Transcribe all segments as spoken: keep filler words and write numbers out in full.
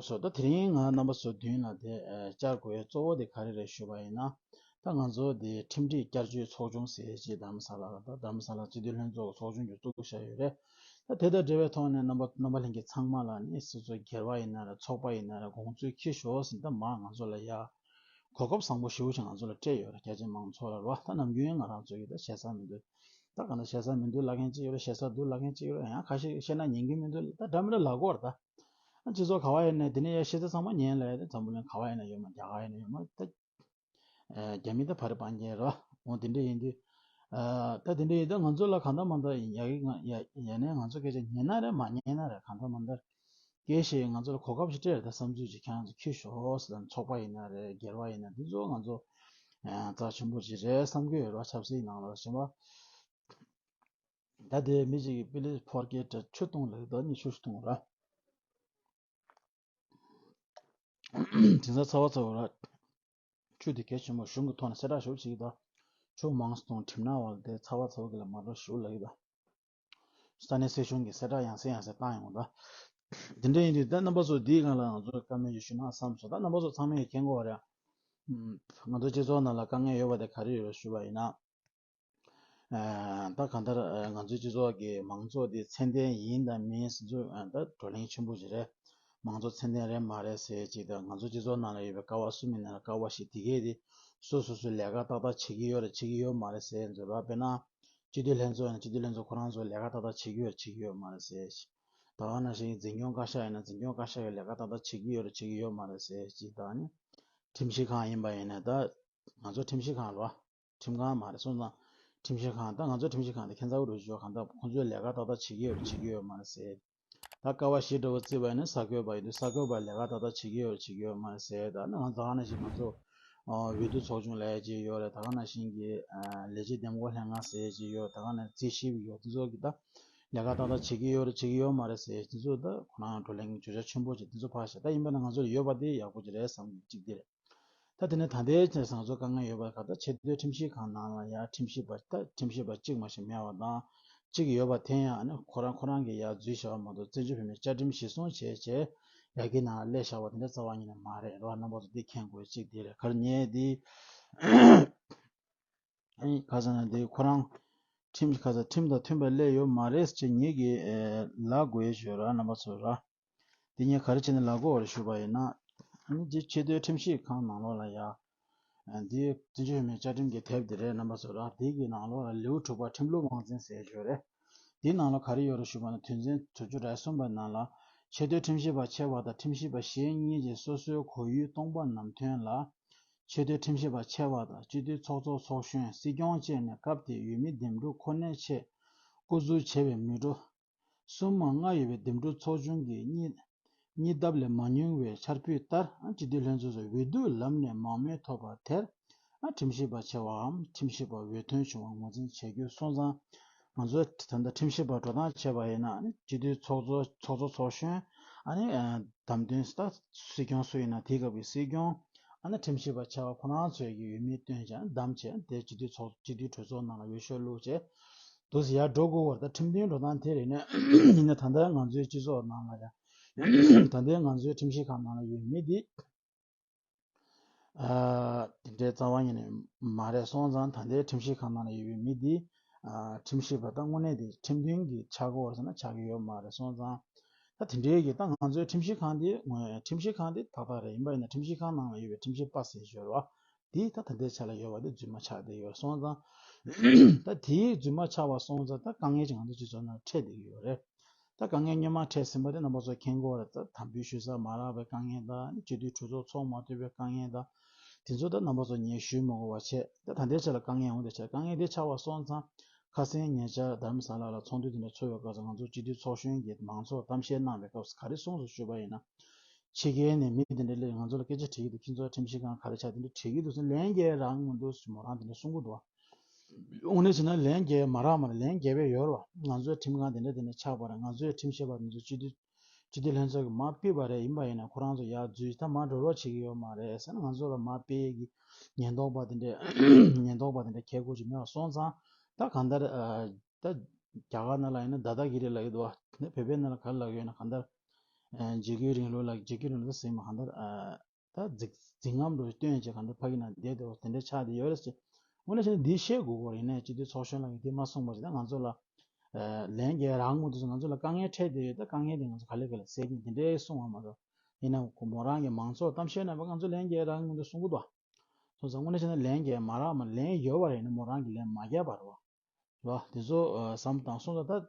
སོ། ད་དེ་རིང་ང་རྣམ་པ་ཚོ་མདུན་ལ་དེ་ཨ་བཅར་དགོས་གཙོ་བོ་དེ་ག་རེ་རེད་ཞུས་པ་ཡིན་ན། ད་ང་ཚོ་དེ་ཁྲིམས་སྒྲིག་བསྐྱར་བཅོས་ཚོགས་ཆུང་ཟེར་ཅིག་རྡ་རམ་ས་ལ་ལ། ད་རྡ་རམ་ས་ལ་སྤྱི་འཐུས་ལྷན་ཚོགས་ཚོགས་ཆུང་གིས་བཙུགས་བཞག་ཡོད་རེད། ད་དེ་དང་འབྲེལ་བའི་ཐོག་ནས་རྣམ་པ་རྣམ་པ་ལྷན་རྒྱས་ཚང་མ་ལ་ནི་སོ་སོའི་སྒེར་བ་ཡིན་ན་རེད། ཚོགས་པ་ཡིན་ན་རེད། དགོངས་ཚུལ་འཁྱེར་ཤོག་ཟེར། ད་མ་ང་ཚོ་ལ་ཡ་གོ་སྐབས་བཟང་པོ་ཞེ་པོ་ཅིག་ང་ཚོ་ལ་སྤྲད་ཡོད་རེད། རྒྱ་ཆེ་མང་ཚོགས་ལ་རེད་བ། ད་ནམ་རྒྱུན་ང་རང་ཚོ་གིས་ད་བཤད་ས་མི་འདུག་ད་ག་ན་བཤད་ས་མི་འདུག་ལབ་མཁན་ཅིག་ཡོད་རེད། བཤད་ས་འདུག་ལབ་མཁན་ཅིག་ཡོད་རེད། ཡང་ཁ་ཤས་བཤད་ན་ཉན་གི་མི་འདུག་ད་འདྲ་མི་འདྲ་ལབ་ཀྱི་ཡོད་རེད། ད་སྤྱི་ཚོགས་ག་བ་ཡིན་ནའི་དེ་ནས་ཡ་ཤེས་ཚད་ཚང་མ་ཉན་ལབ་ཡ་དེ་འཛམ་བུ་གླིང་ག་བ་ཡིན་ན་ཡོད་མ། རྒྱ་གར་ཡིན་ན་ཡོད་མ། ད་ཨ་རྒྱ་མི་ད་བར་སྤང་རྒྱན་རེད་བ། འོ་དེ་འདྲ་ཡིན་དུས། ཨ་ད་དེ་འདྲ་ཡིན་ད་ང་ཚོ་ལ་གང་ལྟར་མ་ལྟར་ཡ་གི་ང་ཡ་ཡ་ནས་ང་ཚོ་སྐད་ཆ་ཉན་ན་རེད། མ་ཉན་ན་རེད། གང་ལྟར་མ་ལྟར་སྐད་ཆ་ང་ཚོ་ལ་གོ་སྐབས་ཤིག་སྤྲད་རེད། ད་བསམ་ཚུལ་ཅིག་ཁྱེད་རང་ཚོ་འཁྱེར་ཤོག་ཟེར། ཚོགས་པ་ཡིན་ན་རེད། སྒེར་བ་ཡིན་ན། འདི་ཚོ་ང་ཚོ་ཨ་རྩ་ཆེན་པོ་ཅིག་རེད་བསམ་གྱི་ཡོད་རེད་བ། ཆབ་སྲིད་ནང་ལ་ཞེན་པ། ད་དེ་མི་གཅིག་གིས་པི་ལི་ཕོར་གེ་ཊི་ཆུ་བཏུང་ལབ་ཀྱི་འདུག་ནི་ཆུ་ཞིག་བཏུང་ར། དེང་སང་ཚ་བ་ཚ་བ་ར། ཆུ་དེ་གལ་ཆེན་པོ། གཞུང་གི་ཐོག་ནས་གསལ་བསྒྲགས་ཞུ་བྱེད་ཀྱི་འདུག་ཆུ་མང་སོང་གྲིམ་ན་བ་ལ་དེ་ཚ་བ་ཚ་བ་གི་ལ་མ་འགྲོ་ཞུ་ལབ་ཀྱི་འདུག་ས་གནས་སྲིད་གཞུང་གིས་གསལ་བསྒྲགས་ཡང་སེ་ཡང་སེ་བཏང་ཡོང་གི་འདུག་དེ་འདྲ་ཡིན་དུས་ད་རྣམ་པ་ཚོ་འདིའི་སྒང་ལ་ང་ཚོ་བཀའ་མོལ་ཞིག་ཞུ་ན་བསམ་སོང་། ད་རྣམ་པ་ཚོ་ཚང་མས་མཁྱེན་གྱི་ཡོད་རེད། ང་ཚོ་སྤྱི་ཚོགས་ནང་ལ་དཀའ་ངལ་ཡོད་པ་དེ་ག་རེ་ཡོད་རེད་ཞུས་པ་ཡིན་ན། ཨ་ད་གང་ལྟར་ཨ་ང་ཚོའི་སྤྱི་ཚོགས་ཀྱི་མང་ཚོགས་འདི་ཚད་ལྡན་ཡིན་དང་མིན་ཟེར་ཚུལ་ཨ་ད་བགྲོ་གླེང་ཆེན་པོ་ཞིག་རེད། མང་ཚོགས་ཚད་ལྡན་རེད་མ་རེད་ཟེར་ཅིག་དང་། ང་ཚོ་སྤྱི་ཚོགས་ནང་ལ་ཡོད་པའི་ཀ་བ་གསུམ་ཡིན་ན་ཀ་བ་བཞི་དེ་གས་དེ་སོ་སོ་སོའི་ལས་ཀ་ཏག་ཏག་བྱེད་ཀྱི་ཡོད་རེད་བྱེད་ཀྱི་ཡོད་མ་རེད་ཟེར་ཚུལ་རེད་བ། དཔེར་ན་སྤྱི་འཐུས་ལྷན་ཚོགས་ཡིན་ན་སྤྱི་འཐུས་ལྷན་ཚོགས་ཁོ་རང་ཚོ་ལས་ཀ་ཏག་ཏག་བྱེད་ཀྱི་ཡོད་རེད་བྱེད་ཀྱི་ཡོད་མ་རེད་ཟེར་ཅིག་ད་ག་ནང་བཞིན་འཛིན་སྐྱོང་བཀའ་ཤག་ཡིན་ན་འཛིན་སྐྱོང་བཀའ་ཤག་གིས་ལས་ཀ་ཏག་ཏག་བྱེད་ཀྱི་ཡོད་རེད་བྱེད་ཀྱི་ཡོད་མ་རེད་ཟེར་ཅིག་དང་ནི། ཁྲིམས་ཞིབ་ཁང་ཡིན་པ་ཡིན་ན་ད་ང་ཚོ་ཁྲིམས་ཞིབ་ཁང་རེད་བ། ཁྲིམས་ཁང་མ་རེད་སོང་ཙང་། ཁྲིམས་ཞིབ་ཁང་ད་ང་ཚོ་ཁྲིམས་ཞིབ་ཁང་དེ་ཁྱད་མཚར་པོ་འདྲ་ཞིག་ཡོད། གང་ལྟར་ཁོང་ཚོས་ལས་ཀ་ཏག་ཏག་བྱེད་ཀྱི་ཡོད་རེད་བྱེད་ཀྱི་ཡོད་མ་རེད་ཟེར། ད་ཀ་བ་བཞི་འདྲ་བོ་བརྩིས་པ་ཡིན་ན་གསར་འགོད་པ་ཡིན་དུས་གསར་འགོད་པ་ལས་ཀ་ཏག་ཏག་བྱེད་ཀྱི་ཡོད་རེད་བྱེད་ཀྱི་ཡོད་མ་རེད་ཟེར། ད་ནི་ང་ཚོ་ད་ག་ནང་བཞིན་ང་ཚོ་འོས་བསྡུ་ཚོགས་ཆུང་ལབ་ཡ་ཅིག་ཡོད་རེད། ད་ག་ནང་བཞིན་གྱི་ལས་བྱེད་འདེམས་བསྐོ་ལྷན་ཁང་ཟེར་ཡ་ཅིག་ཡོད། ད་ག་ནང་རྩིས་ཞིབ་ཡོད། དེ་ཚོ་གི་ད་ལས་ཀ་ཏག་ཏག་བྱེད་ཀྱི་ཡོད་རེད་བྱེད་ཀྱི་ཡོད་མ་རེད་ཟེར། དེ་ཚོ་ད་ཁོ་རང་བགྲོ་གླེང་གི་བརྗོད་བྱ་ཆེན་པོ་ཅིག་དེ་ཚོ་ཕར་བཞག་ད་ཡིན་པ་ན་ང་ཚོ་ལ་ཡོད་པ་དེ་ཡག་པོ་ཅིག་རེད་བསམ་གྱི་གཅིག་དེ་རེད། ད་དེ་ནས་ད་ལྟའི་ཆར་ང་ཚོ་དཀའ་ངལ་ཡོད་པ་ག་ད་ཆེས་མཐོའི་ཁྲིམས་ཞིབ་ཁང་ནང་ལ་ཡང་ཁྲིམས་ཞིབ་པ་ད་ཁྲིམས་ཞིབ་པ་གཅིག་མ་ཞིག་མེད་པ་དང་། གཅིག་ཡོད་པ་དེ་ཡང་ནི་ཁོ་རང་ཁོ་རང་གིས་ཡར་འཛུལ་བཞག་པ་མ་གཏོགས་བཙན་བྱོལ་བོད་མིའི་བཅའ་ཁྲིམས་གཞིར་བཟུང་བྱས་བྱས་ཡ་གི་ནང་སླེབས་བཞག་པ་དེ་འདྲ་རྩ་བ་ཉིད་ནས་མ་རེད། རོགས་རྣམ་པ་ཚོ་འདི་མཁྱེན་དགོས་གཅིག་དེ་རེད། ག་རེ་ངས་འདི་ཨ་ནི་ཁ་སང་ན་འདི་ཁོ་རང་ཁྲིམས་ཁ་སང་ཁྲིམས་དང་མཐུན་པ་སླེབས་ཡོད་མ་རེད་ཅེས་ངེད་ཀྱིས་ལབ་དགོས་ཡོད་ར་རྣམ་པ་ཚོ་ར། འདི་ངས་ག་རེ་བྱས་ནས་ལབ་དགོས་པ་རེད་ཞུས་པ་ཡིན་ན། ཨ་ནི་འདི་ཆེས་མཐོའི་ཁྲིམས་ཞིབ་ཁང་ནང་ལོགས་ལ་ཡ། འདི་བཙན་བྱོལ་བོད་མིའི་བཅའ་ཁྲིམས་ཀྱི་དེབ་འདི་རེད་རྣམ་པ་ཚོ་ར། འདི་གི་ནང་ལོགས་ལ་ལེའུ་དྲུག་པ་ཁྲིམས་ལུགས་དབང་འཛིན་ཟེར་ཡོད་རེད། འདིའི་ནང་ལ་ག་རེ་ཡོད་རེད་ཞུས་པ་ན། དོན་ཚན་དྲུག་ཅུ་རེ་གསུམ་པའི་ནང་ལ་ཆེས་མཐོའི་ཁྲིམས་ཞིབ་པ་ཆེ་བ་དང་ཁྲིམས་ཞིབ་པ་གཞན་གཉིས་ཀྱིས་སོ་སོའི་གོ་ཡུལ་སྟོང་པ་ནམ་ཐོན་ལ། ཆེས་མཐོའི་ཁྲིམས་ཞིབ་པ་ཆེ་བ་དང་སྤྱི་འཐུས་ཚོགས་གཙོ་ཚོགས་གཞོན་སྲིད་སྐྱོང་བཅས་ནས་སྐབས་དེའི་འོས་མི་འདེམས་སྒྲུག་ཁོ་ནའི་ཆེད་སྐུ་འཛུལ་བྱས་པའི་མི་འགྲོ་གསུམ་མ་ལྔ་ཡོད་པའི་འདེམས་སྒྲུག་ཚོགས་ཆུང་གིས་གཉིས་གཉིས་ལྡབ་ལས་མ་ཉུང་བའི་འཆར་འབུལ་ལྟར་སྤྱི་འཐུས་ལྷན་ཚོགས་སུ་འོས་བསྡུའི་ལམ་ནས་མང་མོས་ཐོབ་པ་དེར་ཁྲིམས་ཞིབ་པ་ཆེ་བའམ་ཁྲིམས་ཞིབ་པ་འོས་ཐོན་བྱུང་བ་ངོས་འཛིན་བྱེད་རྒྱུ་སོང་ཙང་། ང་ཚོས་ད་ལྟ་ཁྲིམས་ཞིབ་པ་འགྲོ་སྟངས་བྱས་པ་ཡིན་ན་ནི་སྤྱི་འཐུས་ཚོགས་གཙོ་ཚོགས་གཙོ་ཚོགས་གཞོན་ཨ་ནི་བདམས་ཐོན་ད་སྲིད་སྐྱོང་སུ་ཡིན་ན་དེའི་སྐབས་ཀྱི་སྲིད་སྐྱོང་ཨ་ནི་ཁྲིམས་ཞིབ་པ་ཆེ་བ་ཁོ་རང་ཚོས་ཀྱི་འོས་མི་བཏོན་བྱས་བདམས་བྱས་དེ་སྤྱི་འཐུས་ཚོགས་སྤྱི་འཐུས་གྲོས་ཚོགས་ནང་ལ་འོས་ཤོག་བླུགས་བྱས། འདུག་སེ་ཡར་འགྲོ་དགོས་པར་ད་ཁྲིམས་མཐུན་འགྲོ་སྟངས་དེ་རེད་ནས་ཡིན་ན་ད་ལྟའི་ང་ཚོའི་སྤྱི་ཚོགས་ནང་ལ་ཡང་ད་ལྟའི་ང་ཚོའི་ཁྲིམས་ཞིབ་ཁང་ནང་ལ་ཡོད་མི་འདི་ཨ་དེ་འདྲའི་རྩ་བ་ཉིད་ནས་མ་རེད་སོང་ཙང་། ད་ལྟའི་ཁྲིམས་ཞིབ་ཁང་ནང་ལ་ཡོད་པའི་མི་འདི་ཨ་ཁྲིམས་ཞིབ་པ་ད་དངོས་གནས་དེ་ཁྲིམས་མཐུན་གྱི་ཆགས་ཀྱི་ཡོད་རེད་ཟེར་ན་ཆགས་ཀྱི་ཡོད་མ་རེད་སོང་ཙང་། ད་དེ་འདྲའི་གི་ད་ང་ཚོའི་ཁྲིམས་ཞིབ་ཁང་འདི་ཁྲིམས་ཞིབ་ཁང་འདི་ཏག་ཏག་རེད། ཡིན་པ་ཡིན་ན་ཁྲིམས་ཞིབ་ཁང་ནང་ལ་ཡོད་པའི་ཁྲིམས་ཞིབ་པ་ཟེར་ཞོར་བ། དེ་ད་ད་ལྟའི་ཆ་ལ་ཡོད་པ་དེ་རྫུན་མ་ཆགས་བསྡད་ཡོད་སོང་ཙང་། ད་དེའི་རྫུན་མ་ཆགས་པ་སོང་ཙང་ད་དཀའ་ངལ་ཅིག་ང་ཚོ་སྤྱི་ཚོགས་ནང་འཕྲད་བསྡད་ཀྱི་ཡོད་རེད། ད་དཀའ་ངལ་སྔོན་མ་འཕྲད་ཟིན་པ་དེ་རྣམ་པ་ཚོ་མཁྱེན་གྱི་ཡོད་རེད། ད་དམ་འབུལ་ཞུ་ས་མ་རག་པའི་དཀའ་ངལ་དང་སྤྱི་འཐུས་གྲོས་ཚོགས་ཚོགས་མ་ཐུབ་པའི་དཀའ་ངལ་དང་། དེ་ཚོ་ད་རྣམ་པ་ཚོ་ངས་ཞུ་མི་དགོས་པ་བྱས། ད་ད་ལྟའི་ཆ་ལ་དཀའ་ངལ་འོང་དེ་ཆ་དཀའ་ངལ་དེ་ཆགས་པ་སོང་ཙང་། ཁ་སང་ཉེ་ཆར་རྡ་རམ་ས་ལ་ལ་ཚོགས་འདུ་དེ་འདྲ་ཚོགས་པའི་སྐབས་སུ་ང་ཚོ་སྤྱི་འཐུས་ཚོགས་གཞོན་གྱིས་མང་ཚོགས་གཏམ་བཤད་གནང་བའི་སྐབས་སུ་ག་རེ་གསུངས་སོང་ཞུས་པ་ཡིན་ན། ཕྱི་རྒྱལ་ནས་མི་དེ་འདྲ་སླེབས་ང་ཚོ་ལ་སྐད་ཆ་དྲིས་ཀྱི་འདུག་ཁྱེད་ཚོ་ཁྲིམས་ཞིབ་ཁང་ག་རེ་ཆགས་དེ་འདྲ་དྲིས་ཀྱི་འདུག་ཟེར། ལན་རྒྱག་རག་མི་འདུག་ཟེར་མོ་རང་དེ་འདྲ་གསུང་གི་འདུག་དངོས་གནས་བྱས་ན་ལན་རྒྱག་མ་རག་མ་རེད། ལན་རྒྱག་པའི་ཡོད་རེད་བ། ང་ཚོའི་ཁྲིམས་ཁང་དེ་འདྲ་དེ་འདྲ་ཆགས་པ་རེད། ང་ཚོའི་ཁྲིམས་ཞིབ་པ་དེ་ཚོ་སྤྱི་འཐུས་སྤྱི་འཐུས་ལྷན་ཚོགས་ཀྱིས་མར་ཕུད་པ་རེད། ཡིན་པ་ཡིན་ན་ཁོ་རང་ཚོ་ཡར་འཛུལ་ད་མར་འགྲོ་རོགས་བྱེད་ཀྱི་ཡོད་མ་རེད་ཟེར་ན། ང་ཚོ་ལ་མར་ཕུད་ཡས་ཀྱི་ཉེན་རྟོག་པ་དེ་འདྲས་ཉེན་རྟོག་པ་དེ་འདྲས་ཁྱེད་སྒོ་ཅིག་མེད་པ་སོང་ཙང་། ད་གང་ལྟར་ཨ་ད་རྒྱ་གར་ནང་ལ་ཡིན་ན་དཱ་དཱ་གི་རི་ལབ་ཀྱི་འདུག་བ། ནི་བོད་པའི་ནང་ལ་ག་རེ་ལབ་ཀྱི་ཡོད་ན། གང་ལྟར་ འཇིགས་སྐུལ་རིང་ལུགས་ལ་འཇིགས་སྐུལ་རིང་ལུགས་ཟེར་མ་གང་ལྟར། ད་འཛིང་འཛིང་རྔམ་རུ་སྟོན་བྱས་གང་ལྟར་ཕ་གི་ནང་བསྡད་དེ་དེ་འདྲ་ཆགས་བསྡད་ཡོད་རེད་ཟེར། དངོས་གནས་བྱས་ན་འདི་ཤེས་དགོས་སྐོར་ཡིན་ནའི་སྤྱི་འཐུས་ཚོགས་གཞོན་ལགས་ཀྱིས་འདི་མ་གསུངས་པ་ཞིག་ད་ང་ཚོ་ལ་ལན་རྒྱག་རག་མི་འདུག་ང་ཚོ་ལ་དཀའ་ངལ་འཕྲད་བསྡད་ཡོད། ད་དཀའ་ངལ་དེ་ང་ཚོ་ག་ལེ་ག་ལེ་སེལ་གྱིན་དེ་འདྲའི་གསུང་བ་མ་གཏོགས། ཡིན་ནའང་མོ་རང་གི་མང་ཚོགས་གཏམ་བཤད་ནང་ང་ཚོ་ལན་རྒྱག་རག་མི་འདུག་གསུང་གི་འདུག་སོང་ཙང་དངོས་གནས་བྱས་ན་ལན་རྒྱག་མ་རག་མ་ལན་ཡོད་པ་རེད། ཡིན་ན་མོ་རང་གིས་ལན་མ་རྒྱག་པ་རེད་བ། རེད་བ། དེ་ཚོ་བསམ་བཏང་སོང་ཙང་ད་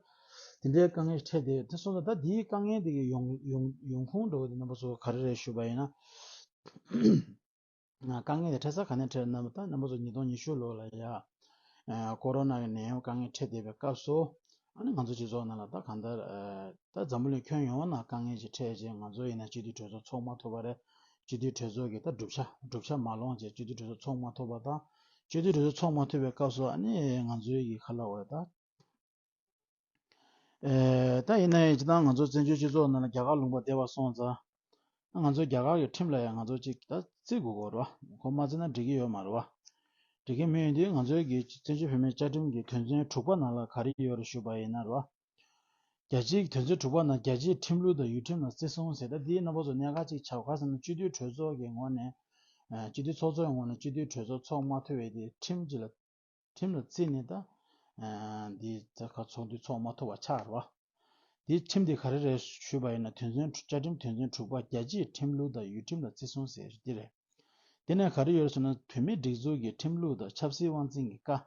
དེ་འདྲའི་དཀའ་ངལ་འཕྲད་བསྡད་ཡོད། དེ་སོང་ཙང་ད་དེའི་དཀའ་ངལ་དེ་གི་ཡོང་ཡོང་ཡོང་ཁུངས་འདྲ་བོ་དེ་རྣམ་པ་ཚོ་ག་རེ་རེད་ཞུས་པ་ཡིན་ན། དཀའ་ངལ་དེ་འཕྲད་ས་ག་ནས་འཕྲད་ན་ད་རྣམ་པ་ཚོ་ཉིས་སྟོང་ཉི་ཤུ་ལོ་ལ་ཡ་ཀོ་རོ་ན་གི་ནད་ཡམས་དཀའ་ངལ་འཕྲད་བསྡད་པའི་སྐབས་སུ། ཨ་ནི་ང་ཚོ་སྤྱི་ཚོགས་ནང་ལ་ད་གང་ལྟར་ད་འཛམ་བུ་གླིང་ཁྱོན་ཡོངས་ནང་དཀའ་ངལ་ཅིག་འཕྲད་རྗེས་ང་ཚོ་ཡིན་ན་སྤྱི་འཐུས་གྲོས་ཚོགས་ཚོགས་མ་ཐུབ་པ་རེད། སྤྱི་འཐུས་གྲོས་ཚོགས་ཀྱི་ད་གྲུབ་ཆ་གྲུབ་ཆ་མ་ལོངས་རྗེས་སྤྱི་འཐུས་གྲོས་ཚོགས་ཚོགས་མ་ཐུབ་པ་དང་། སྤྱི་འཐུས་གྲོས་ཚོགས་ཚོགས་མ་ཐུབ་པའི་སྐབས་སུ་ཨ་ནི་ང་ཚོའི་གི་ཁ་ལ་བ་ད། ཨེ་ད་ཡིན་ན་ཡང་སྤྱི་བཏང་ང་ཚོ་བཙན་བྱོལ་སྤྱི་ཚོགས་ནང་ལ་རྒྱ་གར་ལུང་པ་བསྡད་པ་སོང་ཙང་། ང་ཚོ་རྒྱ་གར་གྱི་ཁྲིམས་ལ་ཡང་ང་ཚོ་ཅིག་ད་བརྩི་དགོས་ཀྱི་རེད་བ། ཁོ་མ་བརྩི་ན་འགྲིག་གི་ཡོད་མ་རེད་བ། འགྲིག་གི་མེད་ཡིན་དུས་ང་ཚོའི་གི་བཙན་བྱོལ་བོད་མིའི་བཅའ་ཁྲིམས་ཀྱི་དོན་ཚན་དྲུག་པ་ནང་ལ་ག་རེ་ཡོད་རེད་ཞུས་པ་ཡིན་ན་རེད་བ། རྒྱལ་སྤྱིའི་དོན་ཚན་དྲུག་པ་ནང་རྒྱལ་སྤྱིའི་ཁྲིམས་ལུགས་དང་ཡུལ་ཁྲིམས་ལ་བརྩི་སྲུང་ཟེར། ད་འདིའི་རྣམ་པ་ཚོ་གནད་འགག་ཅིག་ཆགས། ག་ཟེར་ན་སྤྱི་འཐུས་གྲོས་ཚོགས་ཀྱི་ངོས་ནས། ཨ་སྤྱི་འཐུས་ཚོགས་གཙོ་ཡི་ངོས་ནས་སྤྱི་འཐུས་གྲོས་ཚོགས་ཚོགས་མ་ཐུབ་པའི་དེ་ཁྲིམས་ཀྱི་ལ་ཁྲིམས་ལ་བརྩིས་ནས་ད། ཨ་འདི་ད་ག་ཚོགས་འདུ་ཚོགས་མ་ཐུབ་པ་ཆགས་རེད་བ། འདིའི་ཁྲིམས་དེ་ག་རེ་རེད་ཞུས་པ་ཡིན་ན་དོན་ཚན་དྲུག་བཅའ་ཁྲིམས་དོན་ཚན་དྲུག་པ་རྒྱལ་སྤྱིའི་ཁྲིམས་ལུགས་དང་ཡུལ་ཁྲིམས་ལ་བརྩི་སྲུང་ཟེར་འདི་རེད། དེ་ནས་ག་རེ་ཡོད་ཟེར་ན་བོད་མིའི་སྒྲིག་འཛུགས་ཀྱི་ཁྲིམས་ལུགས་དང་ཆབ་སྲིད་དབང་འཛིན་གྱི་བཀའ།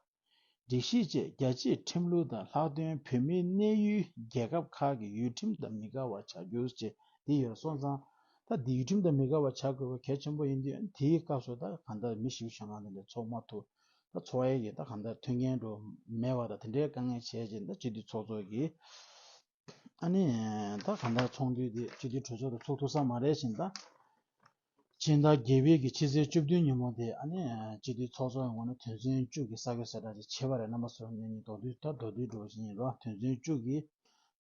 སྒྲིག་གཞི་བཅས་རྒྱལ་སྤྱིའི་ཁྲིམས་ལུགས་དང་ལྷག་དོན་བོད་མིའི་གནས་ཡུལ་རྒྱལ་ཁབ་ཁག་གི་ཡུལ་ཁྲིམས་དང་མི་འགལ་བ་བྱ་རྒྱུ་བཅས་འདི་ཡོད་སོང་ཙང་། ད་འདི་ཡུལ་ཁྲིམས་དང་མི་འགལ་བ་བྱ་དགོས་པ་གལ་ཆེན་པོ་ཡིན་དུས་དེའི་སྐབས་སུ་ད་གང་ལྟར་མི་ཞིག་གཞན་གང་དེ་འདྲ་ཚོགས་མ་ཐུབ། ད་ཚོགས་ཡས་ཀྱི་ད་གང་ལྟར་མཐུན་རྐྱེན་འགྲོ་མེད་པ་དང་དེ་འདྲའི་དཀའ་ངལ་བྱས་རྗེས་ད་སྤྱི་འཐུས་ཚོགས་གཙོ་གིས། ཨ་ནི་ད་གང་ལྟར་ཚོགས་འདུ་དེ་སྤྱི་འཐུས་གྲོས་ཚོགས་དུ་ཚུགས་ཐུབ་ས་མ་རེད་བཞིན་ད། སྤྱི་ཟླ་བརྒྱད་པའི་གི་ཕྱི་ཚེས་བཅུ་བདུན་ཉིན་མོ་དེ་ཨ་ནི་སྤྱི་འཐུས་ཚོགས་གཙོ་ཡི་ངོས་ནས་དོན་ཚན་བཅུ་གི་གསར་འགོད་གསལ་བསྒྲགས་ཅིག་བྱས་པ་རེད། རྣམ་པ་ཚོ་ནས་ནི་མདོར་བསྡུས་ད་མདོར་བསྡུས་འགྲོ་བཞིན་ཡིན་རོགས། དོན་ཚན་བཅུ་གི་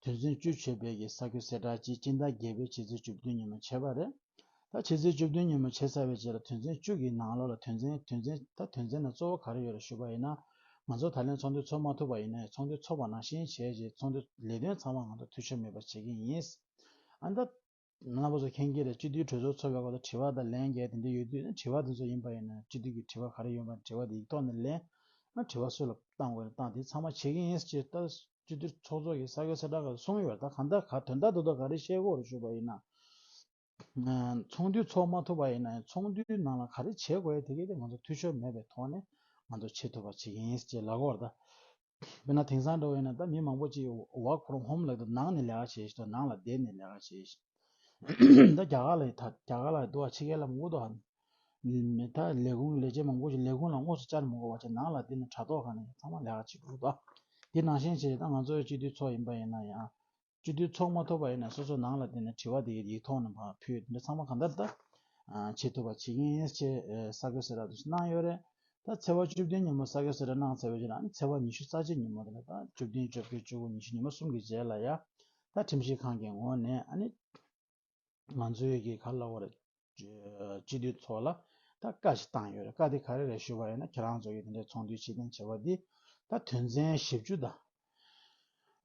དོན་ཚན་བཅུ་བྱས་པའི་གི་གསར་འགོད་གསལ་བསྒྲགས་ཅིག་སྤྱི་ཟླ་བརྒྱད་པའི་ཕྱི་ཚེས་བཅུ་བདུན་ཉིན་མོ་བྱས་པ་རེད། ད་ཕྱི་ཚེས་བཅུ་བདུན་ཉིན་མོ་བྱས་ཚར་བའི་རྗེས་ལ་དོན་ཚན་བཅུ་གི་ནང་ལོགས་ལ་དོན་ཚན་དོན་ཚན་ད་དོན་ཚན་ནང་གཙོ་བོ་ག་རེ་ཡོད་རེད་ཞུས་པ་ཡིན་ན། ང་ཚོ་ད་ལན་ཚོགས་འདུ་ཚོགས་མ་ཐུབ་པ་ཡིན་ན་ཡང་ཚོགས་འདུ་ཚོགས་པ་ནང་བཞིན་བྱས་རྗེས་ཚོགས་འདུ་ལས་དོན་ཚང་མ་ང་ཚོ་འཐུས་ཤོར་མེད་པ་བྱེད་ཀྱི་ཡིན། ཨ་ནི་ད་རྣམ་པ་ཚོ་མཁྱེན་གྱི་རེད། སྤྱི་འཐུས་གྲོས་ཚོགས་ཚོགས་པའི་སྐོར་དུ་དྲི་བ་དང་ལན་རྒྱག་དེ་འདྲ་ཡོད་དུས་དྲི་བ་དེ་ཚོ་ཡིན་པ་ཡིན་ན་སྤྱི་འཐུས་ཀྱི་དྲི་བ་ག་རེ་ཡོད་པ་དྲི་བ་དེ་ཡིག་ཐོག་ནས་ལན། ཨ་དྲི་བ་སུ་ལ་བཏང་དགོས་ན་བཏང་དེ་ཚང་མ་བྱེད་ཀྱི་ཡིན་ཅེས་ད་སྤྱི་འཐུས་ཚོགས་གཙོ་གིས་གསར་འགོད་གསལ་བསྒྲགས་སྐབས་སུ་གསུངས་ཡོད་རེད། ད་གང་ལྟར་ག་དོན་དག་ཏག་ཏག་ག་རེ་བཤད་དགོས་རེད་ཞུས་པ་ཡིན་ན། ཚོགས་འདུ་ཚོགས་མ་ཐུབ་པ་ཡིན་ན་ཡང་ཚོགས་འདུའི་ནང་ལ་ག་རེ་བྱེད་དགོས་ཡ་དེ་གས་དེ་ང་ཚོ་འཐུས་ཤོར་མེད་པའི་ཐོག་ནས་ང་ཚོ་བྱེད་ཐུབ་པ་བྱེད་ཀྱི་ཡིན་ཅེས་ལབ་ཀྱི་ཡོད་རེད་ད། དཔེར་ན་དེང་སང་འདྲ་བོ་ཡིན་ན་ད་མི་མང་པོ་ཅིག་work from home ལབ་དུས་ནང་ནས་ལས་ཀ་བྱེད་ཤེས་དང་ནང་ལ་བསྡད་ནས་ལས་ཀ་བྱེད་ཤེས། ད་རྒྱ་གར་ལ་ད་རྒྱ་གར་ལ་འདུག་བ་ཕྱི་རྒྱལ་ལ་མང་པོ་འདུག་ཨ། མི་ད་ལས་ཁུངས་ལས་བྱེད་མང་པོ་ཞིག་ལས་ཁུངས་ལ་དངོས་སུ་བཅར་མི་དགོས་པ་བྱས་ནང་ལ་བསྡད་ནས་དྲ་ཐོག་སྒང་ནས་ཚང་མ་ལས་ཀ་བྱེད་དགོས་འདུག་དེ་ནང་བཞིན་བྱས་ད་ང་ཚོའི་སྤྱི་འཐུས་ཚོགས་ཡིན་པ་ཡིན་ན་ཡང་། སྤྱི་འཐུས་ཚོགས་མ་ཐུབ་པ་ཡིན་ན་སོ་སོ་ནང་ལ་བསྡད་ནས་དྲི་བ་དེ་ཡིག་ཐོག་ནས་ཕར་ཕུལ་དེ་འདྲ་ཚང་མ་གང་ལྟར་ད་བྱེད་ཐུབ་པ་བྱེད་ཀྱི་ཡིན་ཅེས་གསར་འགོད་གསལ་བསྒྲགས་དུ་གནང་ཡོད་རེད། ད་ཚེས་པ་བཅུ་བདུན་ཉིན་མོ་གསར་འགོད་གསལ་བསྒྲགས་གནང་ཚར་བའི་རྗེས་ལ་ཨ་ནི་ཚེས་པ་ཉི་ཤུ་རྩ་གཅིག་ཉིན་མོ་དེ་ལ་ད་བཅུ་བདུན་བཅོ་བརྒྱད་བཅུ་དགུ་ཉི་ཤུ་ཉི་མ་གསུམ་གྱི་རྗེས་ལ་ཡ་ད་ཁྲིམས་ཞིབ་ཁང་གི་ངོས་ནས་ཨ་ནི་ང་ཚོའི་གི་ག་ལབ་དགོས་རེད། སྤྱི་འཐུས་ཚོ་ལ་ད་བཀའ་ཞིག་བཏང་ཡོད་རེད། བཀའ་དེ་ག་རེ་རེད་ཞུས་པ་ཡིན་ན་ཁྱེད་རང་ཚོ་གི་དེ་འདྲའི་ཚོགས་འདུའི་ཕྱི་རྟེན་བྱ་བ་འདི་ད་དོན་ཚན་བཞི་བཅུ་དང་།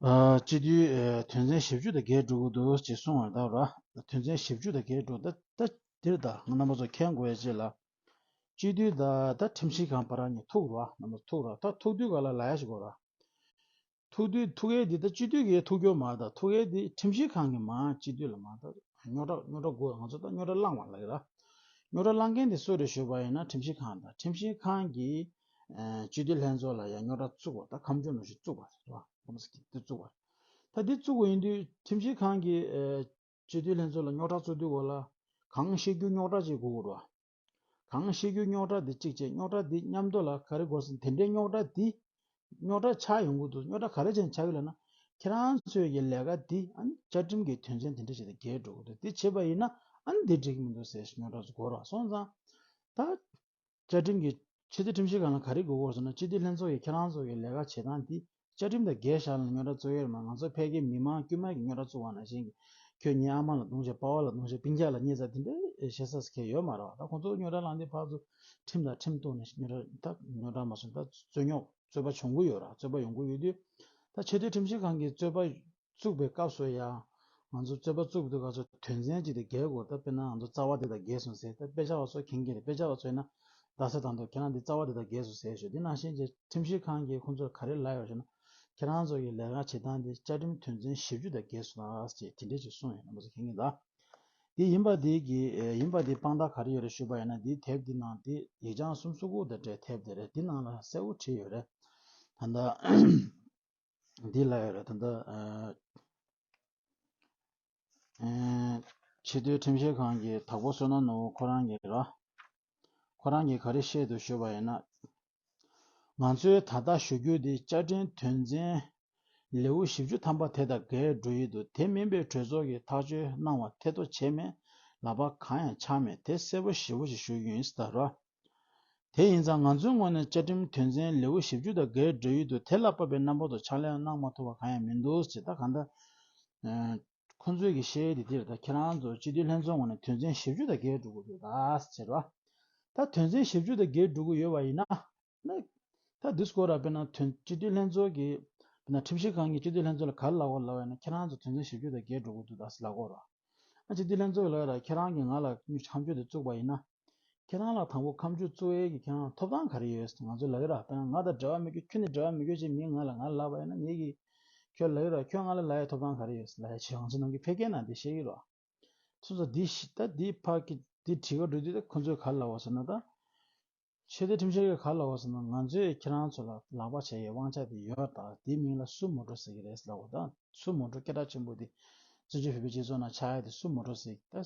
ཨ་སྤྱི་འཐུས་ཨ་དོན་ཚན་བཞི་བཅུ་དང་འགལ་འགྲོ་གི་འདུག་ཅེས་གསུངས་པ་རེད་ད། ར་དོན་ཚན་བཞི་བཅུ་དང་འགལ་འགྲོ་ད་ད་འདིར་ད་ང་རྣམ་པ་ཚོ་མཁྱེན་དགོས་ཡ་ཅིག་ལ། སྤྱི་འཐུས་ད་ད་ཁྲིམས་ཞིབ་ཁང་བར་ནས་ཐུག་ར་རྣམ་པ་ཐུག་ར་ད་ཐུག་དུས་ག་ལ་ལ་ཡ་ཞིག་དགོས་ར། ཐུག་དུས་ཐུག་ཡས་འདི་ད་སྤྱི་འཐུས་ཀྱིས་ཐུག་རྒྱུ་མ་རེད་ད། ཐུག་ཡས་འདི་ཁྲིམས་ཞིབ་ཁང་གིས་མ་སྤྱི་འཐུས་ལ་མ་ད་རྙོག་དྲ་རྙོག་དྲ་དགོས་ང་ཚོ་ད་རྙོག་དྲ་བསླངས་པ་ལ་ཡིན་ར། རྙོག་དྲ་བསླངས་མཁན་དེ་སུ་རེད་ཞུས་པ་ཡིན་ན་ཁྲིམས་ཞིབ་ཁང་དང་ཁྲིམས་ཞིབ་ཁང་གིས་ཨ་སྤྱི་འཐུས་ལྷན་ཚོགས་ལ་ཡང་རྙོག་དྲ་བཙུགས་པ་ད་ཁ་མཆུ་ནང་བཞིན་བཙུགས་པ་རེད་བ། ཁ་མཆུ་འདི་བཙུགས་པ་རེད། ད་འདི་བཙུགས་པ་ཡིན་དུས་ཁྲིམས་ཞིབ་ཁང་གིས་ཨ་སྤྱི་འཐུས་ལྷན་ཚོགས་ལ་རྙོག་དྲ་བཙུགས་དུས་གོ་ལ་གང་བཤད་རྒྱུ་རྙོག་དྲ་ཅིག་དགོས་དགོས་རེད་བ། གང་བཤད་རྒྱུ་རྙོག་དྲ་འདི་གཅིག་བྱས་རྙོག་དྲ་འདི་མཉམ་དུ་ལ་ག་རེ་དགོས་ཟེར་དེ་འདྲའི་རྙོག་དྲ་འདི་རྙོག་དྲ་ཆགས་ཡོང་གི་འདུག་རྙོག་དྲ་ག་རེ་བྱས་ནས་ཆགས་ཀྱི་ལབ་ན་ཁྱེད་རང་ཚོའི་གི་ལས་ཀ་འདི་ཨ་ནི་བཅའ་ཁྲིམས་ཀྱི་དོན་ཚན་དེ་འདྲ་ཞིག་དང་འགལ་འགྲོ་གི་འདུག་འདི་བྱས་པ་ཡིན་ན་ཨ་ནི་འདི་འགྲིག་གི་མི་འདུག་ཟེར་རྙོག་དྲ་ཚོ་གོ་ར་སོང་ཙང་ད། བཅའ་ཁྲིམས་ཀྱི་ཕྱི་དྲིལ་ཁྲིམས་ཞིབ་ཁང་ལ་ག་རེ་དགོས་སྐོར་སོང་ན་སྤྱི་འཐུས་ལྷན་ཚོགས་ཀྱིས་ཁྱེད་རང་ཚོ་གི་ལས་ཀ་བྱེད་སྟངས་འདི་བཅའ་ཁྲིམས་དང་འགལ་ཤག་ལ་རྙོག་དྲ་བཙུགས་ཡོད་རེད་མ། ང་ཚོ་ཕལ་སྐད་མི་མང་དཀྱུས་མ་གི་རྙོག་དྲ་བཙུགས་པ་ནང་བཞིན་གྱི་ཁྱོད་ངའི་ཨ་མ་ལ་རྡུང་བྱས་པ་ཕ་ལ་རྡུང་བྱས་སྤུན་ཀྱག་ལ་བརྙས་ཚར་དེ་འདྲའི་བཤད་ས་ཁེལ་ཡོད་མ་རེད་བ། ད་ཁོང་ཚོ་རྙོག་དྲ་ལངས་དུས་ཕར་ཚུར་ཁྲིམས་དང་ཁྲིམས་གཏུགས་ནས་རྙོག་དྲ་ད་རྙོག་དྲ་མ་སོང་ད་རྩོད་རྙོག་རྩོད་པ་བྱུང་གི་ཡོད་ར། རྩོད་པ་ཡོང་གི་ཡོད་དུས་ད་ཕྱི་དྲིལ་ཁྲིམས་ཞིབ་ཁང་གིས་རྩོད་པ་བཙུགས་པའི་སྐབས་སུ་ཡང་ ང་ཚོ་རྩོད་པ་བཙུགས་དུས་ང་ཚོ་དོན་ཚན་གཅིག་དེ་འགལ་དགོས། ད་དཔེར་ན་ང་ཚོ་རྩ་བ་དེ་དང་འགལ་སོང་ཟེར། ད་དཔེ་ཆ་བ་ཚོ་མཁྱེན་གྱི་རེད། དཔེ་ཆ་བ་ཚོ་ཡིན་ན་རྡ་ས་དང་དུ་ཁྱེད་རང་འདི་རྩ་བ་དེ་དང་འགལ་སོང་ཟེར་ཞུ། འདི་ནང་བཞིན་གྱི་ཁྲིམས་ཞིབ་ཁང་གིས་ཁོང་ཚོར་ག་རེ་ལབ་ཡོད་ཞུ་ན། ཁྱེད་རང་ཚོ་གི་ལས་ཀ་བྱེད་སྟངས་འདི་བཅའ་ཁྲིམས་དོན་ཚན་བཞི་བཅུ་དང་འགལ་སོང་ཟེར་དེ་འདྲས་ཅིག་གསུངས་ཡོད། རྣམ་པ་ཚོ་མཁྱེན་གྱི་འདུག་དེ་ཡིན་པ་དེ་གི་ཡིན་པ་དེ་དཔང་རྟགས་ག་རེ་ཡོད་རེད་ཞུས་པ་ཡིན་ན། འདི་དེབ་འདི་ནང་དེ་ཡིག་བྱང་སུམ་ཅུ་སོ་དགུ་དང་འབྲེལ་དེབ་དེ་རེད། འདི་ནང་ལ་གསལ་པོ་བྲིས་ཡོད་རེད། ད་ལྟ་འདི་ལ་ཡོད་རེད། ད་ལྟ་ཆེས་མཐོའི་ཁྲིམས་ཞིབ་ཁང་གི་དྭགས་པོ་བསོད་ནམས་ནོར་བུ་ཁོ་རང་གིས་ར། ཁོ་རང་གིས་ག་རེ་བཤད་འདུག་ཞུས་པ་ཡིན་ན། ང་ཚོས་ད་ལྟ་ཞུ་རྒྱུ་འདི་བཅའ་ཁྲིམས་དོན་ཚན་ལེའུ་བཞི་བཅུ་ཐམ་པ་དེ་དང་འགལ་འགྲོ་ཡི་འདུག་དེ་མིན་པའི་གྲོས་ཚོགས་ཀྱིས་ཐག་གཅོད་གནང་བ་ཐེ་གཏོགས་བྱས་མེད། ལག་པ་གང་ཡང་འཆང་མེད། དེ་གསལ་པོ་ཞེ་པོ་ཞིག་ཞུ་རྒྱུ་ཡིན་ཟེར་ད་ར། དེ་ཡིན་ཙང་ང་ཚོའི་ངོས་ནས་བཅའ་ཁྲིམས་དོན་ཚན་ལེའུ་བཞི་བཅུ་དང་འགལ་འགྲོ་ཡི་འདུག་དེ་ལ་དཔག་པའི་རྣམ་པ་དང་ཕྱག་ལས་གནང་མ་ཐུབ་པ་གང་ཡང་མི་འདུག་ཅེས། ད་གང་ལྟར། ཁོང་ཚོས་ཀྱི་བཤད་ཡས་དེ་འདིར། ད་ཁྱེད་རང་ཚོ་སྤྱི་འཐུས་ལྷན་ཚོགས་ངོས་ནས་དོན་ཚན་བཞི་བཅུ་དང་འགལ་འགྲོ་གི་འདུག་ད་ཟེར་བ། ད་དོན་ཚན་བཞི་བཅུ་དང་འགལ་འགྲོ་གི་ཡོད་པ་ཡིན་ན། ད་འདི་སྐོར་ལ་དཔེར་ན་དོན་སྤྱི་འཐུས་ལྷན་ཚོགས་ཀྱི་དཔེར་ན་ཁྲིམས་ཞིབ་ཁང་གིས་སྤྱི་འཐུས་ལྷན་ཚོགས་ལ་ག་རེ་ལབ་དགོས་ལབ་པ་ཡིན་ན། ཁྱེད་རང་ཚོ་དོན་ཚན་བཞི་བཅུ་དང་འགལ་འགྲོ་གི་འདུག་ད་ཟེར་ལབ་དགོས་ར། ཨ་སྤྱི་འཐུས་ལྷན་ཚོགས་ལ་ར་ཁྱེད་རང་གིས་ང་ལ་ཁམས་ཆུ་དེ་བཙུགས་པ་ཡིན་ན། ཁྱེད་རང་ལ་དང་པོ་ཁམས་ཆུ་བཙུགས་ཡས་ཀྱི་ཁྱེད་རང་ཐོབ་ཐང་ག་རེ་ཡོད་ཟེར་ང་ཚོ་ལབ་ཀྱི་ར། དཔེར་ན་ང་དང་འབྲེལ་བ་མེད་རྒྱུ། ཁྱོད་ནི་འབྲེལ་བ་མེད་རྒྱུ་ཅིག་མིན། ང་ལ་ང་ལབ་པ་ཡིན་ན། ངེད་ཀྱིས་ཁྱོད་ལབ་ཀྱི་ར། ཁྱོད་ང་ལ་ལབ་ཡས་ཐོབ་ཐང་ག་རེ་ཡོད་ཟེར་ལབ་ཡས་ཆེ། ང་ཚོ་ནང་གི་ཕལ་སྐད་ནང་འདི་བཤད་ཀྱི་ར། སོ་སོ་འདི་ཤི་ད་འདི་ཕ་གི་འདི་བྲིས་ག་འགྲོ་དུས་ད་ཁོ་ཚོས་ག་རེ་ལབ་པ་ཟེར་ན། ད་ཆེས་མཐོའི་ཁྲིམས་ཞིབ་ཁང་ག་རེ་ལབ་པ་ཟེར་ན། ང་ཚོས་ཁྱེད་རང་ཚོ་ལ་ལག་པ་འཆང་ཡས་དབང་ཆ་དེ་ཡོད་ད། དེའི་མིང་ལ་སུ་མོ་ཊ་ཟེར་གྱི་རེད་ལབ་པ་དང་། སུ་མོ་ཊ་སྐད་གྲགས་ཆེན་པོ་དེ་བཙན་བྱོལ་བོད་པའི་སྤྱི་ཚོགས་ནང་ཆགས་ཡས་དེ་སུ་མོ་ཊ་ཟེར། ད་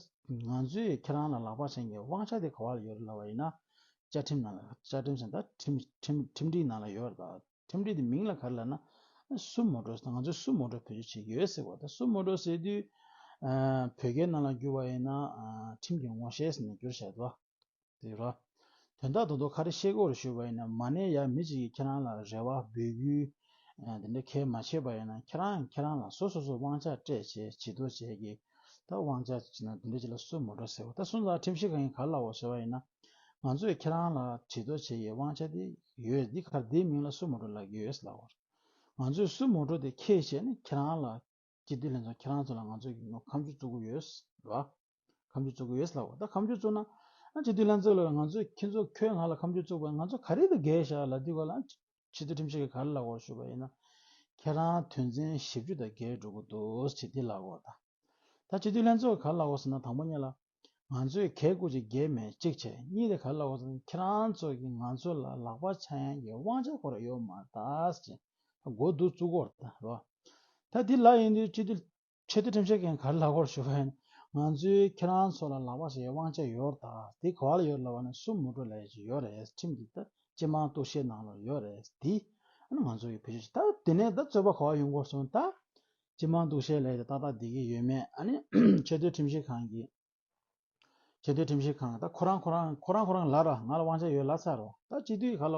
ང་ཚོས་ཁྱེད་རང་ལ་ལག་པ་འཆང་ཡས་དབང་ཆ་དེ་ག་བ་ལ་ཡོད་རེད་ལབ་པ་ཡིན་ན། བཅའ་ཁྲིམས་ནང་ལ། བཅའ་ཁྲིམས་ཟེར་ན་ད་ཁྲིམས་ཁྲིམས་ཁྲིམས་སྒྲིག་ནང་ལ་ཡོད་རེད་ད། ཁྲིམས་སྒྲིག་དེ་མིང་ལ་ག་རེ་ལབ་ན། སུ་མོ་ཊ་ཟེར། ང་ཚོས་སུ་མོ་ཊ་བེད་སྤྱོད་བྱེད་ཀྱི་ཡོད་ཟེར་བ་དང་། སུ་མོ་ཊ་ཟེར་དུས། ཨ་བོད་སྐད་ནང་ལ་བསྒྱུར་བ་ཡིན་ན། ཨ་ཁྲིམས་ཀྱི་ངོ་ཤེས་ཟེར་ནས་བསྒྱུར་བཞག་འདུག་བ། དེ་ར། དོན་དག་རྡོག་རྡོག་ག་རེ་བཤད་ཀྱི་ཡོད་རེད་ཞུས་པ་ཡིན་ན། མ་ཎི་ཡ་མི་གཅིག་གིས་ཁྱེད་རང་ལ་རེ་བ་འབོད་སྐུལ། ཨ་དེ་འདྲ་གལ་མ་བྱས་པ་ཡིན་ན། ཁྱེད་རང་ཁྱེད་རང་ལ་སོ་སོ་སོ་དབང་ཆ་སྤྲད་བྱས་བྱེད་དོ་བྱས་ཀྱི། ད་དབང་ཆ་ཅིག་ན་དེ་འདྲ་ཅིག་ལ་སུ་མོ་ཊ་ཟེར་བ། ད་སོང་ཙང་ཁྲིམས་ཞིབ་ཁང་གིས་ག་རེ་ལབ་པ་ཞུས་པ་ཡིན་ན། ང་ཚོས་ཁྱེད་རང་ལ་བྱེད་དོ་བྱས་ཀྱི་དབང་ཆ་དེ་ཡོད། འདི་ག་རེ། འདིའི་མིང་ལ་སུ་མོ་ཊ་ལབ་ཀྱི་ཡོད་ལབ་པ། ང་ཚོས་སུ་མོ་ཊ་དེ་འཁྱེར་བྱས་ནས་ཁྱེད་རང་ལ། སྤྱི་འཐུས་ལྷན་ཚོགས་ཁྱེད་རང་ཚོ་ལ་ང་ཚོས་ཀྱི་ཁ་མཆུ་བཙུགས་ཀྱི་ཡོད་ར། ཁ་མཆུ་བཙུགས་ཀྱི་ཡོད་ལབ་པ། ད་ཁ་མཆུ་བཙུགས་ན། ཨ་སྤྱི་འཐུས་ལྷན་ཚོགས་ལ་ང་ཚོས་ཁྱེད་ཚོ་ཁྱོད་ང་ལ་ཁ་མཆུ་བཙུགས་པ་ང་ཚོ་ག་རེ་དང་འགལ་བཞག་ལབ་དུས་ག་ལ། ཨ་སྤྱི་འཐུས་ཁྲིམས་ཞིབ་ཀྱིས་ག་རེ་ལབ་ཀྱི་ཡོད་ཞུས་པ་ཡིན་ན། ཁྱེད་རང་དོན་ཚན་བཞི་བཅུ་དང་འགལ་འགྲོ་གི་འདུག་ཅེས་འདི་ལབ་ཀྱི་ཡོད་ད། ད་སྤྱི་འཐུས་ལྷན་ཚོགས་ག་རེ་ལབ་ཀྱི་ཡོད་ཟེར་ན། དང་པོ་ཉིད་ལ། ང་ཚོས་གལ་དགོས་ཀྱི་འགལ་མེད་གཅིག་བྱས། གཉིས་དེ་ག་རེ་ལབ་ཀྱི་ཡོད་ཟེར་ན། ཁྱེད་རང་ཚོ་གིས་ང་ཚོ་ལ་ལག་པ་འཆང་ཡག་གི་དབང་ཆ་ཁོ་རང་ཡོད་མ་རེད་ད་ཟེར། མགོ་འདུག་བཙུགས་ཀྱི་ཡོད་རེད་ད་རོ། ད་འདི་ལབ་ཡོང་དུས་སྤྱི་འཐུས་ཆེས་མཐོའི་ཁྲིམས་ཞིབ་ཁང་ག་རེ་ལབ་ཀྱི་ཡོད་ཞུས་པ་ཡིན་ན། ང་ཚོས་ཁྱེད་རང་ཚོ་ལ་ལག་པ་འཆང་ཡག་དབང་ཆ་ཡོད་རེད་ད། དེ་ག་བ་ལ་ཡོད་ལབ་པ་ན། སུ་མོ་ཊ་ལབ་ཡག་ཅིག་ཡོད་རེད། ཁྲིམས་ཀྱི་ད་སྤྱི་དམངས་གཏུག་བཤེར་ནང་ལ་ཡོད་རེད། དེ་ཨ་ནི་ང་ཚོ་གིས་བེད་སྤྱོད་བྱེད། ད་དེ་ནས་ད་རྩོད་པ་ག་བ་ཡོང་གི་ཡོད་ཟེར་ན། ད་སྤྱི་དམངས་གཏུག་བཤེར་ལབ་ཡག་དེ་ཏག་ཏག་བསྡད་ཀྱི་ཡོད་མེད། ཨ་ནི་ཆེས་མཐོའི་ཁྲིམས་ཞིབ་ཁང་གིས། ཆེས་མཐོའི་ཁྲིམས་ཞིབ་ཁང་ད་ཁོ་རང་ཁོ་རང་ཁོ་རང་ཁོ་རང་ལབ་ར། ང་ལ་དབང་ཆ་ཡོད་ལབ་ཚར་རོ། ད་སྤྱི་འཐུས་ག་ལ་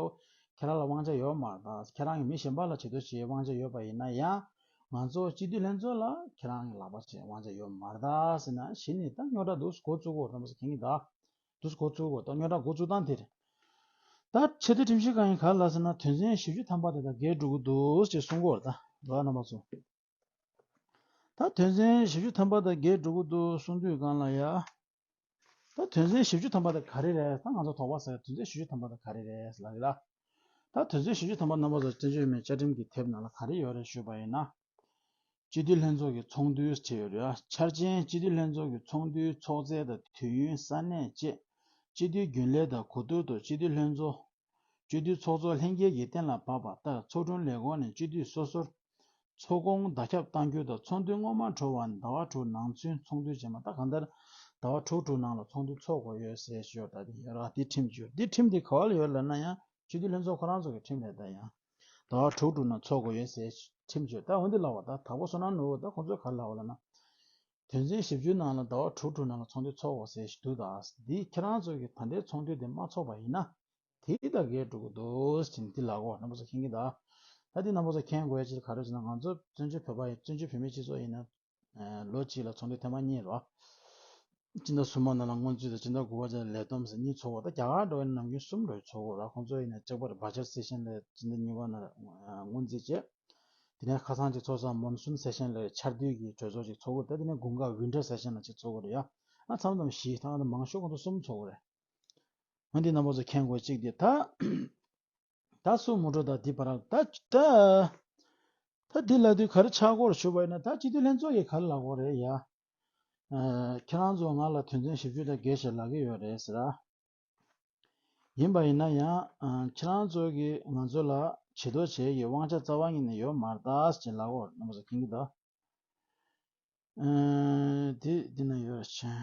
ཁྱེད་རང་ལ་དབང་ཆ་ཡོད་མ་རེད་ད། ཁྱེད་རང་གིས་མི་གཞན་པ་ལ་བྱེད་དོ་བྱེད་དབང་ཆ་ཡོད་པ་ཡིན་ན་ཡང་། ང་ཚོ་སྤྱི་འཐུས་ལྷན་ཚོགས་ལ་ཁྱེད་རང་གིས་ལག་པ་འཆང་དབང་ཆ་ཡོད་མ་རེད་ད་ཟེར་ན། གཞི་ནས་ད་རྙོག་དྲ་འདུག་སེ་འགོ་བཙུགས་ཀྱི་ཡོད་རེད། རྣམ་པ་ཚོ་མཁྱེན་གྱི་འདུག་འདུག་སེ་འགོ་བཙུགས་ཀྱི་ཡོད། ད་རྙོག་དྲ་འགོ་བཙུགས་སྟངས་དེ་རེད། ད་ཆེས་མཐོའི་ཁྲིམས་ཞིབ་ཁང་གིས་ག་རེ་ལབ་ཟེར་ན། དོན་ཚན་བཞི་བཅུ་ཐམ་པ་དེ་དང་འགལ་འགྲོ་གི་འདུག་ཅེས་གསུང་གི་ཡོད་རེད་ད། རོ་རྣམ་པ་ཚོ། ད་དོན་ཚན་བཞི་བཅུ་ཐམ་པ་དང་འགལ་འགྲོ་གི་འདུག་གསུང་དུས་སྒང་ལ་ཡ། ད་དོན་ཚན་བཞི་བཅུ་ཐམ་པ་དེ་ག་རེ་རེད། ད་ང་ཚོ་དོགས་པ་ཟ་ཡག་དོན་ཚན་བཞི་བཅུ་ཐམ་པ་དེ་ག་རེ་རེད་ལབ་ཀྱི་ལ། ད་དོན་ཚན་བཞི་བཅུ་ཐམ་པ་རྣམ་པ་ཚོ་བཙན་བྱོལ་བོད་མིའི་བཅའ་ཁྲིམས་ཀྱི་དེབ་ནང་ལ་ག་རེ་ཡོད་རེད་ཞུས་པ་ཡིན་ན། སྤྱི་འཐུས་ལྷན་ཚོགས་ཀྱི་ཚོགས་འདུ་ཞེས་ཡོད་རེད། འཆར་ཅན་སྤྱི་འཐུས་ལྷན་ཚོགས་ཀྱི་ཚོགས་འདུའི་ཚོགས་ཚད་དང་དུས་ཡུན། ས་གནས་བཅས། སྤྱི་འཐུས་རྒྱུན་ལས་དང་གོ་བསྡུར་དུ་སྤྱི་འཐུས་ལྷན་ཚོགས། སྤྱི་འཐུས་ཚོགས་གཙོ་ལྷན་རྒྱས་ཀྱིས་གཏན་ལ་ཕབ་པ་ལྟར་ཚོགས་དྲུང་ལས་ཁུངས་ནས་སྤྱི་འཐུས་སོ་སོར་ཚོགས་སྐོང་བརྡ་ཁྱབ་གཏང་རྒྱུ་དང་། ཚོགས་འདུ་སྔོན་མ་གྲོལ་བ་ནས་ཟླ་བ་དྲུག་ནང་ཚུན་ཚོགས་འདུ་རྗེས་མ། ད་གང་ལྟར་ཟླ་བ་དྲུག་དྲུག་ནང་ལ་ཚོགས་འདུ་འཚོགས་དགོས་ཡོད་ཟེར་ཞུ་ཡག་ད་དེ་ཡོད་ར། དེ་ཁྲིམས་ཅིག་ཡོད། དེ་ཁྲིམས་དེ་ག་བ་ལ་ཡོད་ལབ་ན་ཡང་སྤྱི་འཐུས་ལྷན་ཚོགས་ཁོ་རང་ཚོ་གི་ཁྲིམས་རེད། ད་ཡང་ཟླ་བ་དྲུག་དྲུག་ནང་འཚོགས་དགོས་ཡོད་ཟེར་ཁྲིམས་ཅིག་ཡོད། ད་འོན་ཏེ་ལབ་པ་ད་དྭགས་པོ་བསོད་ནམས་ནོར་བུ་ད་ཁོང་ཚོས་ག་རེ་ལབ་པ་ལབ་ན། དོན་ཚན་བཞི་བཅུ་ནང་ལ་ཟླ་བ་དྲུག་དྲུག་ནང་ལ་ཚོགས་འདུ་འཚོགས་དགོས་ཟེར་ཞིག་འདུག་ད་འདི་ཁྱེད་རང་ཚོ་གི་ད་ལྟའི་ཚོགས་འདུ་དེ་མ་འཚོགས་པ་ཡིན་ན། དེ་ལྟར་འགལ་འགྲོ་གི་འདུག་ཟེར་ནས་འདི་ལབ་ཀྱི་ཡོད། རྣམ་པ་ཚོ་མཁྱེན་གྱི་འདུག་ད་འདི་རྣམ་པ་ཚོ་མཁྱེན་དགོས་ཡག་ཅིག་ག་རེ་ཟེར་ན། ང་ཚོ་བཙན་བྱོལ་བོད་པ་ཡིན། བཙན་བྱོལ་བོད་མིའི་སྤྱི་ཚོགས་ཡིན་ན། ཨ་ལོ་གཅིག་ལ་ཚོགས་འདུ་ཐེངས་མ་གཉིས་རེད་བ། སྤྱི་ཟླ་གསུམ་པ་ནང་ལ་སྔོན་རྩིས་དང་། སྤྱི་ཟླ་དགུ་པ་ཆ་ལས་བསྡོམས་ཟེར་གཉིས་ཚོགས་པ། ད་རྒྱ་གར་འདྲ་བོ་ཡིན་ན་ནམ་རྒྱུན་གསུམ་འདྲ་བོ་ཚོགས་ཀྱི་ཡོད་རེད། ཁོང་ཚོ་ཡིན་ན་གཅིག་པ་རེད། བྷ་ཇེཊ་སེ་ཤན་ལ་སྤྱི་ཟླ་གཉིས་པ་ནང་ལ་སྔོན་རྩིས་བྱས། དེ་ནས་ཁ་སང་ཅིག་ཚོགས་ས་མོན་སུན་སེ་ཤན་ལ་ཆར་དུས་ཀྱི་གྲོས་ཚོགས་ཅིག་ཚོགས་ཀྱི་རེད། དེ་ནས་དགུན་ཁ་ཝིན་ཊར་སེ་ཤན་ལ་ཅིག་ཚོགས་ཀྱི་རེད་ཡ། ཨ་མཚམས་མཚམས་བཞི་ཐང་དང་མང་ཤོས་ཁོང་ཚོ་གསུམ་ཚོགས་ཀྱི་རེད། ཨ་འདི་རྣམ་པ་ཚོ་མཁྱེན་དགོས་གཅིག་དེ་ད། ད་སུ་མུ་འགྲོ་ད་འདི་བར་ད་ད། ད་འདི་ལ་དུས་ག་རེ་ཆགས་སྐོར་ཞུ་བ་ཡིན་ན་ད་སྤྱི་འཐུས་ལྷན་ཚོགས་ཀྱིས་ག་རེ་ལབ་དགོས་རེད་ཡ། ཁྱེད་རང་ཚོ་ང་ལ་དོན་ཚན་བཞི་བཅུ་དང་བརྒྱད་ཞེས་ལབ་ཀྱི་ཡོད་རེད་ཟེར། ཡིན་པ་ཡིན་ན་ཡང་ཁྱེད་རང་ཚོ་གིས་ང་ཚོ་ལ་བྱེད་དོ་བྱེད་ཀྱི་དབང་ཆ་རྩ་བ་ཉིད་ནས་ཡོད་མ་རེད་ད་ཅེས་ལབ་ཡོད་རེད། རྣམ་པ་ཚོ་མཁྱེན་གྱི་འདུག་དེ་འདི་ན་ཡོད་རེད་ཆེ།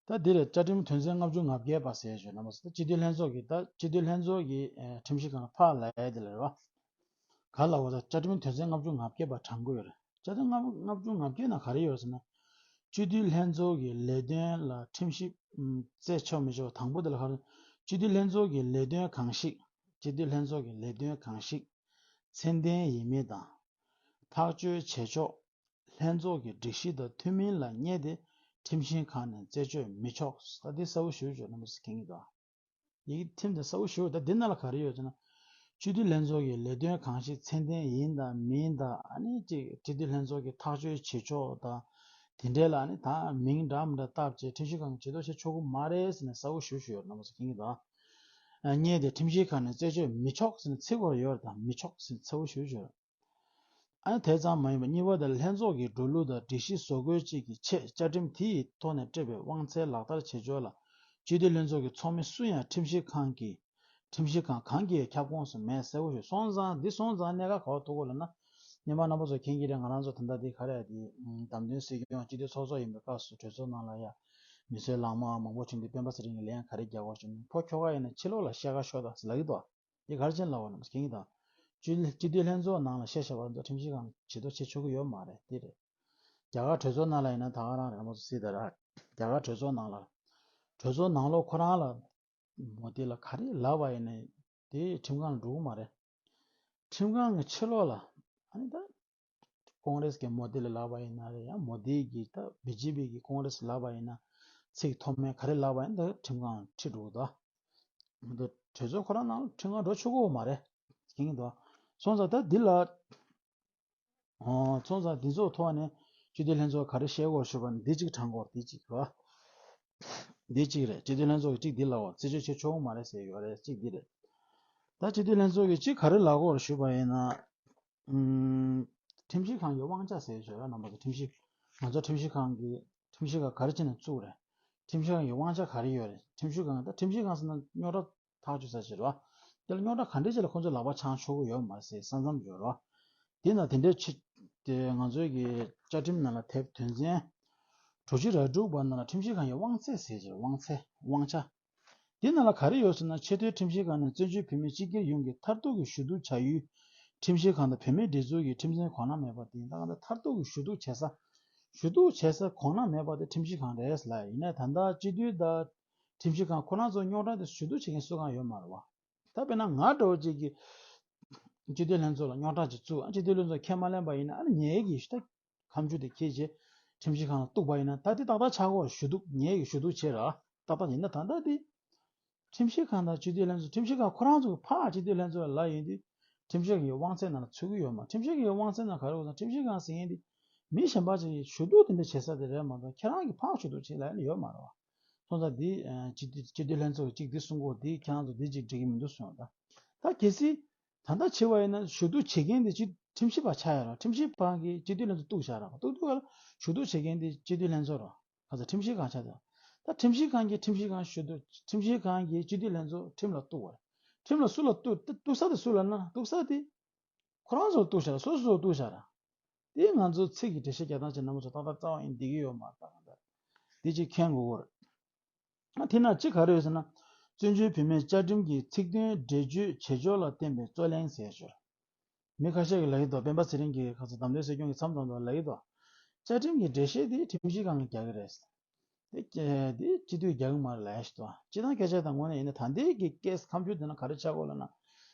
ད་འདི་རེད། བཅའ་ཁྲིམས་དོན་ཚན་ལྔ་བཅུ་ང་བརྒྱད་པ་ཟེར་ཞོར་རྣམ་པ་ཚོ་ད་སྤྱི་འཐུས་ལྷན་ཚོགས་ཀྱི་ད་སྤྱི་འཐུས་ལྷན་ཚོགས་ཀྱི་ཁྲིམས་ཞིབ་ཁང་ཕར་ལ་ཡ་དེ་ལ་རེད་བ། ག་ལ་འོ་ད་བཅའ་ཁྲིམས་དོན་ཚན་ལྔ་བཅུ་ང་བརྒྱད་པ་དྲང་པོ་ཡོད་རེད། བཅའ་ཁྲིམས་ལྔ་བཅུ་ང་བརྒྱད་ནང་ག་རེ་ཡོད་ཟེར་ན། སྤྱི་འཐུས་ལྷན་ཚོགས་ཀྱི་ལས་དོན་ལ་ཁྲིམས་ཞིབ་བྱེད་ཆོག་མི་ཆོག་དང་པོ་དེ་ལ་ག་རེ། སྤྱི་འཐུས་ལྷན་ཚོགས་ཀྱི་ལས་དོན་གང་ཞིག་སྤྱི་འཐུས་ལྷན་ཚོགས་ཀྱི་ལས་དོན་གང་ཞིག་མཚན་ལྡན་ཡིན་མིན་དང་། ཐག་གཅོད་བྱེད་ཕྱོགས། ལྷན་ཚོགས་ཀྱི་སྒྲིག་གཞི་དང་མཐུན་མིན་ལ་བསྙད་དེ་ཁྲིམས་ཞིབ་ཁང་ནས་རྩད་གཅོད་མི་ཆོག་ད་འདི་གསལ་པོ་ཞེ་པོ་ཅིག་རྣམ་པ་ཚོས་མཁྱེན་གྱི་འདུག་ཡི་གེ་ཐེམ་དེ་གསལ་པོ་ཞེ་པོ། ད་འདི་ནང་ལ་ག་རེ་ཡོད་ཟེར་ན། སྤྱི་འཐུས་ལྷན་ཚོགས་ཀྱི་ལས་དོན་གང་ཞིག་མཚན་ལྡན་ཡིན་དང་མིན་དང་ཨ་ནི་ཅིག་སྤྱི་འཐུས་ལྷན་ཚོགས་ཀྱི་ཐག་གཅོད་བྱེད་ཕྱོགས་དང་། དེ་འདྲའི་ལ་ཨ་ནི་ད་མིང་འདྲ་མི་འདྲ་བཏགས་བྱས་ཁྲིམས་ཞིབ་ཁང་གིས་བྱེད་དོ་བྱེད་ཆོག་གི་མ་རེད་ཟེར་ནས་གསལ་པོ་ཞེ་པོ་ཞིག་ཡོད་རེད། རྣམ་པ་ཚོས་མཁྱེན་གྱི་འདུག་བསྙད་དེ་ཁྲིམས་ཞིབ་ཁང་ནས་རྩད་གཅོད་མི་ཆོག་ཟེར་ནས་ཚིག་སྐོར་ཡོད་རེད། ད་མི་ཆོག་ཟེར་ནས་གསལ་པོ་ཞེ་པོ་ཞིག་ཡོད་རེད། ཨ་ནི་དེ་ཙམ་མ་ཡིན་པར་གཉིས་པ་དེ་ལ་ལྷན་ཚོགས་ཀྱི་འགྲོ་ལུགས་དང་སྒྲིག་གཞི་བཟོ་བཀོད་བཅས་ཀྱི་ཆེད་བཅའ་ཁྲིམས་དེ་ཡི་ཐོག་ནས་སྤྲད་པའི་དབང་ཚད་ལག་བསྟར་བྱེད་ཕྱོགས་ལ་སྤྱི་འཐུས་ལྷན་ཚོགས་ཀྱི་ཚོགས་མི་སུ་ཡང་ཁྲིམས་ཞིབ་ཁང་གི་ཁྲིམས་ཞིབ་ཁང་གང་གི་ཁྱབ་ཁོངས་སུ་མེད། གསལ་པོ་ཞིག་སོང་ཙང་འདི་སོང་ཙང་གནད་འགག་ག་པར་ཐུག་གོ་ལབ་ན། སྔོན་མ་རྣམ་པ་ཚོ་མཁྱེན་གྱི་རེད། ང་རང་ཚོ་ད་ལྟ་འདི་ག་རེ་འདི་བདམས་ཐོན་སྲིད་སྐྱོང་སྤྱི་འཐུས་ཚོགས་གཙོ་ཡིན་པའི་སྐབས་སུ་གྲོས་ཚོགས་ནང་ལ་ཡ་མི་གསོད་ལག་དམར་མང་པོ་བྱུང་དུས་སྤེན་པ་ཚེ་རིང་གིས་ལན་ག་རེ་རྒྱག་གོ་ཞུ་ན། ཕོ་ཁྱོ་ག་ཡིན་ན་ཕྱི་ལོགས་ལ་བཤད་ག་ཤོག་དང་ལབ་ཀྱི་འདུག་འདི་ག་རེ་བྱས་ནས་ལབ་པ་རྣམས་མཁྱེན་གྱི་འདུག་སྤྱི་སྤྱི་འཐུས་ལྷན་ཚོགས་ནང་ལ་བཤད་བཞག་པ་ཚོ་ཁྲིམས་ཞིབ་ཁང་བྱེད་དོ་བྱེད་ཆོག་གི་ཡོད་མ་རེད། འདི་རེད། རྒྱ་གར་གྲོས་ཚོགས་ནང་ལ་ཡིན་ན་ད་ག་རང་རེད། རྣམ་པ་ཚོ་གཟིགས་དང་ར། རྒྱ་གར་གྲོས་ཚོགས་ནང་ལ། གྲོས་ཚོགས་ནང་ལོགས་ཁོ་རང་ལ་མོ་དི་ལ་ག་རེ་ལབ་པ་ཡིན་ན་དེ་ཁྲིམས་ཁང་ལ་འགྲོ་གི་མ་རེད། ཁྲིམས་ཁང་གི་ཕྱི་ལོགས་ལ་ཨ་ནི་ད་ཀོང་རེས་ཀྱི་མོ་དི་ལ་ལབ་པ་ཡིན་ན་རེད། ཡང་མོ་དི་གི་ད་བི་ཇེ་པི་གི་ཀོང་རེས་ལབ་པ་ཡིན་ན་ཚིག་མཐོ་དམན་ག་རེ་ལབ་པ་ཡིན་ན་ད་ཁྲིམས་ཁང་ཁྲིད་འགྲོ་གི་འདུག་འདི་གྲོས་ཚོགས་ཁོ་རང་ནང་ཁྲིམས་ཁང་འགྲོ་ཆོག་གི་ཡོད་མ་རེད། མཁྱེན་གྱི་འདུག་སོང་ཙང་ད་འདི་ལ། ཨོ། སོང་ཙང་འདི་ཚོ་ཐོག་ནས་སྤྱི་འཐུས་ལྷན་ཚོགས་ག་རེ་བཤད་དགོས་ཞུས་པ་ནི་འདི་གཅིག་དྲང་དགོས་འདི་གཅིག་རེད་བ། འདི་གཅིག་རེད། སྤྱི་འཐུས་ལྷན་ཚོགས་ཀྱིས་གཅིག་འདི་ལབ་པ་རྩད་གཅོད་བྱེད་ཆོག་གི་མ་རེད་ཟེར་ཡོད་རེད། གཅིག་འདི་རེད། ད་སྤྱི་འཐུས་ལྷན་ཚོགས་ཀྱིས་གཅིག་ག་རེ་ལབ་དགོས་ཞུས་པ་ཡིན་ན། ཨུམ། ཁྲིམས་ཞིབ་ཁང་གི་དབང་ཆ་ཟེར་ཞོར་རྣམ་པ་ཚོ་ཁྲིམས་ཞིབ། ང་ཚོ་ཁྲིམས་ཞིབ་ཁང་གི་ཁྲིམས་ཞིབ་ཁང་ག་རེ་བྱས་ནས་བཙུགས་རེད། ཁྲིམས་ཞིབ་ཁང་གི་དབང་ཆ་ག་རེ་ཡོད་རེད། ཁྲིམས་ཞིབ་ཁང་ད་ཁྲིམས་ཞིབ་ཁང་ཟེར་ན་རྙོག་དྲ་ཐག་གཅོད་ས་ཅིག་རེད་བ། དེ་ལ་རྙོག་དྲ་ག་འདྲས་ཅིག་ལ་ཁོང་ཚོས་ལག་པ་འཆང་ཆོག་གི་ཡོད་མ་རེད་ཟེར་ས་མཚམས་ཡོད་རེད་བ། དེ་ན་དེ་འདྲའི་ཆེ། དེ་ང་ཚོའི་གི་བཅའ་ཁྲིམས་ནང་ལ་དེབ་དོན་ཚན་དྲུག་ཅུ་རེ་དྲུག་པ་ནང་ལ་ཁྲིམས་ཞིབ་ཁང་གི་དབང་ཚད་ཟེར་གྱི་རེད། དབང་ཚད་དབང་ཆ། དེ་ནང་ལ་ག་རེ་ཡོད་ཟེར་ན། ཆེས་མཐོའི་ཁྲིམས་ཞིབ་ཁང་ནས་བཙན་བྱོལ་བོད་མིའི་སྤྱི་སྒེར་ཡོངས་ཀྱི་མཐར་གཏུགས་ཀྱི་ཞུ་གཏུག་བྱ་ཡུལ། ཁྲིམས་ཞིབ་ཁང་དང་བོད་མིའི་སྒྲིག་འཛུགས་ཀྱི་ཁྲིམས་འཛིན་གོང་ན་མེད་པ་དེ་ཡིན། ད་གང་ལྟར་མཐར་གཏུགས་ཀྱི་ཞུ་གཏུག་བྱེད་ས། ཞུ་གཏུག་བྱེད་ས་གོང་ན་མེད་པ་དེ་ཁྲིམས་ཞིབ་ཁང་རེད་ལ། ཡིན་ནའི་ད་ལྟ་སྤྱི་འཐུས་དང་ཁྲིམས་ཞིབ་ཁང་ཁོ་རང་ཚོ་རྙོག་དྲ་དེ་ཞུ་གཏུག་བྱེད་མཁན་སུ་གང་ཡོད་མ་རེད་བ། ད་དཔེར་ན་ང་འདྲ་བོ་ཅིག་གིས་སྤྱི་འཐུས་ལྷན་ཚོགས་ལ་རྙོག་དྲ་ཅིག་བཙུགས། ཨ། སྤྱི་འཐུས་ལྷན་ཚོགས་ཁས་མ་ལེན་པ་ཡིན་ན། ཨ་ནི་ངའི་གི་ཞུ་དག་ཁ་མཆུ་དེ་འཁྱེར་བྱས་ཁྲིམས་ཞིབ་ཁང་ལ་གཏུགས་པ་ཡིན་ན། ད་དེ་ཏག་ཏག་ཆགས་ཀྱི་ཡོད་རེད། ཞུ་གཏུག་ངའི་གི་ཞུ་གཏུག་བྱས་ར་ཏག་ཏག་ཡིན་ན། ད་ལྟ་དེ་ཁྲིམས་ཞིབ་ཁང་དང་སྤྱི་འཐུས་ལྷན་ཚོགས། ཁྲིམས་ཞིབ་ཁང་ཁོ་རང་ཚོ་གི་ཕར་སྤྱི་འཐུས་ལྷན་ཚོགས་ལ་ལབ་ཡོང་དུས་ཁྲིམས་ཞིབ་ཁང་གི་དབང་ཚད་ནང་ལ་ཚུད་ཀྱི་ཡོད་མ། ཁྲིམས་ཞིབ་ཁང་གི་དབང་ཚད་ནང་ག་རེ་ཡོད་ཟེར་ན། ཁྲིམས་ཞིབ་ཁང་ཟེར་མཁན་དེ་མི་གཞན་པ་ཅིག་གིས་ཞུ་གཏུག་དེ་འདྲ་བྱེད་ས་དེ་རེད་མ་གཏོགས་ཁྱེད་རང་གིས་ཕར་ཞུ་གཏུག་བྱེད་ལབ་ཡ་ནི་ཡོད་མ་རེད་བ། སོང་ཙང་འདི་སྤྱི་འཐུས་སྤྱི་འཐུས་ལྷན་ཚོགས་ཀྱིས་གཅིག་འདི་གསུང་གི་ཡོད། འདི་ཁྱེད་རང་ཚོ་འདི་གཅིག་འགྲིག་གི་མི་འདུག་གསུངས་ཡོད། ད་ད་གལ་སྲིད་ད་ལྟ་བྱས་པ་ཡིན་ན་ཞུ་གཏུག་བྱེད་མཁན་དེ་སྤྱི་ཁྲིམས་ཞིབ་པ་ཆགས་ཡ་རེད། ཁྲིམས་ཞིབ་པ་གིས་སྤྱི་འཐུས་ལྷན་ཚོགས་གཏུགས་བཞག་རེད། གཏུགས་དུས་ག་ལ་ཞུ་གཏུག་བྱེད་མཁན་དེ་སྤྱི་འཐུས་ལྷན་ཚོགས་རེད། ག་ཚོད་ཁྲིམས་ཞིབ་ཁང་ཆགས་ཡོད། ད་ཁྲིམས་ཞིབ་ཁང་གིས་ཁྲིམས་ཞིབ་ཁང་ཞུ་གཏུག་ཁྲིམས་ཞིབ་ཁང་གིས་སྤྱི་འཐུས་ལྷན་ཚོགས་ཁྲིམས་ལ་གཏུགས་པ་རེད། ཁྲིམས་ལ་སུ་ལ་གཏུགས། གཏུགས་ས་དེ་སུ་ལ་ན། གཏུགས་ས་དེ་ཁོ་རང་ཚོར་གཏུགས་བཞག་ར། སོ་སོ་སོར་གཏུགས་བཞག་ར། དེ་ང་ཚོ་ཚིག་གི་འགྲེལ་བཤད་རྒྱག་སྟངས་ཅིག་རྣམ་པ་ཚོ་ཏག་ཏག་རྩ་བ་ཡིན་བསྡད་ཀྱི་ཡོད་མ་རེད། ད་གང་ལྟར་དེ་ཅིག་མཁྱེན་དགོས་ཀྱི་རེད། ཨ། དེ་ན་གཅིག་ག་རེ་ཡོད་ཟེར་ན། བཙན་བྱོལ་བོད་མིའི་བཅའ་ཁྲིམས་ཀྱི་ཚིག་དོན་འགྲེལ་བརྗོད་བྱེད་ཕྱོགས་ལ་བརྟེན་པའི་རྩོད་གླེང་ཟེར་ཞོར། མི་ཁ་ཤས་ཀྱིས་ལབ་ཀྱི་འདུག་སྤེན་པ་ཚེ་རིང་གིས་ཁ་སང་བདམས་ཐོན་སྲིད་སྐྱོང་གི་མཚམས་མཚམས་དུ་ལབ་ཀྱི་འདུག་བཅའ་ཁྲིམས་ཀྱི་འགྲེལ་བཤད་དེ་ཁྲིམས་ཞིབ་ཁང་གིས་རྒྱག་གི་རེད། དེ་དེ་སྤྱི་འཐུས་རྒྱག་གི་མ་རེད་ལབ་ཡ་ཞིག་འདུག་སྤྱིར་བཏང་སྐད་ཆ་དང་། དངོས་གནས་ཡིན་ན་ད་ལྟའི་གི་ཀེ་སི་ཁ་མཆུ་དེ་ན་ག་རེ་ཆགས་ཀྱི་ཡོད་ལབ་ན།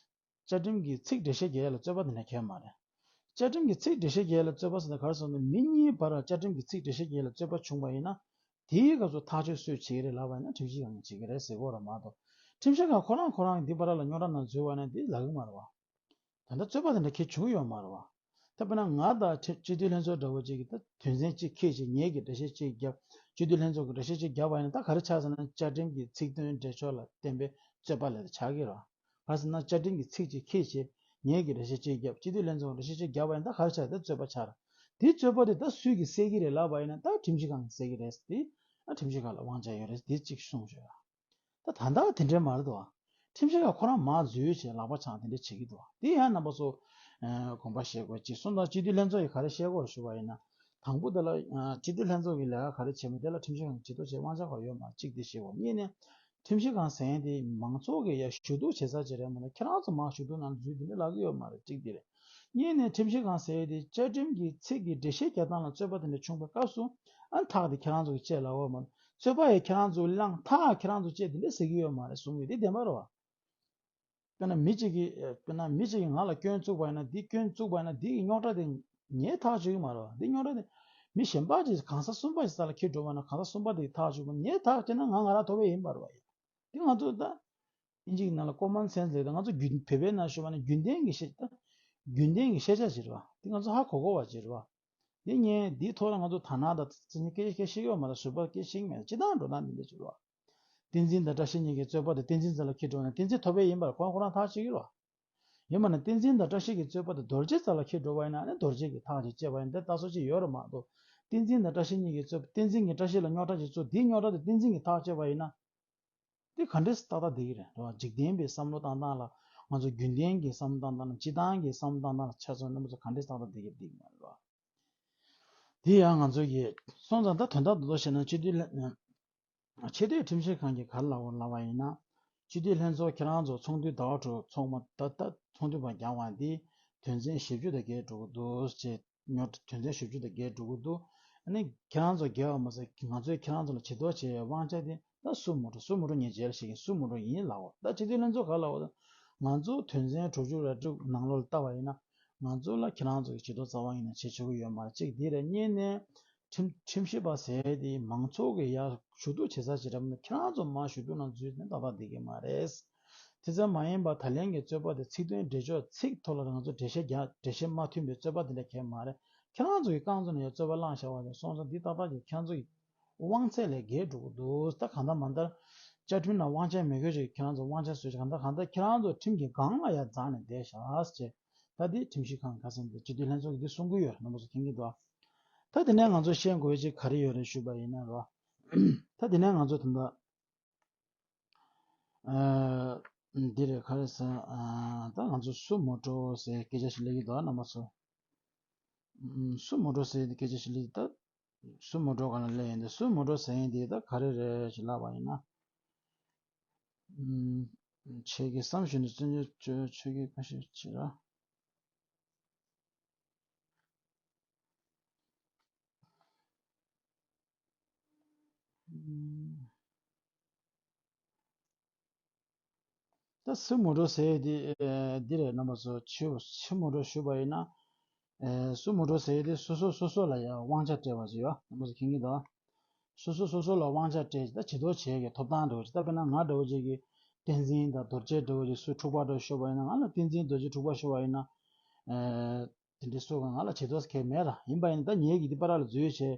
བཅའ་ཁྲིམས་ཀྱི་ཚིག་འགྲེལ་བཤད་རྒྱག་ཡ་ལ་རྩོད་པ་དེ་འདྲ་གང་ཡང་མ་རེད། བཅའ་ཁྲིམས་ཀྱི་ཚིག་འགྲེལ་བཤད་རྒྱག་ཡ་ལ་རྩོད་པ་ཟེར་ན་ག་རེ་ཟེར་ན། མི་གཉིས་བར་ལ་བཅའ་ཁྲིམས་ཀྱི་ཚིག་འགྲེལ་བཤད་རྒྱག་ཡ་ལ་རྩོད་པ་བྱུང་བ་ཡིན་ན། དེའི་སྐབས་སུ་ཐག་གཅོད་སུས་བྱེད་ཀྱི་རེད་ལབ་པ་ཡིན་ན་ཁྲིམས་ཞིབ་ཁང་གིས་བྱེད་ཀྱི་རེད་ཟེར་དགོས་རེད་མ་གཏོགས། ཁྲིམས་ཞིབ་ཁང་ཁོ་རང་ཁོ་རང་འདི་བར་ལ་རྙོག་དྲ་ནང་འཛུལ་བ་ན་འདི་ལབ་གི་མ་རེད་བ། ད་ལྟ་རྩོད་པ་དེ་འདྲ་ཁྱེད་བྱུང་ཡོད་མ་རེད་བ། ད་དཔེར་ན་ང་དང་སྤྱི་འཐུས་ལྷན་ཚོགས་འདྲ་བོ་ཅིག་གིས་ད་དོན་ཚན་གཅིག་ཁྱེད་ཀྱིས་ངེད་ཀྱི་འགྲེལ་བཤད་གཅིག་བརྒྱབ། སྤྱི་འཐུས་ལྷན་ཚོགས་ཀྱིས་འགྲེལ་བཤད་གཅིག་བརྒྱབ་པ་ཡིན་ན་ད་ག་རེ་ཆགས་ཟེར་ན་བཅའ་ཁྲིམས་ཀྱི་ཚིག་དོན་འགྲེལ་ཕྱོགས་ལ་བརྟེན་པའི་རྩོད་པ་ལས་ཆགས་ཀྱི་རེད་བ། ག་ཟེར་ན་བཅའ་ཁྲིམས་ཀྱི་ཚིག་གཅིག་ཁྱེད་ཀྱིས་ངེད་ཀྱི་འགྲེལ་བཤད་གཅིག་བརྒྱབ། སྤྱི་འཐུས་ལྷན་ཚོགས་འགྲེལ་བཤད་གཅིག་བརྒྱབ་པ་ཡིན་ན་ད་ག་རེ་ཆགས་ད་རྩོད་པ་ཆགས་རེད། དེ་རྩོད་པ་དེ་ད་སུས་ཀྱིས་སེལ་གྱི་རེད་ལབ་པ་ཡིན་ན་ད་ཁྲིམས་ཞིབ་ཁང་གིས་སེལ་གྱི་རེད་དེ། ཨ་ཁྲིམས་ཞིབ་ཁང་ལ་དབང་ཆ་ཡོད་རེད་དེ་གཅིག་གསུངས་བྱས། ད་ད་ལྟ་དེ་འདྲའི་མ་རེད་དོ། ཁྲིམས་ཞིབ་ཁང་ཁོ་རང་མར་འཛུལ་བྱས་ལག་པ་འཆང་དེ་འདྲ་བྱེད་ཀྱི་འདུག་དེ་ཡང་རྣམ་པ་ཚོ་དགོངས་པ་བཞེས་དགོས་ཅིག་གསུངས་དང་། སྤྱི་འཐུས་ལྷན་ཚོགས་ཀྱིས་ག་རེ་བཤད་དགོས་ཞུ་བ་ཡིན་ན། དང་པོ་དེ་ལ་སྤྱི་འཐུས་ལྷན་ཚོགས་ཀྱིས་ལས་ཀ་ག་རེ་བྱེད་མིན་དེ་ལ་ཁྲིམས་ཞིབ་ཁང་གིས་ཇུས་གཏོགས་བྱེད་དབང་ཆ་ག་ཡོད་མ་གཅིག་དེ་བཤད་དགོས། གཉིས་ནས་ཁྲིམས་ཞིབ་ཁང་ཟེར་མཁན་དེ་མང་ཚོགས་ཀྱིས་ཡར་ཞུ་གཏུག་བྱེད་ས་ཅིག་རེད་མ་གཏོགས་ཁྱེད་རང་ཚོ་མར་ཞུ་གཏུག་ནང་འཛུལ་དེ་འདྲ་ལབ་ཀྱི་ཡོད་མ་རེད། གཅིག་དེ་རེད། གཉིས་ནས་ཁྲིམས་ཞིབ་ཁང་ཟེར་ཡས་དེ་བཅའ་ཁྲིམས་ཀྱི་ཚིག་གི་འགྲེལ་བཤད་རྒྱག་སྟངས་ལ་རྩོད་པ་དེ་འདྲ་བྱུང་བའི་སྐབས་སུ་ཨ་ཐག་དེ་ཁྱེད་རང་ཚོ་གིས་བཅད་ལབ་ཡོད་མ་རེད། རྩོད་པ་ཡང་ཁྱེད་རང་ཚོ་གིས་བླངས། ཐག་ཁྱེད་རང་ཚོ་བཅད་དེ་འདྲ་ཟེར་གྱི་ཡོད་མ་རེད་གསུང་གི་དེ་བདེན་པ་རེད་བ། དཔེར་ན་མི་གཅིག་གིས་དཔེར་ན་མི་གཅིག་གིས་ང་ལ་སྐྱོན་བཙུགས་པ་ཡིན་ན་འདི་སྐྱོན་བཙུགས་པ་ཡིན་ན་འདི་གི་རྙོག་དྲ་དེ་ངས་ཐག་གཅོད་ཀྱི་མ་རེད་བ། འདི་རྙོག་དྲ་དེ་མི་གཞན་པ་ཅིག་གང་ཟག་གསུམ་པ་ཞིག་རྩ་ལ་འཁྱེར་འགྲོ་བ་ན་གང་ཟག་གསུམ་པ་དེ་གིས་ཐག་གཅོད་པ་ངས་ཐག་བཅད་ན་ང་ང་རང་ཐོབ་པ་ཡིན་པ་རེད་བ། འདི་ང་ཚོ་ད་ཨིན་ཇིའི་ནང་ལ་ཀོ་མོན་སེན་སི་ལབ་ད་ང་ཚོ་རྒྱུན་བོད་པའི་ནང་ཞུ་བ་ན་རྒྱུན་ལྡན་གྱི་ཤེས་ད་རྒྱུན་ལྡན་གྱི་ཤེས་བྱ་ཅིག་རེད་བ། འདི་ང་ཚོ་ཧ་གོ་གོ་བ་ཅིག་རེད་བ། འདི་ངས་འདིའི་ཐོག་ལ་ང་ཚོ་དག་སྣང་དང་རྩི་ཉེས་སྐད་ཆ་སྐད་བཤད་ཡོད་མ་རེད། ཟུར་པ་སྐད་བཤད་ཀྱི་མེད། སྤྱིར་བཏང་འགྲོ་སྟངས་འདི་འདྲ་ཅིག་རེད་བ། བསྟན་འཛིན་དང་བཀྲ་ཤིས་གཉིས་ཀྱི་རྩོད་པ་དེ་བསྟན་འཛིན་རྩ་ལ་འཁྱེར་འགྲོ་ན་བསྟན་འཛིན་ཐོབ་པ་ཡིན་པར་ཁོ་རང་ཁོ་རང་ཐག་གཅོད་ཀྱི་རེད་བ། ཡིན་པ་ན་བསྟན་འཛིན་དང་བཀྲ་ཤིས་ཀྱི་རྩོད་པ་དེ་རྡོ་རྗེ་རྩ་ལ་འཁྱེར་འགྲོ་བ་ཡིན་ན་ཨ་ནི་རྡོ་རྗེ་གིས་ཐག་ཅིག་བཅད་པ་ཡིན། དེ་ལྟ་སོ་ཅིག་ཡོད་རེད་མ་གཏོགས། བསྟན་འཛིན་དང་བཀྲ་ཤིས་གཉིས་ཀྱི་རྩོད་པ་བསྟན་འཛིན་གྱིས་བཀྲ་ཤིས་ལ་རྙོག་དྲ་ཅིག་བཟོས། དེའི་རྙོག་དྲ་དེ་བསྟན་འཛིན་གྱིས་ཐག་བཅད་པ་ཡིན་ན། དེ་ག་འདྲས་ཏག་ཏག་བསྡད་ཀྱི་རེད་རེད་བ། འཇིག་རྟེན་པའི་བསམ་བློ་བཏང་སྟངས་ལ་ང་ཚོ་རྒྱུན་ལྡན་གྱི་བསམ་བློ་བཏང་སྟངས་དང་སྤྱིར་བཏང་གི་བསམ་བློ་བཏང་སྟངས་ལ་ཆ་མཚོན་ན་རྣམ་པ་ཚོ་ག་འདྲས་ཏག་ཏག་བསྡད་ཀྱི་རེད་བསྡད་ཀྱི་མ་རེད་བ། དེ་ཡང་ང་ཚོ་གིས་སོང་ཙང་ད་དོན་དག་རྡོག་རྡོག་བཤད་ན་སྤྱི་འཐུས་ལ་ཆེས་མཐོའི་ཁྲིམས་ཞིབ་ཁང་གིས་ག་རེ་ལབ་ཡོད་ལབ་པ་ཡིན་ན། སྤྱི་འཐུས་ལྷན་ཚོགས་ཁྱེད་རང་ཚོ་ཚོགས་འདུ་ཟླ་བ་དྲུག་ཚོགས་མ་ད་ལྟ་ཚོགས་འདུ་པ་རྒྱག་པ་འདི་དོན་ཚན་ཞེ་བཅུ་དང་འགལ་འགྲོ་གི་འདུག་ཅེས། ཉོ་དོན་ཚན་ཞེ་བཅུ་དང་འགལ་འགྲོ་གི་འདུག་ཨ་ནི་ཁྱེད་རང་ཚོ་འགལ་བ་མ་ཟད་ང་ཚོས་ཁྱེད་རང་ཚོ་ལ་ཇུས་གཏོགས་བྱེད་པའི་དབང་ཆ་དེ་ད་སུ་མོ་ཊ་སུ་མོ་ཊ་ཉེས་བྱས་ལ་ཞིག་ཡིན། སུ་མོ་ཊ་ཡིན་ལབ་འོ། ད་སྤྱི་འཐུས་ལྷན་ཚོགས་ག་ལབ་འོ། ང་ཚོ་དོན་ཚན་དྲུག་ཅུ་རེ་དྲུག་ནང་ལོགས་ལ་ལྟ་བ་ཡིན་ན་ང་ཚོ་ལ་ཁྱེད་རང་ཚོ་གི་ཇུས་གཏོགས་རྩ་བ་ཉིད་ནས་བྱེད་ཆོག་གི་ཡོད་མ་རེད། གཅིག་དེ་རེད། གཉིས་ནས་ཁྲིམས་ཁྲིམས་ཞིབ་པ་ཟེར་དེ་མང་ཚོགས་ཀྱི་ཡར་ཞུ་གཏུག་བྱེད་ས་ཞིག་རེད་མ་གཏོགས་ཁྱེད་རང་ཚོ་མར་ཞུ་གཏུག་ནང་འཛུལ་ནས་ཏག་ཏག་བསྡད་ཀྱི་མ་རེད། དེ་ཙམ་མ་ཡིན་པར་ད་ལན་གྱི་རྩོད་པ་དེ་ཚིག་དོན་འགྲེལ་ཕྱོགས་ཚིག་ཐོག་ལ་ང་ཚོ་འགྲེལ་བཤད་རྒྱག་འགྲེལ་བཤད་མ་མཐུན་པའི་རྩོད་པ་དེ་འདྲ་གང་ཡང་མ་རེད། ཁྱེད་རང་ཚོ་གི་རྐང་ཚོ་ནས་ཡང་རྩོད་པ་བླངས་བཞག་པ་དེ་སོང་ཙང་འདི་ཏག་ཏག་གི་ཁྱེད་རང་ཚོ་གི་དབང་ཚད་ལས་བརྒལ་འགྲོ་གི་འདུག་ད་གང་ལྟར་མ་ལྟར་བཅའ་ཁྲིམས་ནང་དབང་ཆ་མེད་དགོས་ཅིག་ཁྱེད་རང་ཚོ་དབང་ཆ་བཟོས་ཅིག་གང་ལྟར་གང་ལྟར་ཁྱེད་རང་ཚོ་ཁྲིམས་ཀྱི་སྒང་ལ་ཡང་འཛེགས་ནས་བསྡད་བཞག་ཅེས། ད་འདི་ཁྲིམས་ཞིབ་ཁང་གི་ཁ་སང་དེ་སྤྱི་འཐུས་ལྷན་ཚོགས་ཀྱིས་འདི་གསུང་གི་ཡོད་རེད། རྣམ་པ་ཚོ་མཁྱེན་གྱི་འདུག་ད་དེ་ནས་ང་ཚོ་ཤེས་དགོས་ཅིག་ག་རེ་ཡོད་རེད་ཞུས་པ་ཡིན་ན་རོ། ད་དེ་ནས་ང་ཚོ་ད་ལྟ། ཨ། འདི་རེད་ག་རེ་ཟེར། ཨ། ད་ང་ཚོ་སུ་མོ་ཊ་ཟེར་སྐད་ཆ་ཞིག་སླེབས་ཀྱི་འདུག་རྣམ་པ་ཚོ། ཨ། སུ་མོ་ཊ་ཟེར་སྐད་ཆ་ཞིག་སླེབས་ཀྱི་འདུག་སུ་མོ་ཊ་ག་ལ་སླེབས་ཡིན་འདི། སུ་མོ་ཊ་ཟེར་ཡིན་འདི་ད་ག་རེ་རེད་ཅེས་ལབ་པ་ཡིན་ན། ཨ། ཁྱེད་ཀྱིས་བསམ་ཞིག་ནས་བརྩོན་འགྲུས་ཆོས་ཆོས་ཀྱི་ཁ་ཤས་བྱེད་ར། ད་སུ་མོ་ཊ་ཟེར་ཡས་དེ་འདི་རེད། རྣམ་པ་ཚོ་ཆུ་སུ་མོ་ཊ་ཞུས་པ་ཡིན་ན། སུ་མོ་ཊ་ཟེར་ཡས་དེ་སོ་སོ་སོ་སོ་ལ་ཡང་དབང་ཆ་སྤྲད་པ་ཅིག་ཡོད། རྣམ་པ་ཚོ་མཁྱེན་གྱི་འདུག་སོ་སོ་སོ་སོ་ལ་དབང་ཆ་སྤྲད་ཅིག་ད་ཇུས་གཏོགས་བྱེད་ཀྱི་ཐོབ་ཐང་འདྲ་བོ་ཅིག་ད་དཔེར་ན་ང་འདྲ་བོ་ཅིག་གིས་བསྟན་འཛིན་དང་རྡོ་རྗེ་འདྲ་བོ་ཅིག་སུ་འཁྲུག་པ་འདྲ་ཞུས་པ་ཡིན་ན་ང་ལ་བསྟན་འཛིན་རྡོ་རྗེ་འཁྲུག་པ་ཞུས་པ་ཡིན་ན། དེ་འདྲའི་སུ་གང་ང་ལ་ཇུས་གཏོགས་གལ་མེད་ར། ཡིན་པ་ཡིན་ད་ངེད་ཀྱིས་འདི་པར་ལ་འཛུལ་བྱས།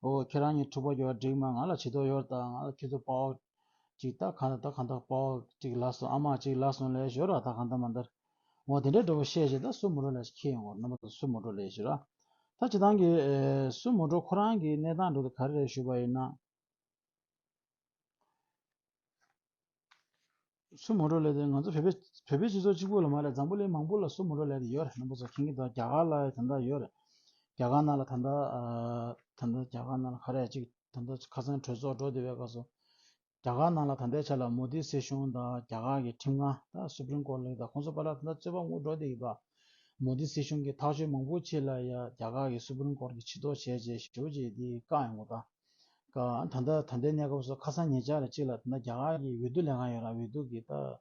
འོ་ཁྱེད་རང་གཉིས་འཁྲུག་པ་རྒྱག་པ་འགྲིག་མ། ང་ལ་ཇུས་གཏོགས་ཡོད་ད། ང་ལ་ཁྱེད་ཚོ་དཔའ་བོ་ཅིག་ད་གང་ད་གང་ད་དཔའ་བོ་ཅིག་ལབ་སོང་ཨ་མ་ཅིག་ལབ་སོང་ལས་ཞོར་ར་ད་གང་ད་མ་འདར། འོ་དེ་འདྲའི་འགྲོ་བ་བཤད་བྱས་ད་སུ་མོ་ཊ་ལས་ཁྱེད་ཡོང་བར་རྣམ་པ་ཚོ་སུ་མོ་ཊ་ལས་ཞོར་ར། ད་སྤྱི་བཏང་གི་སུ་མོ་ཊ་ཁོ་རང་གི་གནས་སྟངས་འགྲོ་དུ་ག་རེ་རེད་ཞུས་པ་ཡིན་ན། སུ་མོ་ཊ་ལས་དེ་ང་ཚོ་བོད་པའི་བོད་པའི་སྤྱི་ཚོགས་གཅིག་པུ་ལ་མ་རེད། འཛམ་བུ་གླིང་མང་པོ་ལ་སུ་མོ་ཊ་ལས་དེ་ཡོད་རེད། རྣམ་པ་ཚོ་མཁྱེན་གྱི་འདུག་རྒྱ་གར་ལ་ད་ལྟ་ཡོད་རེད། རྒྱ་གར་ནང་ལ་ད་ལྟ་ད་ལྟ་རྒྱ་གར་ནང་ལ་ག་རེ་ཅིག་ད་ལྟ་ཁ་སང་གྲོས་ཚོགས་འགྲོ་བསྡད་པའི་སྐབས་སུ། རྒྱ་གར་ནང་ལ་ད་ལྟའི་ཆ་ལ་མོ་དི་སྲིད་གཞུང་དང་རྒྱ་གར་གྱི་ཁྲིམས་ཁང་ད་སུ་པྲིམ་ཀོར་ལ་ད་ཁོང་ཚོ་བར་ལ་ད་ལྟ་རྩོད་པ་འུར་འགྲོ་བསྡད་ཡོད་པ། མོ་དི་སྲིད་གཞུང་གིས་ཐག་གཅོད་མང་པོ་བྱས་ལ་ཡ་རྒྱ་གར་གྱི་སུ་པྲིམ་ཀོར་གྱིས་ཇུས་གཏོགས་བྱས་རྗེས་ཞེ་པོ་ཅིག་དེ་བཀག་ཡོང་གི་ད། ད་ལྟ་ད་ལྟའི་གནས་སྐབས་སུ་ཁ་སང་ཉེ་ཆར་གཅིག་ལ་ད་ལྟ་རྒྱ་གར་གྱི་འོས་བསྡུ་ལས་ཁང་ཡོད་ར། འོས་བསྡུ་གི་ད་འོས་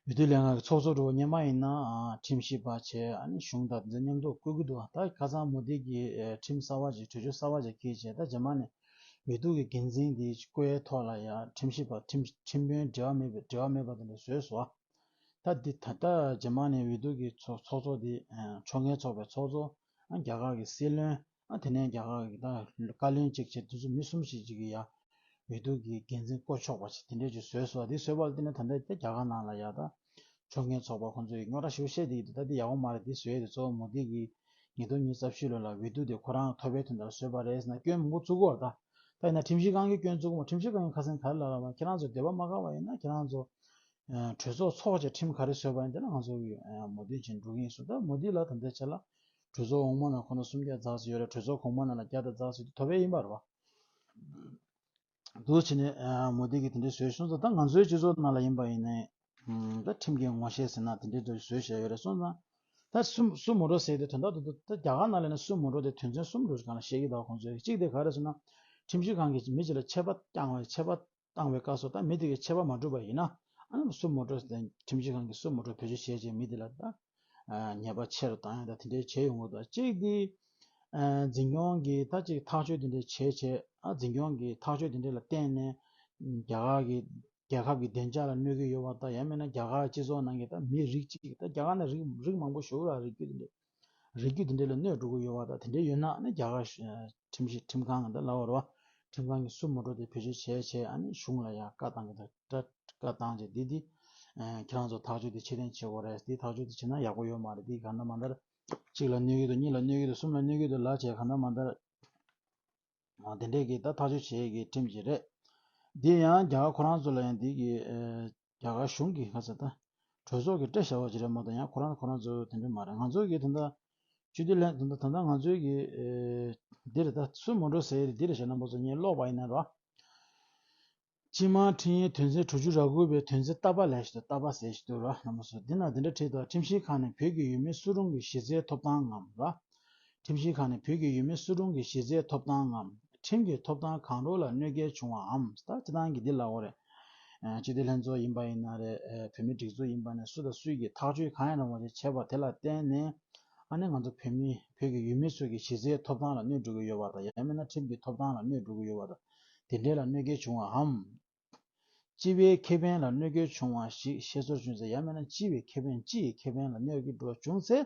བསྡུ་ལས་ཁང་གི་ཚོགས་གཙོ་འདྲ་བོ་སྔོན་མ་ཡིན་ན་ཨ་ཁྲིམས་ཞིབ་པ་བྱས། ཨ་ནི་གཞུང་དང་འདི་མཉམ་དུ་བསྐོ་གི་འདུག་ད་ཁ་སང་མོ་དི་གིས་ཨེ་ཁྲིམས་གསར་བ་ཅིག་གྲོས་ཆོད་གསར་བ་ཅིག་འཁྱེར་བྱས་ད་རྗེས་མ་ནས་ འོས་བསྡུ་གི་འགན་འཛིན་དེ་བསྐོ་བའི་ཐོག་ལ་ཡང་ཁྲིམས་ཞིབ་པ་ཁྲིམས་ཁྲིམས་དཔོན་འབྲེལ་བ་མེད་པའི་འབྲེལ་བ་མེད་པ་དེ་འདྲ་བཟོས་སོང་། ད་འདི་ད་ལྟ་རྗེས་མ་ནས་འོས་བསྡུ་གི་ཚོགས་ཚོགས་གཙོ་དེ་ཕྱོགས་འགལ་ཚོགས་པའི་ཚོགས་གཙོ། རྒྱ་གར་གྱི་སྲིད་བློན། དེ་ནས་རྒྱ་གར་གྱི་ད་བཀའ་བློན་གཅིག་བྱས་དུས་ཚོད་མི་གསུམ་ཞིག་ཅིག་གི་ཡ་འོས་བསྡུ་གི་འགན་འཛིན་བསྐོ་ཆོག་པ་ཞིག་དེ་འདྲས་ཅིག་བཟོས་སོང་། དེ་བཟོས་པ་ལ་བརྟེན་ནས་ད་ལྟ་རྒྱ་གར་ནང་ལ་ཡ་ད་ཕྱོགས་འགལ་ཚོགས་པ་ཁོང་ཚོས་རྙོག་དྲ་ཞེ་པོ་བཤད་བསྡད་ཀྱི་འདུག་ད་དེ་ཡག་པོ་མ་རེད། དེ་བཟོས་དེ་གཙོ་བོ་མོ་དི་གིས་ཉིས་སྟོང་ཉི་ཤུ་རྩ་བཞི་ལོ་ལ་འོས་བསྡུ་དེ་ཁོ་རང་ཐོབ་པའི་དོན་དག་བཟོས་པ་རེད་ཟེར་ན་སྐྱོན་མང་པོ་བཙུགས་ཀྱི་ཡོད་རེད། ད་ད་ཡིན་ན་ཁྲིམས་ཞིབ་ཁང་གིས་སྐྱོན་བཙུགས་མ། ཁྲིམས་ཞིབ་ཁང་གིས་ཁ་སང་ག་རེ་ལབ་ལབ་མ། ཁྱེད་རང་ཚོ་འདོད་པ་མ་ཁེངས་པ་ཡིན་ན་ཁྱེད་རང་ཚོ་གྲོས་ཚོགས་ཚོགས་བྱས་ཁྲིམས་ག་རེ་བཟོས་པ་ཡིན་དེ་ལ་ང་ཚོ་གིས་མོ་དི་བྱིན་འགྲོ་གི་ཡིན་གསུངས། ད་མོ་དི་ལ་ད་ལྟའི་ཆ་ལ་གྲོས་ཚོགས་འོག་མ་ནང་ཁོ་ན་སུམ་བརྒྱ་ཙམ་ཞིག་ཡོད་རེད། གྲོས་ཚོགས་གོང་མ་ནང་ལ་བརྒྱ་དང་ཙམ་ཞིག་ཐོབ་པ་ཡིན་པ་རེད་བ། འདུག་བྱས་ནས་མོ་དི་གིས་དེ་འདྲའི་བཟོས་སོང་ཙང་། ད་ང་ཚོའི་སྤྱི་ཚོགས་ནང་ལ་ཡིན་པ་ཡིན་ནའི་ད་ཁྲིམས་ཀྱི་ངོ་ཤེས་ཟེར་ན་དེ་འདྲའི་འདྲ་བཟོས་བཞག་ཡོད་རེད་སོང་ཙང་། ད་སུ་སུ་མོ་ཊ་ཟེར་དེ་དོན་དག་ཏུ་ད་རྒྱ་གར་ནང་ལ་ནི་སུ་མོ་ཊ་དེ་དོན་ཚན་གསུམ་འདྲ་ཞིག་སྒང་ལ་བཤད་ཀྱི་འདུག་ཁོང་ཚོས། གཅིག་དེ་ག་རེ་ཟེར་ན་ཁྲིམས་ཞིབ་ཁང་གིས་མི་གཅིག་ལ་ཆད་པ་བཏང་བའི་ཆད་པ་བཏང་བའི་སྐབས་སུ་ད་མི་དེ་གིས་ཆད་པ་མ་བསྒྲུབས་པ་ཡིན་ན་ཨ་ནི་སུ་མོ་ཊ་དེ་ཁྲིམས་ཞིབ་ཁང་གིས་སུ་མོ་ཊ་བེད་སྤྱོད་བྱས་བྱས་མི་དེ་ལ་ད་ཉེས་པ་ཆེ་རུ་བཏང་ཡ་ད་དེ་འདྲའི་བྱས་ཡོང་གི་འདུག་གཅིག་དེ་འཛིན་སྐྱོང་གིས་ད་ཅིག་ཐག་གཅོད་དེ་འདྲ་བྱས་བྱས། ཨ་འཛིན་སྐྱོང་གིས་ཐག་གཅོད་དེ་འདྲ་ལ་བརྟེན་ནས་རྒྱ་གར་གྱི་རྒྱལ་ཁབ་ཀྱི་བདེ་འཇགས་ལ་གནོད་ཀྱི་ཡོད་པ་དང་། ཡང་མིན་ན་རྒྱ་གར་སྤྱི་ཚོགས་ནང་གི་ད་མི་རིགས་གཅིག་ད་རྒྱ་གར་ནང་རིགས་རིགས་མང་པོ་ཞེ་པོ་ར་རིགས་རྒྱུད་དེ་འདྲ་རིགས་རྒྱུད་དེ་འདྲ་ལ་གནོད་འགྲོ་གི་ཡོད་པ་དང་། དེ་འདྲ་ཡོད་ན་ཨ་ནི་རྒྱ་གར་ཁྲིམས་ཞིབ་ཁྲིམས་ཁང་གི་ད་ལབ་པ་རེད་བ། ཁྲིམས་ཁང་གིས་སུ་མོ་ཊ་དེ་བེད་སྤྱོད་བྱས་བྱས་ཨ་ནི་གཞུང་ལ་ཡང་བཀའ་བཏང་གི་འདུག་ད་བཀའ་བཏང་བྱས་འདི་འདི་ཁྱེད་རང་ཚོ་ཐག་གཅོད་དེ་ཕྱིར་འཐེན་བྱེད་དགོས་རེད། འདི་ཐག་གཅོད་དེ་བྱེད་ན་ཡག་པོ་ཡོད་མ་རེད། འདི་གང་ལྟར་མ་ལྟར་གཅིག་ལ་གནོད་ཀྱི་འདུག་གཉིས་ལ་གནོད་ཀྱི་འདུག་གསུམ་ལ་གནོད་ཀྱི་འདུག་ལབ་བྱས་གང་ལྟར་མ་ལྟར། ཨ་དེ་འདྲས་ཀྱི་ད་ཐག་གཅོད་བྱེད་ཀྱི་ཁྲིམས་ཅིག་རེད། འདི་ཡང་རྒྱ་གར་ཁོ་རང་ཚོ་ལ་ཡང་འདི་གི་ཨ་རྒྱ་གར་གཞུང་གི་ཁ་ཚ་ད་གྲོས་ཚོགས་ཀྱི་སྐད་བྱ་བ་ཅིག་རེད་མ་གཏོགས། ཡང་ཁོ་རང་ཁོ་རང་ཚོ་དེ་འདྲ་མ་རེད། ང་ཚོ་གི་ད་ལྟ་སྤྱི་འཐུས་ལྷན་ད་ལྟ་ད་ལྟ་ང་ཚོའི་གི་ཨ་འདི་རེད། ད་སུ་མོ་ཊ་ཟེར་ཡ་འདི་རེད་བྱས་ན་མོ་ཚོ་ངས་ཀློག་པ་ཡིན་ན་རོ། སྤྱི་དམངས་ཁྲིམས་ཡིག་དོན་ཚན་དྲུག་ཅུ་རེ་དགུ་པའི་དོན་ཚན་ཏ་པ་ལབ་ཞིག་འདུག་ཏ་པ་ཟེར་ཞིག་འདུག་ར། ལྷ་མོ་སོ་འདི་ན་འདི་འདྲ་བྲིས་འདུག་ཁྲིམས་ཞིབ་ཁང་ནས་བོད་ཀྱི་ཡུལ་མི་སུ་རུང་གི་གཞི་རྩའི་ཐོབ་ཐང་ངམ་ར། ཁྲིམས་ཞིབ་ཁང་ནས་བོད་ཀྱི་ཡུལ་མི་སུ་རུང་གི་གཞི་རྩའི་ཐོབ་ཐང་ངམ་ཁྲིམས་ཀྱི་ཐོབ་ཐང་གང་རུང་ལ་གནོད་སྐྱེལ་བྱུང་བའམ། ད་སྤྱི་བཏང་གི་འདི་ལབ་དགོས་རེད། ཨ་སྤྱི་འཐུས་ལྷན་ཚོགས་ཡིན་པ་ཡིན་ན་རེད། ཨ་བོད་མི་སྒྲིག་འཛུགས་ཡིན་པ་ནས་སུ་དང་སུས་ཀྱིས་ཐག་གཅོད་གང་ཡང་རུང་བ་ཞིག་བྱས་པ་དེ་ལ་བརྟེན་ནས་ཨ་ནི་ང་ཚོ་བོད་མི་བོད་ཀྱི་ཡུལ་མི་ཚོ་གི་གཞི་རྩའི་ཐོབ་ཐང་ལ་གནོད་འགྲོ་གི་ཡོད་པ་དང་། ཡང་མིན་ན་ཁྲིམས་ཀྱི་ཐོབ་ཐང་ལ་གནོད་འགྲོ་གི་ཡོད་པ་དང་། དེ་འདྲའི་ལ་གནོད་སྐྱེལ་བྱུང་བའམ། སྤྱི་པའི་ཁེ་ཕན་ལ་གནོད་སྐྱེལ་བྱུང་བ་ཞིག་ཤེས་ཚོར་བྱུང་ཚེ། ཡང་མིན་ན་སྤྱི་པའི་ཁེ་ཕན་སྤྱི་ཡི་ཁེ་ཕན་ལ་གནོད་སྐྱེལ་འགྲོ་བྱུང་ཚེ།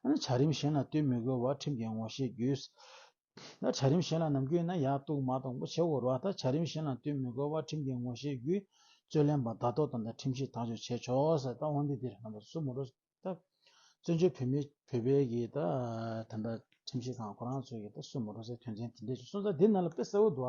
ཨ་ནི་བྱ་རིམ་གཞན་ལ་ལྟོས་མི་དགོས་པར་ཁྲིམས་ཀྱི་ངོ་ཤེས་བརྒྱུད། ད་བྱ་རིམ་གཞན་ལ་ནམ་རྒྱུན་ན་ཡར་གཏུག་མར་གཏུག་པོ་བྱེད་དགོས་རེད་བ། ད་བྱ་རིམ་གཞན་ལ་ལྟོས་མི་དགོས་པར་ཁྲིམས་ཀྱི་ངོ་ཤེས་བརྒྱུད་རྩོད་ལེན་པ་བརྡ་ཐོ་དང་། ད་ཁྲིམས་ཞིབ་ཐག་གཅོད་བྱས་ཆོག་ཟེར། ད་འོན་ཏེ་འདིར་རྣམ་པ་སུ་མོ་ཊ་ད་བཙན་བྱོལ་བོད་མི་བོད་པའི་གི་ད་ད་ལྟ་ཁྲིམས་ཞིབ་ཁང་ཁོ་རང་ཚོའི་གི་ད་སུ་མོ་ཊ་ཟེར་དོན་ཚན་དེ་འདྲས་ཅིག་སོང་ཙང་འདི་ནང་ལ་དཔེ་གསལ་པོ་འདུག་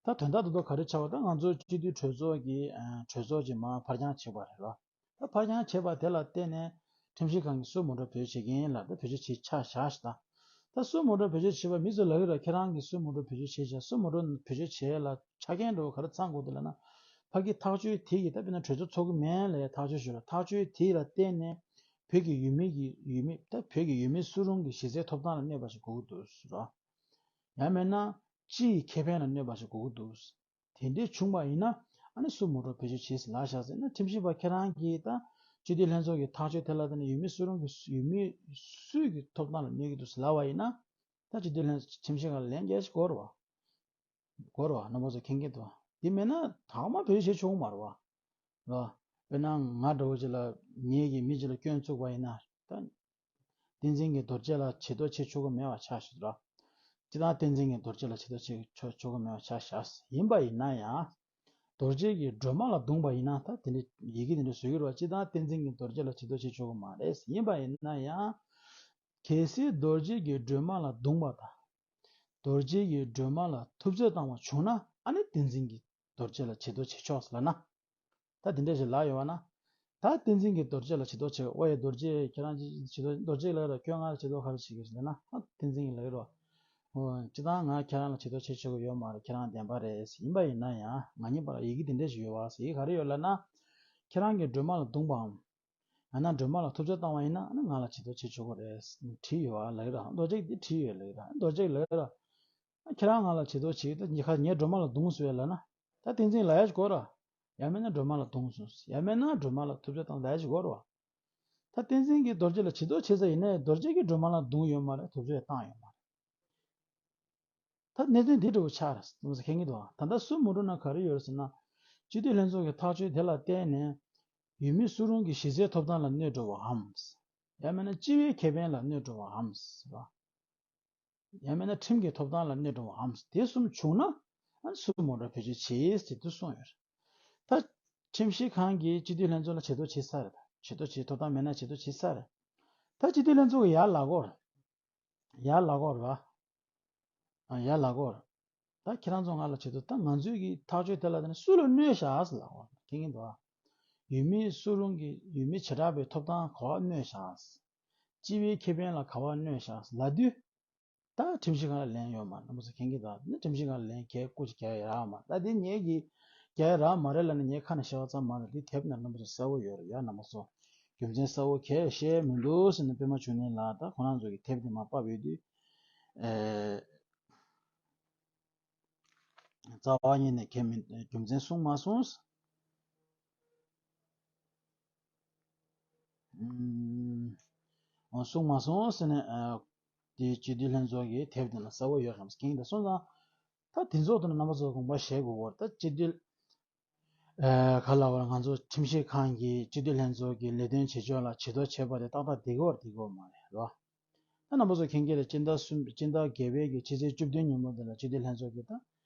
ཨ། ད་དོན་དག་ཏུ་ད་ག་རེ་ཆགས་པ། ད་ང་ཚོ་སྤྱི་འཐུས་གྲོས་ཚོགས་ཀྱི་ཨ་གྲོས་ཚོགས་ཀྱི་མར་ཕར་འགྱངས་བྱས་པ་རེད་ལ། ད་ཕར་འགྱངས་བྱས་པ་དེ་ལ་བརྟེན་ནས་ཁྲིམས་ཞིབ་ཁང་གིས་སུ་མོ་ཊ་བེད་སྤྱོད་བྱེད་མཁན་ལ་ད་བེད་སྤྱོད་བྱེད་ཆ་བཞག་ཤག་ད་ད་སུ་མོ་ཊ་བེད་སྤྱོད་བྱེད་པ་མི་ཚོ་ལབ་ཀྱི་རེད། ཁྱེད་རང་གིས་སུ་མོ་ཊ་བེད་སྤྱོད་བྱེད་བྱ། སུ་མོ་ཊ་བེད་སྤྱོད་བྱེད་ལ་ཆ་རྐྱེན་འདྲ་བོ་ག་རེ་ཚང་དགོས་འདུག་ལབ་ན། ཕ་གི་ཐག་གཅོད་དེ་གི་ད་དཔེར་ན་གྲོས་ཚོགས་ཚོགས་ཀྱི་མིན་ལ་ཡ་ཐག་གཅོད་ཞུ་ར། ཐག་གཅོད་དེ་ལ་བརྟེན་ནས་བོད་ཀྱི་ཡུལ་མི་གི་ཡུལ་མི་ད་བོད་ཀྱི་ཡུལ་མི་སུ་རུང་གི་གཞི་རྩའི་ཐོབ་ཐང་ལ་གནོད་པ་ཞིག་དགོས་ཀྱི་འདུག་ཟེར་ར། ཡང་མིན་ན་སྤྱི་ཡི་ཁེ་ཕན་ལ་གནོད་པ་ཞིག་དགོས་ཀྱི་འདུག་དེ་འདྲའི་བྱུང་བ་ཡིན་ན་ཨ་ནི་སུ་མོ་ཊ་བེད་སྤྱོད་བྱེད་ཟེར་ལབ་བཞག་ཟེར་ན། ཁྲིམས་ཞིབ་པ་ཁྱེད་རང་གིས་ད་སྤྱི་འཐུས་ལྷན་ཚོགས་ཀྱི་ཐག་གཅོད་དེ་ལ་བརྟེན་ནས་ཡུལ་མི་སུ་རུང་གི་ཡུལ་མི་སུའི་གི་ཐོབ་ཐང་ལ་གནོད་ཀྱི་འདུག་ཟེར་ལབ་པ་ཡིན་ན། ད་སྤྱི་འཐུས་ལྷན་ཁྲིམས་ཞིབ་ཁང་ལ་ལན་རྒྱག་ཞིག་དགོས་རེད་བ། དགོས་རེད་བ། རྣམ་པ་ཚོ་མཁྱེན་གྱི་འདུག་དེ་མེད་ན་ཐག་མ་བེད་སྤྱོད་བྱེད་ཆོག་གི་མ་རེད་བ། རེད་བ། དཔེར་ན་ང་འདྲ་བོ་ཅིག་ལ་ངེད་ཀྱིས་མི་ཅིག་ལ་སྐྱོན་བཙུགས་པ་ཡིན་ན་ད། བསྟན་འཛིན་གྱི་རྡོ་རྗེ་ལ་བྱེད་དོ་བྱེད་ཆོག་གི་མེད་པ་ཆགས་ཤིག་ར། སྤྱི་བཏང་བསྟན་འཛིན་གྱི་རྡོ་རྗེ་ལ་བྱེད་དོ་བྱེད་ཆོག་ཆོག་གི་མེད་པ་ཆགས་ཤག་ཡིན་པ་ཡིན་ན་ཡང་། རྡོ་རྗེ་གི་སྒྲོལ་མ་ལ་བརྡུངས་པ་ཡིན་ན་ད་དེ་འདྲ་ཡི་གེ་དེ་འདྲ་བཟོ་གི་རེད་བ། སྤྱི་བཏང་བསྟན་འཛིན་གྱི་རྡོ་རྗེ་ལ་བྱེད་དོ་བྱེད་ཆོག་གི་མ་རེད། ཡིན་པ་ཡིན་ན་ཡང་། གལ་སྲིད་རྡོ་རྗེ་གི་སྒྲོལ་མ་ལ་བརྡུངས་པ་དང་། རྡོ་རྗེ་གི་སྒྲོལ་མ་ལ་ཐུབ་ཚོད་བཏང་བ་བྱུང་ན་ཨ་ནི་བསྟན་འཛིན་གྱི་རྡོ་རྗེ་ལ་བྱེད་དོ་བྱེད་ཆོག་ལབ་ན། ད་དེ་འདྲ་ཞིག་ལབ་ཡོང་བ་ན། ད་བསྟན་འཛིན་གྱི་རྡོ་རྗེ་ལ་བྱེད་དོ་བྱེད། ཨོ་ཡ་རྡོ་རྗེ་ཁྱེད་རང་བྱེད་དོ་རྡོ་རྗེ་ལ་ར་ཁྱོད་ང་ལ་བྱེད་དོ་ག་རེ་བྱེད་གི་ཟེར་ན། ཨ་བསྟན་འཛིན་གྱི་ལ་རོ། ཨོ་སྤྱི་བཏང་ང་ཁྱེད་རང་ལ་བྱེད་དོ་བྱེད་ཆོག་གི་ཡོད་མ་རེད། ཁྱེད་རང་བདེན་པ་རེད། ཡིན་པ་ཡིན་ན་ཡང་ང་གཉིས་བར་ལ་ཡི་གེ་དེ་འདྲ་ཞིག་ཡོད་བ་ཟེར། ཡི་གེ་ག་རེ་ཡོད་ལབ་ན། ཁྱེད་རང་གི་སྒྲོལ་མ་ལ་བརྡུངས་པའམ། ཡང་ན་སྒྲོལ་མ་ལ་ཐུབ་ཚོད་བཏང་བ་ཡིན་ན་ཨ་ནི་ང་ལ་བྱེད་དོ་བྱེད་ཆོག་གི་རེད་བྲིས་ཡོད་ཨ་ལབ་ཀྱི་ར། རྡོ་རྗེ་འདི་བྲིས་ཡོད་ལབ་ཀྱི་ར། རྡོ་རྗེ་ལབ་ཀྱི་ར། ཨ་ཁྱེད་རང་ང་ལ་བྱེད་དོ་བྱེད་ད་ཉི་ཁ་ངའི་སྒྲོལ་མ་ལ་བརྡུངས་སོང་ལབ་ན། ད་བསྟན་འཛིན་ལབ་ཡ་ཞིག་དགོས་ར། ཡང་མིན་ན་སྒྲོལ་མ་ལ་བརྡུངས་སོང་། ཡང་མིན་ན་སྒྲོལ་མ་ལ་ཐུབ་ཚོད་བཏང་ལབ་ཡ་ཞིག་དགོས་ར། ད་བསྟན་འཛིན་གྱིས་རྡོ་རྗེ་ལ་བྱེད་དོ་བྱེད་ས་ཡིན་ནའི་རྡོ་རྗེ་གིས་སྒྲོལ་མ་ལ་བརྡུངས་ཡོད་མ་རེད། ཐུབ་ཚོད་བཏང་ཡོད་མ་རེད། ད་གནད་དོན་འདི་འདྲ་བོ་ཆགས་རེད་མ་ཟད་མཁྱེན་གྱི་འདུག་ད་ལྟ་སུ་མ་འགྲོ་ན་ག་རེ་ཡོད་རེད་ཟེར་ན། སྤྱི་འཐུས་ལྷན་ཚོགས་ཀྱི་ཐག་གཅོད་དེ་ལ་བརྟེན་ནས་ཡུལ་མི་སུ་རུང་གི་གཞི་རྩའི་ཐོབ་ཐང་ལ་གནོད་འགྲོ་བའམ། ཡང་མིན་ན་སྤྱི་པའི་ཁེ་ཕན་ལ་གནོད་འགྲོ་བའམ། ཡང་མིན་ན་ཁྲིམས་ཀྱི་ཐོབ་ཐང་ལ་གནོད་འགྲོ་བའམ། དེ་གསུམ་བྱུང་ན་ཨ་ནི་སུ་མ་འགྲོ་བེད་སྤྱོད་བྱེད་ཟེར་དུ་གསུངས་ཡོད་རེད། ད་ཁྲིམས་ཞིབ་ཁང་གིས་སྤྱི་འཐུས་ལྷན་ཚོགས་ལ་ཇུས་གཏོགས་བྱེད་ས་རེད། ཇུས་གཏོགས་བྱེད་ཐོབ་ཐང་མེད་ན་ཇུས་གཏོགས་བྱེད་ས་རེད། ད་སྤྱི་འཐུས་ལྷན་ཚོགས་ཀྱི་ཡར་ལ་སྐོར། ཡར་ལ་སྐོར་བ། ཨ་ཡར་ལ་སྐོར། ད་ཁྱེད་རང་ཚོ་ང་ལ་ཇུས་གཏོགས་ད་ང་ཚོའི་གི་ཐག་གཅོད་དེ་ལ་ད་ནི་སུ་ལ་གནོད་བཞག་ཟེར་ལ་སྐོར་མཁྱེན་གྱི་འདུག་ཨ། ཡུལ་མི་སུ་རུང་གི་ཡུལ་མི་བྱེ་བྲག་པའི་ཐོབ་ཐང་ག་པར་གནོད་བཞག་སྤྱི་པའི་ཁེ་ཕན་ལ་ག་པར་གནོད་བཞག་ལབ་དུས། ད་ཁྲིམས་ཞིབ་ཁང་ལ་ལན་ཡོད་མ་རེད་རྣམ་པ་ཚོ་མཁྱེན་གྱི་འདུག་ནི་ཁྲིམས་ཞིབ་ཁང་ལ་ལན་གལ་སྐུ་ཅིག་རྒྱག་ཡ་རག་མ་རེད། ད་དེ་ངེད་ཀྱིས་རྒྱག་ཡ་རག་མ་རེད་ལབ་ན་ངས་ཁ་ནས་བཤད་པ་ཙམ་མ་རེད། དེ་དེབ་ནང་རྣམ་པ་ཚོ་གསལ་པོ་ཡོད་རེད་ཡ། རྣམ་པ་ཚོ་རྒྱུ་མཚན་གསལ་པོ་གལ་བཤད་མི་འདུག་ཟེར་ན་པད་མ་འབྱུང་གནས་ལགས་ད་ཁོ་རང་ཚོ་གི་དེབ་དེ་མར་ཕབ་ཡོད་དུས། ཨེ། རྩ་བ་ཉིད་ནས་གལ་མི་རྒྱུ་མཚན་གསུངས་མ་སོང་། ཨུམ། གསུངས་མ་སོང་ཟེར་ནས་ཨ། དེ་སྤྱི་འཐུས་ལྷན་ཚོགས་ཀྱི་དེབ་དེ་ལ་གསལ་པོ་ཡོད་རམ་སྐྱེངས་དང་སོང་ཙང་། ད་དེ་ཚོགས་དེ་ནི་རྣམ་པ་ཚོ་དགོངས་པ་བཞེས་དགོས་སྐོར་ད་སྤྱི་འཐུས། ཨ་ག་ལ་བར་ང་ཚོ་ཁྲིམས་ཞིབ་ཁང་གི་སྤྱི་འཐུས་ལྷན་ཚོགས་ཀྱི་ལས་དོན་བྱེད་ཕྱོགས་ལ་ཇུས་གཏོགས་བྱེད་པ་དེ་ཏག་ཏག་བསྡད་ཀྱི་ཡོད་རེད་བསྡད་ཀྱི་ཡོད་མ་རེད་རོ། ད་རྣམ་པ་ཚོ་མཁྱེན་གྱི་རེད། སྤྱི་ཟླ་གསུམ་སྤྱི་ཟླ་བརྒྱད་པའི་གི་ཕྱི་ཚེས་བཅུ་བདུན་ཉིན་མོ་འདི་ལ་སྤྱི་འཐུས་ལྷན་ཚོགས་ཀྱིས་ད་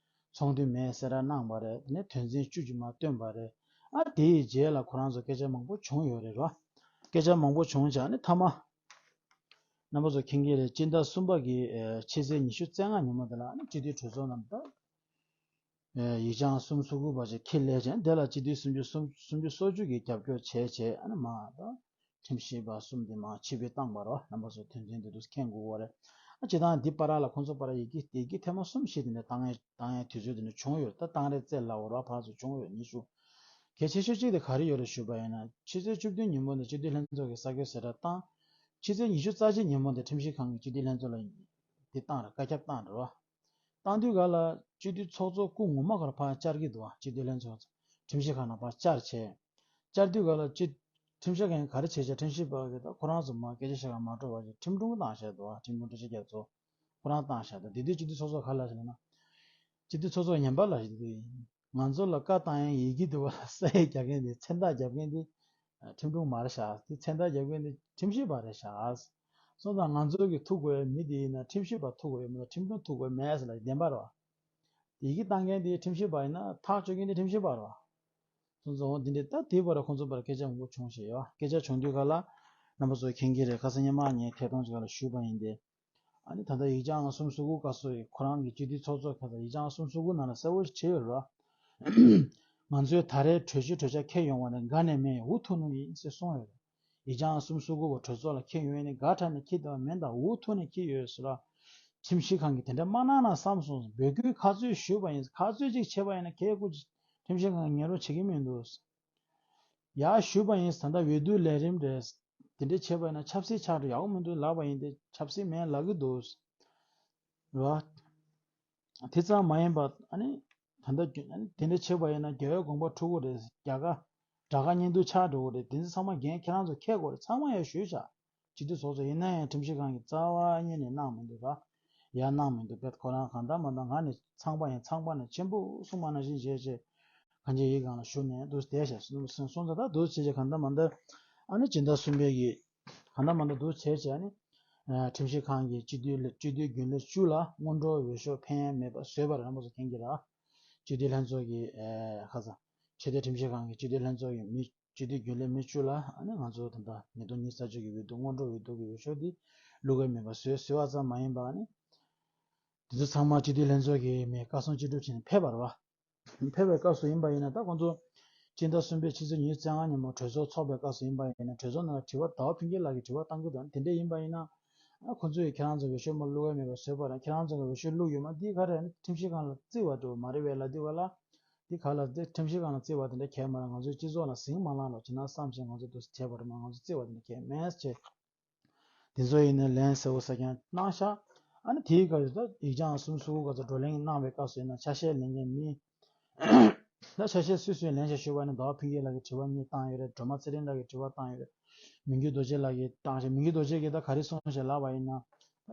ཚོགས་འདུ་མེད་ཟེར་ར་གནང་བ་རེད། དེ་ནས་དོན་ཚན་བཅུ་གཅིག་མ་བཏོན་པ་རེད། ཨ་དེ་ཡི་རྗེས་ལ་ཁོ་རང་ཚོ་སྐད་ཆ་མང་པོ་བྱུང་ཡོད་རེད་རོ། སྐད་ཆ་མང་པོ་བྱུང་བྱས་ཨ་ནི་མཐའ་མ། རྣམ་པ་ཚོ་མཁྱེན་གྱི་རེད། སྤྱི་ཟླ་གསུམ་པ་གི་ཨེ་ཕྱི་ཚེས་ཉི་ཤུ་རྩ་ལྔ་ཉིན་མོ་འདི་ལ་ཨ་ནི་སྤྱི་འཐུས་གྲོས་ཚོགས་ནང་ད། ཡིག་བྱང་གསུམ་སོ་དགུ་པ་ཞིག་ཁྱེར་སླེབས་ཀྱང་དེ་ལ་སྤྱི་འཐུས་སུམ་ཅུ་སོ་བཅུ་གིས་རྒྱབ་སྐྱོར་བྱས་བྱས་ཨ་ནི་མ་ད་ཁྲིམས་ཞིབ་པ་གསུམ་དེ་མ་ཕྱིར་འབུད་བཏང་བ་རོ། རྣམ་པ་ཚོ་དོན་ཚན་འདི་འདུག་མཁྱེན་དགོས་པ་རེད། ཨ་སྤྱི་བཏང་འདི་བར་ལ་ཁོང་ཚོ་བར་ཡི་གེ་ཡི་གེ་ཐེངས་མ་གསུམ་ཞིག་དེ་འདྲ་བཏང་ཡས་བཏང་ཡས་དུས་ཚོད་དེ་འདྲ་བྱུང་ཡོད། ད་བཏང་རེས་རྩེ་ལ་འོ་ར་ཕར་ཚུར་བྱུང་ཡོད་ཉི་ཤུ། གལ་ཆེ་ཤོས་གཅིག་དེ་ག་རེ་ཡོད་རེད་ཞུས་པ་ཡིན་ན་ཕྱི་ཚེས་བཅུ་བདུན་ཉིན་མོ་ནས་སྤྱི་འཐུས་ལྷན་ཚོགས་ཀྱི་གསར་འགོད་གསལ་བསྒྲགས་བཏང་། ཕྱི་ཚེས་ཉི་ཤུ་རྩ་གཅིག་ཉིན་མོ་དེ་ཁྲིམས་ཞིབ་ཁང་གི་སྤྱི་འཐུས་ལྷན་ཚོགས་ལ་དེ་བཏང་རེད། བཀའ་ཁྱབ་བཏང་རེད་བ། བཏང་དུས་ག་ལ་སྤྱི་འཐུས་ཚོགས་གཙོ་སྐུ་ངོ་མ་གར་ཕར་བཅར་གྱི་འདུག་བ། སྤྱི་འཐུས་ལྷན་ཚོགས་ཁྲིམས་ཞིབ་ཁང་ནང་ཕར་བཅར་བྱས། བཅར་དུས་ག་ལ་སྤྱི་ཁྲིམས་ཞིབ་ཁང་གིས་ག་རེ་བྱས་བྱས་ཁྲིམས་ཞིབ་པ་གིས་ད་ཁོ་རང་ཚོ་མ་སྐད་ཆ་བཤད་ག་མ་སྤྲོ་བ་ཞིག་ཁྲིམས་དྲུང་བཏང་བཞག་འདུག་བ། ཁྲིམས་དྲུང་བཀྲ་ཤིས་རྒྱ་མཚོ་ཁོ་རང་བཏང་བཞག་འདུག་དེ་དུས་སྤྱི་འཐུས་ཚོགས་གཙོ་ག་ལ་ཞིག་ན། སྤྱི་འཐུས་ཚོགས་གཙོ་ཉན་པ་ལ་ཞིག་འདུག་ང་ཚོ་ལ་བཀའ་བཏང་ཡང་ཡི་གེ་འདི་བ་ལ་ས་ཡིག་རྒྱབ་མཁན་དེ་མཚན་རྟགས་རྒྱབ་མཁན་དེ་ཁྲིམས་དྲུང་མ་རེད་ཤག་དེ་མཚན་རྟགས་རྒྱབ་མཁན་དེ་ཁྲིམས་ཞིབ་པ་རེད་ཤག་སོང་ཙང་ང་ཚོ་གི་ཐུག་དགོས་མི་དེ་ཡིན་ན་ཁྲིམས་ཞིབ་པ་ཐུག་དགོས་མི་ལ་ཁྲིམས་དྲུང་ཐུག་དགོས་མེད་ཟེར་ལ་བདེན་པ་རེད་བ། ཡི་གེ་བཏང་མཁན་དེ་ཁྲིམས་ཞིབ་པ་ཡིན་ན་ཐག་གཅོད་མཁན་དེ་ཁྲིམས་ཞིབ་པ་རེད་བ། སོང་ཙང་འོ་འདི་འདྲས་ད་དེའི་བར་ཁོང་ཚོ་བར་སྐད་ཆ་མང་པོ་བྱུང་ཞེས་ཡོད། སྐད་ཆ་བྱུང་དུས་ག་ལ་རྣམ་པ་ཚོ་མཁྱེན་གྱི་རེད། ཁ་སང་ཉི་མ་ངས་ཐད་གཏོང་ཅིག་ལ་ཞུས་པ་ཡིན་ཏེ། ཨ་ནི་ད་ལྟ་ཡིག་བྱང་གསུམ་སོ་དགུ་བཀའ་སྲོལ་ཡིས་ཁོ་རང་གི་སྤྱི་འཐུས་ཚོགས་གཙོ་ཁ་ས་ཡིག་བྱང་གསུམ་སོ་དགུ་ནང་ལ་གསལ་པོ་ཞིག་བྲིས་ཡོད་རེད་བ། ང་ཚོའི་ད་རེས་གྲོས་ཆོད་གྲོས་འཆར་འཁྱེར་ཡོང་བ་ནི་དགའ་ནས་མེད་འུ་ཐུག་ནོ་ཡིན་ཟེར་གསུངས་ཡོད་རེད། ཡིག་བྱང་གསུམ་སོ་དགུ་བ་གྲོས་ཚོགས་ལ་འཁྱེར་ཡོང་ཡས་ནི་དགའ་དྲགས་ནས་འཁྱེར་བསྡད་པ་མིན་ད་འུ་ཐུག་ནས་འཁྱེར་ཡོད་ཟེར་ལ། ཁྲིམས་ཞིབ་ཁང་གིས་དེ་འདྲ་མ་གནང་ན་བསམ་སོང་། འབོད་སྐུལ་ག་ཚོད་ཞུས་པ་ཡིན། ག་ཚོད་ཅིག་བྱས་པ་ཡིན་ན་གལ་སྐུ་ཁྲིམས་ཞིབ་ཁང་གིས་ཉན་རོགས་བྱེད་ཀྱི་མི་འདུག་ཡར་ཞུས་པ་ཡིན། ད་ལྟ་འོས་བསྡུ་ལས་རིམ་རེད། དེ་འདྲ་བྱས་པ་ཡིན་ན་ཆབ་སྲིད་ཆགས་འགྲོ་ཡག་པོ་མི་འདུག་ལབ་པ་ཡིན་ཏེ་ཆབ་སྲིད་མེད་ལབ་ཀྱི་འདུག་རེད་བ། དེ་ཙམ་མ་ཡིན་པ་ཨ་ནི། ད་ལྟ་རྒྱུ་ཨ་ནི་དེ་འདྲ་བྱས་པ་ཡིན་ན་རྒྱལ་བའི་དགོངས་པ་འཁྲུག་གི་རེད། རྒྱ་གར་དགྲ་དགའ་གཉེན་སྡུག་ཆགས་འགྲོ་གི་རེད། དེ་ཚོ་ཚང་མ་འགན་ཁྱེད་རང་ཚོ་འཁྱེར་དགོས་རེད། ཚང་མ་ཡར་ཞུས་བཞག་སྤྱི་འཐུས་ཚོགས་གཙོ་ཡིན་ན་ཡང་ཁྲིམས་ཞིབ་ཁང་གིས་རྩ་བ་ཉིད་ནས་གནང་མི་འདུག་ར། ཡར་གནང་མི་འདུག་བས་ཁོ་རང་གང་ལྟར་མ་ལྟར་ང་ནས་ཚངས་པ་ཡིན། ཚངས་པ་ནས་ཆེན་པོ་གསུང་མ་གནང་བཞིན་བྱས་བྱས། གང་ཅི་ཡི་སྒང་ལ་ཞུ་ནས་འདུག་བསྡད་བྱས་སོང་ཙང་ད་འདུག་བྱས་བྱས་གང་ལྟར་མ་ལྟར་ཨ་ནི་སྤྱི་ཟླ་གསུམ་པའི་གི་གང་ལྟར་མ་ལྟར་འདུག་བྱས་བྱས་ཨ་ནི་ཁྲིམས་ཞིབ་ཁང་གི་སྤྱི་འཐུས་ལ་སྤྱི་འཐུས་རྒྱུན་ལས་བཅུ་ལ་སྔོན་འགྲོ་འོས་ཤོག་ཕན་མེད་པ་བཟོས་པ་རེད། རྣམ་པ་ཚོ་མཁྱེན་གྱི་རེད། སྤྱི་འཐུས་ལྷན་ཚོགས་ཀྱི་ཁ་ས་ཆེས་མཐོའི་ཁྲིམས་ཞིབ་ཁང་གི་སྤྱི་འཐུས་ལྷན་ཚོགས་ཀྱི་མི་སྤྱི་འཐུས་རྒྱུན་ལས་མི་བཅུ་ལ་ཨ་ནི་ང་ཚོ་ད་ལྟ་ཉིས་སྟོང་ཉི་ཤུ་རྩ་གཅིག་གི་འོས་བསྡུ་སྔོན་འགྲོ་འོས་བསྡུ་གི་འོས་ཤོག་འདི་བླུག་གི་མེད་པ་བཟོས་བཟོས་པ་ཙམ་མ་ཡིན་པ་ཨ་ནི། དེ་ཚོ་ཚང་མ་སྤྱི་འཐུས་ལྷན་ཚོགས་ཀྱི་མི་བཀའ་གསུང་ཅི་སྒྲུབ་བྱས་ནས་ཕེབས་པ་རེད་བ། ཕེབས་པའི་སྐབས་སུ་ཡིན་པ་ཡིན་ན་ད་ཁོང་ཚོ་སྤྱི་ཟླ་གསུམ་པའི་ཕྱི་ཚེས་ཉི་ཤུ་རྩ་ལྔ་ཉིན་མོ་གྲོས་ཚོགས་འཚོགས་པའི་སྐབས་སུ་ཡིན་པ་ཡིན་ན་གྲོས་ཚོགས་ནང་ལ་དྲི་བ་ཟླ་བ་ཕུན་སྐྱིད་ལགས་ཀྱིས་དྲི་བ་བཏང་གི་འདུག་དེ་འདྲ་ཡིན་པ་ཡིན་ན་ཨ་ཁོང་ཚོས་ཁྱེད་རང་ཚོ་གི་འོས་ཤོག་མ་བླུག་ཡ་མེད་པ་བཟོས་པ་རེད། ཁྱེད་རང་ཚོ་གི་འོས་ཤོག་བླུག་ཡོད་མ་འདི་ག་རེ་ཁྲིམས་ཞིབ་ཁང་ལ་བརྩི་བ་འགྲོ་མ་རེད་པས་ལབ་དུས་ག་ལ། འདི་ག་ལ་འདི་ཁྲིམས་ཞིབ་ཁང་ལ་བརྩི་བ་དེ་འདྲ་གལ་མ་རེད། ང་ཚོའི་སྤྱི་ཚོགས་ལ་ཟིང་མ་ལངས་རོགས་བྱེད་ན་བསམ་བྱས་ང་ཚོ་འདུག་སེ་བྱས་པ་རེད་མ་ང་ཚོ་བརྩི་བ་དེ་འདྲ་གལ་མེད་ཅེས། དེ་ཚོ་ཡིན་ན་ལན་གསལ་པོ་གསལ་རྐྱང་གནང་ཤག་ཨ་ནི་དེའི་སྐབས་སུ་ད་ཡིག་བྱང་གསུམ་སོ་དགུ་སྐབས་སུ་བགྲོ་གླེང་གནང་བའི་སྐབས་སུ་ཡིན་ན་ཆ་ཤས་ལེན་མཁན་མི། ད་ཆ་ཤས་སུས་སུས་ལེན་ཤག་ཞུས་པ་ནི་ཟླ་བ་ཕུན་སྐྱིད་ལགས་ཀྱིས་དྲི་བ་གཉིས་བཏང་ཡོད་རེད། སྒྲོལ་མ་ཚེ་རིང་ལགས་ཀྱིས་དྲི་བ་བཏང་ཡོད་རེད། མི་འགྱུར་རྡོ་རྗེ་ལགས་ཀྱིས་བཏང་ཤག་མི་འགྱུར་རྡོ་རྗེ་གིས་ད་ག་རེ་གསུངས་ཤག་ལབ་པ་ཡིན་ན།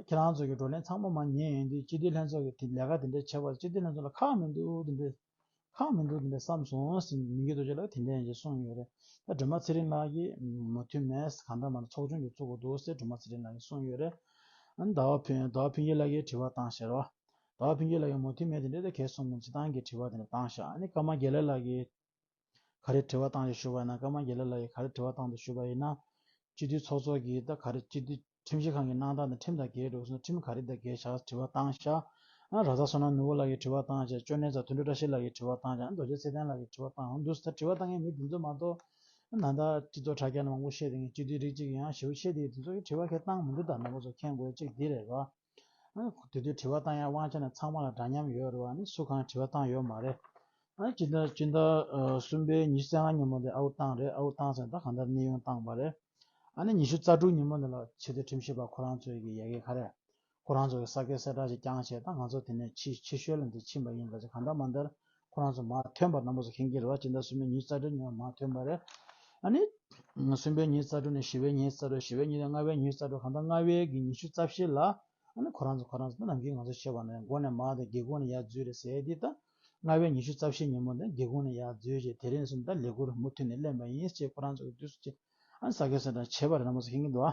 ཁྱེད་རང་ཚོ་གི་བགྲོ་གླེང་ཚང་མ་མར་ཉན་ཡོང་དུས་སྤྱི་འཐུས་ལྷན་ཚོགས་ཀྱི་དེ་ལས་ཀ་དེ་འདྲ་བྱས་པ་སྤྱི་འཐུས་ལྷན་ཚོགས་ལ་ཁག་མི་འདུག་དེ་འདྲ་ཁག་མི་འདུག་དེ་འདྲ་བསམ་སོང་ཟེར་མི་གི་རྡོ་རྗེ་ལགས་དེ་འདྲ་ཡང་ཅིག་གསུངས་ཡོད་རེད། ད་སྒྲོལ་མ་ཚེ་རིང་ལགས་ཀྱིས་མོས་མཐུན་མེད་གང་ལྟར་མ་ལ་ཚོགས་ཆུང་ཅིག་བཙུགས་དགོས་འདུག་ཟེར་སྒྲོལ་མ་ཚེ་རིང་ལགས་ཀྱིས་གསུངས་ཡོད་རེད། ཨ་ནི་ཟླ་བ་ཕུན་ཟླ་བ་ཕུན་སྐྱིད་ལགས་ཀྱིས་དྲི་བ་བཏང་ཤག་རོ། ཟླ་བ་ཕུན་སྐྱིད་ལགས་ཀྱིས་མོས་མཐུན་མེད་དེ་འདྲ་ད་གས་གསུངས་མོ་སྤྱི་བཏང་གི་དྲི་བ་དེ་འདྲ་བཏང་ཤག་ཨ་ནི་ཀརྨ་དགེ་ལེགས་ལགས་ཀྱིས་ག་རེ་དྲི་བ་བཏང་ཞེས་ཞུས་པ་ཡིན་ན། ཀརྨ་དགེ་ལེགས་ལགས་ཀྱིས་ག་རེ་དྲི་བ་བཏང་འདུག་ཞུས་པ་ཡིན་ན། སྤྱི་འཐུས་ཚོགས་གཙོ་གིས་ད་ག་རེ་སྤྱི་འཐུས་ཁྲིམས་ཞིབ་ཁང་གི་གནང་སྟངས་དང་ཁྲིམས་དང་འགལ་འགྲོ་སོང་། ཁྲིམས་ག་རེ་དང་འགལ་བཞག་དྲི་བ་བཏང་ཤག་ཨ་ར་ས་བསོད་ནམས་ནོར་བུ་ལགས་ཀྱིས་དྲི་བ་བཏང་ཤག་ཅོ་ནེ་ཛ་དོན་གྲུབ་བཀྲ་ཤིས་ལགས་ཀྱིས་དྲི་བ་བཏང་ཤག་ཨ་རྡོ་རྗེ་ཚེ་བརྟན་ལགས་ཀྱིས་དྲི་བ་བཏང་འདུག་ད་དྲི་བ་བཏང་མཁན་མི་འདི་ཚོ་མ་གཏོགས། ཨ་ད་ལྟ་སྤྱི་ཚོགས་དྲ་རྒྱ་ནང་མང་པོ་བཤད་བསྡད་མཁན་སྤྱི་འཐུས་རིགས་གཅིག་ཡང་ཞེ་པོ་བཤད་བསྡད་དེ་ཚོ་གིས་དྲི་བ་གང་ཡང་བཏང་མི་འདུག་ད་རྣམ་པ་ཚོ་མཁྱེན་དགོས་གཅིག་འདི་རེད་རོ། ཨ་དེ་དུས་དྲི་བ་བཏང་ཡ་དབང་ཆ་ནི་ཚང་མ་ལ་འདྲ་མཉམ་ཡོད་རེད་བ། ཨ་ནི་སུ་གང་དྲི་བ་བཏང་ཡོད་མ་རེད། ཨ་ནི་སྤྱི་ཟླ་སྤྱི་ཟླ་ཨ་གསུམ་པའི་ཉི་ཤུ་རྩ་ལྔ་ཉིན་མོ་དེ་ཨའུ་བཏང་རེད། ཨའུ་བཏང་ཟེར་ད་གང་ལྟར་གནས་དབྱུང་བཏང་བ་རེད། ཨ་ནི་ཉི་ཤུ་རྩ་དྲུག་ཉིན་མོ་དེ་ལ་ཆེས་མཐོའི་ཁྲིམས་ཞིབ་པ་ཁོ་རང་ཚོའི་གི་ཡ་གི་ག་རེ། ཁོ་རང་ཚོ་གི་ས་ཁུལ་གསལ་བསྒྲགས་ཤིག་བསྐྱངས་བྱས་ད་ང་ཚོ་དེ་ནས་ཕྱི་ཕྱི་བཤོལ་ལ་འདི་ཕྱིན་པ་ཡིན་ལ་ཅིག་གང་ལྟར་མ་ལྟར་ཁོ་རང་ཚོ་མར་ཐོན་པ་རྣམ་པ་ཚོ་མཁྱེན་གྱི་རེད་བ། སྤྱི་ཟླ་གསུམ་པའི་ཉི་ཤུ་རྩ་དྲུག་ཉིན་མར་ཐོན་པ་རེད། ཨ་ནི། གསུམ་པའི་ཉི་ཤུ་རྩ་དྲུག་ནས་བཞི་པའི་ཉི་ཤུ་རྩ་དྲུག་བཞི་པའི་ཉིན་ལྔ་པའི་ཉི་ཤུ་རྩ་དྲུག་གང་ལྟར་ལྔ་པའི་གི་ཉི་ཤུ་རྩ་བཞི་ལ། ཨ་ནི་ཁོ་རང་ཚོ་ཁོ་རང་ཚོ་ནམ་རྒྱུན་ང་ཚོ་བཤད་པ་ནས་མགོ་ནས་མར་དང་སྒེའུ་ཁུང་ནས་ཡར་འཛུལ་རེད་ཟེར་དེ་ད། ལྔ་པའི་ཉི་ཤུ་རྩ་བཞི་ཉིན་མོ་དེ་སྒེའུ་ཁུང་ནས་ཡར་འཛུལ་རྗེས་དེ་རིང་སོང་ད་ལས་ཁུར་མུ་མཐུད་ནས་ལེན་པ་ཡིན་ཅེས་ཁོ་རང་ཚོ་གི་དུས་སུ་ཅིག་ཨ་ནི་ས་ཁུལ་གསལ་བསྒྲགས་བྱས་པ་རེད། རྣམ་པ་ཚོ་མཁྱེན་གྱི་འདུག་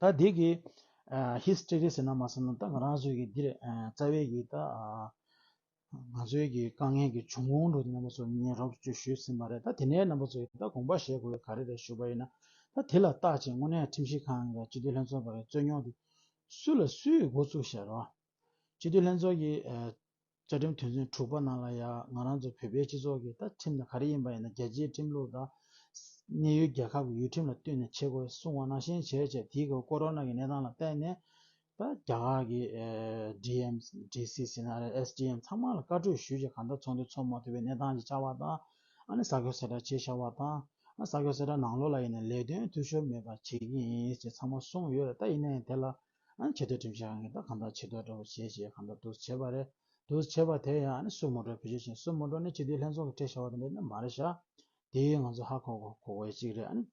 ཨ། ད་འདི་གི་ཨ་ཧི་སི་ཊོ་རི་ཟེར་ན་མ་ཟེར་ན་ད་ང་རང་ཚོའི་གི་འདིར་ཨ་རྩ་བའི་གི་ད་ཨ་ང་ཚོའི་གི་དཀའ་ངལ་གི་བྱུང་ཁུངས་འགྲོ་དེ་རྣམ་པ་ཚོ་ངས་རོབ་ཅིག་ཞུས་ཟིན་པ་རེད། ད་དེ་ནས་རྣམ་པ་ཚོ་གི་ད་དགོངས་པ་བཞེས་དགོས་པ་ག་རེ་རེད་ཞུས་པ་ཡིན་ན། ད་དེ་ལ་བརྟག་ཅིང་དངོས་གནས་ཁྲིམས་ཞིབ་ཁང་གི་སྤྱི་འཐུས་ལྷན་ཚོགས་པ་གི་རྩོད་རྙོག་དེ་སུ་ལ་སུས་འགོ་བཙུགས་བཞག་རོགས། སྤྱི་འཐུས་ལྷན་ཚོགས་ཀྱི་ཨ་བཅའ་ཁྲིམས་དོན་ཚན་དྲུག་པ་ནང་ལ་ཡང་ང་རང་ཚོ་བོད་པའི་སྤྱི་ཚོགས་ཀྱི་ད་ཁྲིམས་དང་ག་རེ་ཡིན་པ་ཡིན་ན་རྒྱལ་སྤྱིའི་ཁྲིམས་ལུགས་དང་། གནས་ཡུལ་རྒྱལ་ཁབ་ཀྱི་ཡུལ་ཁྲིམས་ལ་བསྟུན་ནས་བྱེད་དགོས་གསུངས་པ་ནང་བཞིན་བྱས་བྱས་དེའི་སྐོར་ཀོ་རོ་ན་གི་གནས་སྟངས་ལ་བརྟེན་ནས་ད་རྒྱ་གར་གྱི་ཨེ་ཌི་ཨེམ། ཌི་སི་ཟེར་ན་རེད། ཨེས་ཌི་ཨེམ་ཚང་མ་ལ་བཀའ་འཁྲོལ་ཞུས་བྱས་གང་ལྟར་ཚོགས་འདུ་ཚོགས་མ་ཐུབ་པའི་གནས་སྟངས་ཅིག་ཆགས་པ་དང་། ཨ་ནི་ས་ཁུལ་གསལ་བསྒྲགས་བྱས་བཞག་པ་དང་། ཨ་ས་ཁུལ་གསལ་བསྒྲགས་ནང་ལོགས་ལ་ཡིན་ན་ལས་དོན་འཐུས་ཤོར་མེད་པ་བྱེད་ཀྱི་ཡིན་ཅེས་ཚང་མ་གསུངས་ཡོད་རེད། ད་ཡིན་ན་ཡང་དེ་ལ་ཨ་ནི་ཆེས་མཐོའི་ཁྲིམས་ཞིབ་ཁང་གིས་ད་གང་ལྟར་ཇུས་གཏོགས་འདྲ་པོ་བྱས་བྱས་གང་ལྟར་འདུག་བྱས་པ་རེད། འདུག་བྱས་པ་དེ་ཡང་ཨ་ནི་སུ་མོ་ཊ་བེད་སྤྱོད་བྱས། སུ་མོ་ཊ་ནི་སྤྱི་འཐུས་ལྷན་ཚོགས་ཀྱིས་སྤྲད་བཞག་པ་དེ་འདྲ་ནི་མ་རེད་ཤག་དེ་ང་ཚོ་ཧ་གོ་གོ་གོ་དགོས་ཅིག་རེད། ཨ་ནི་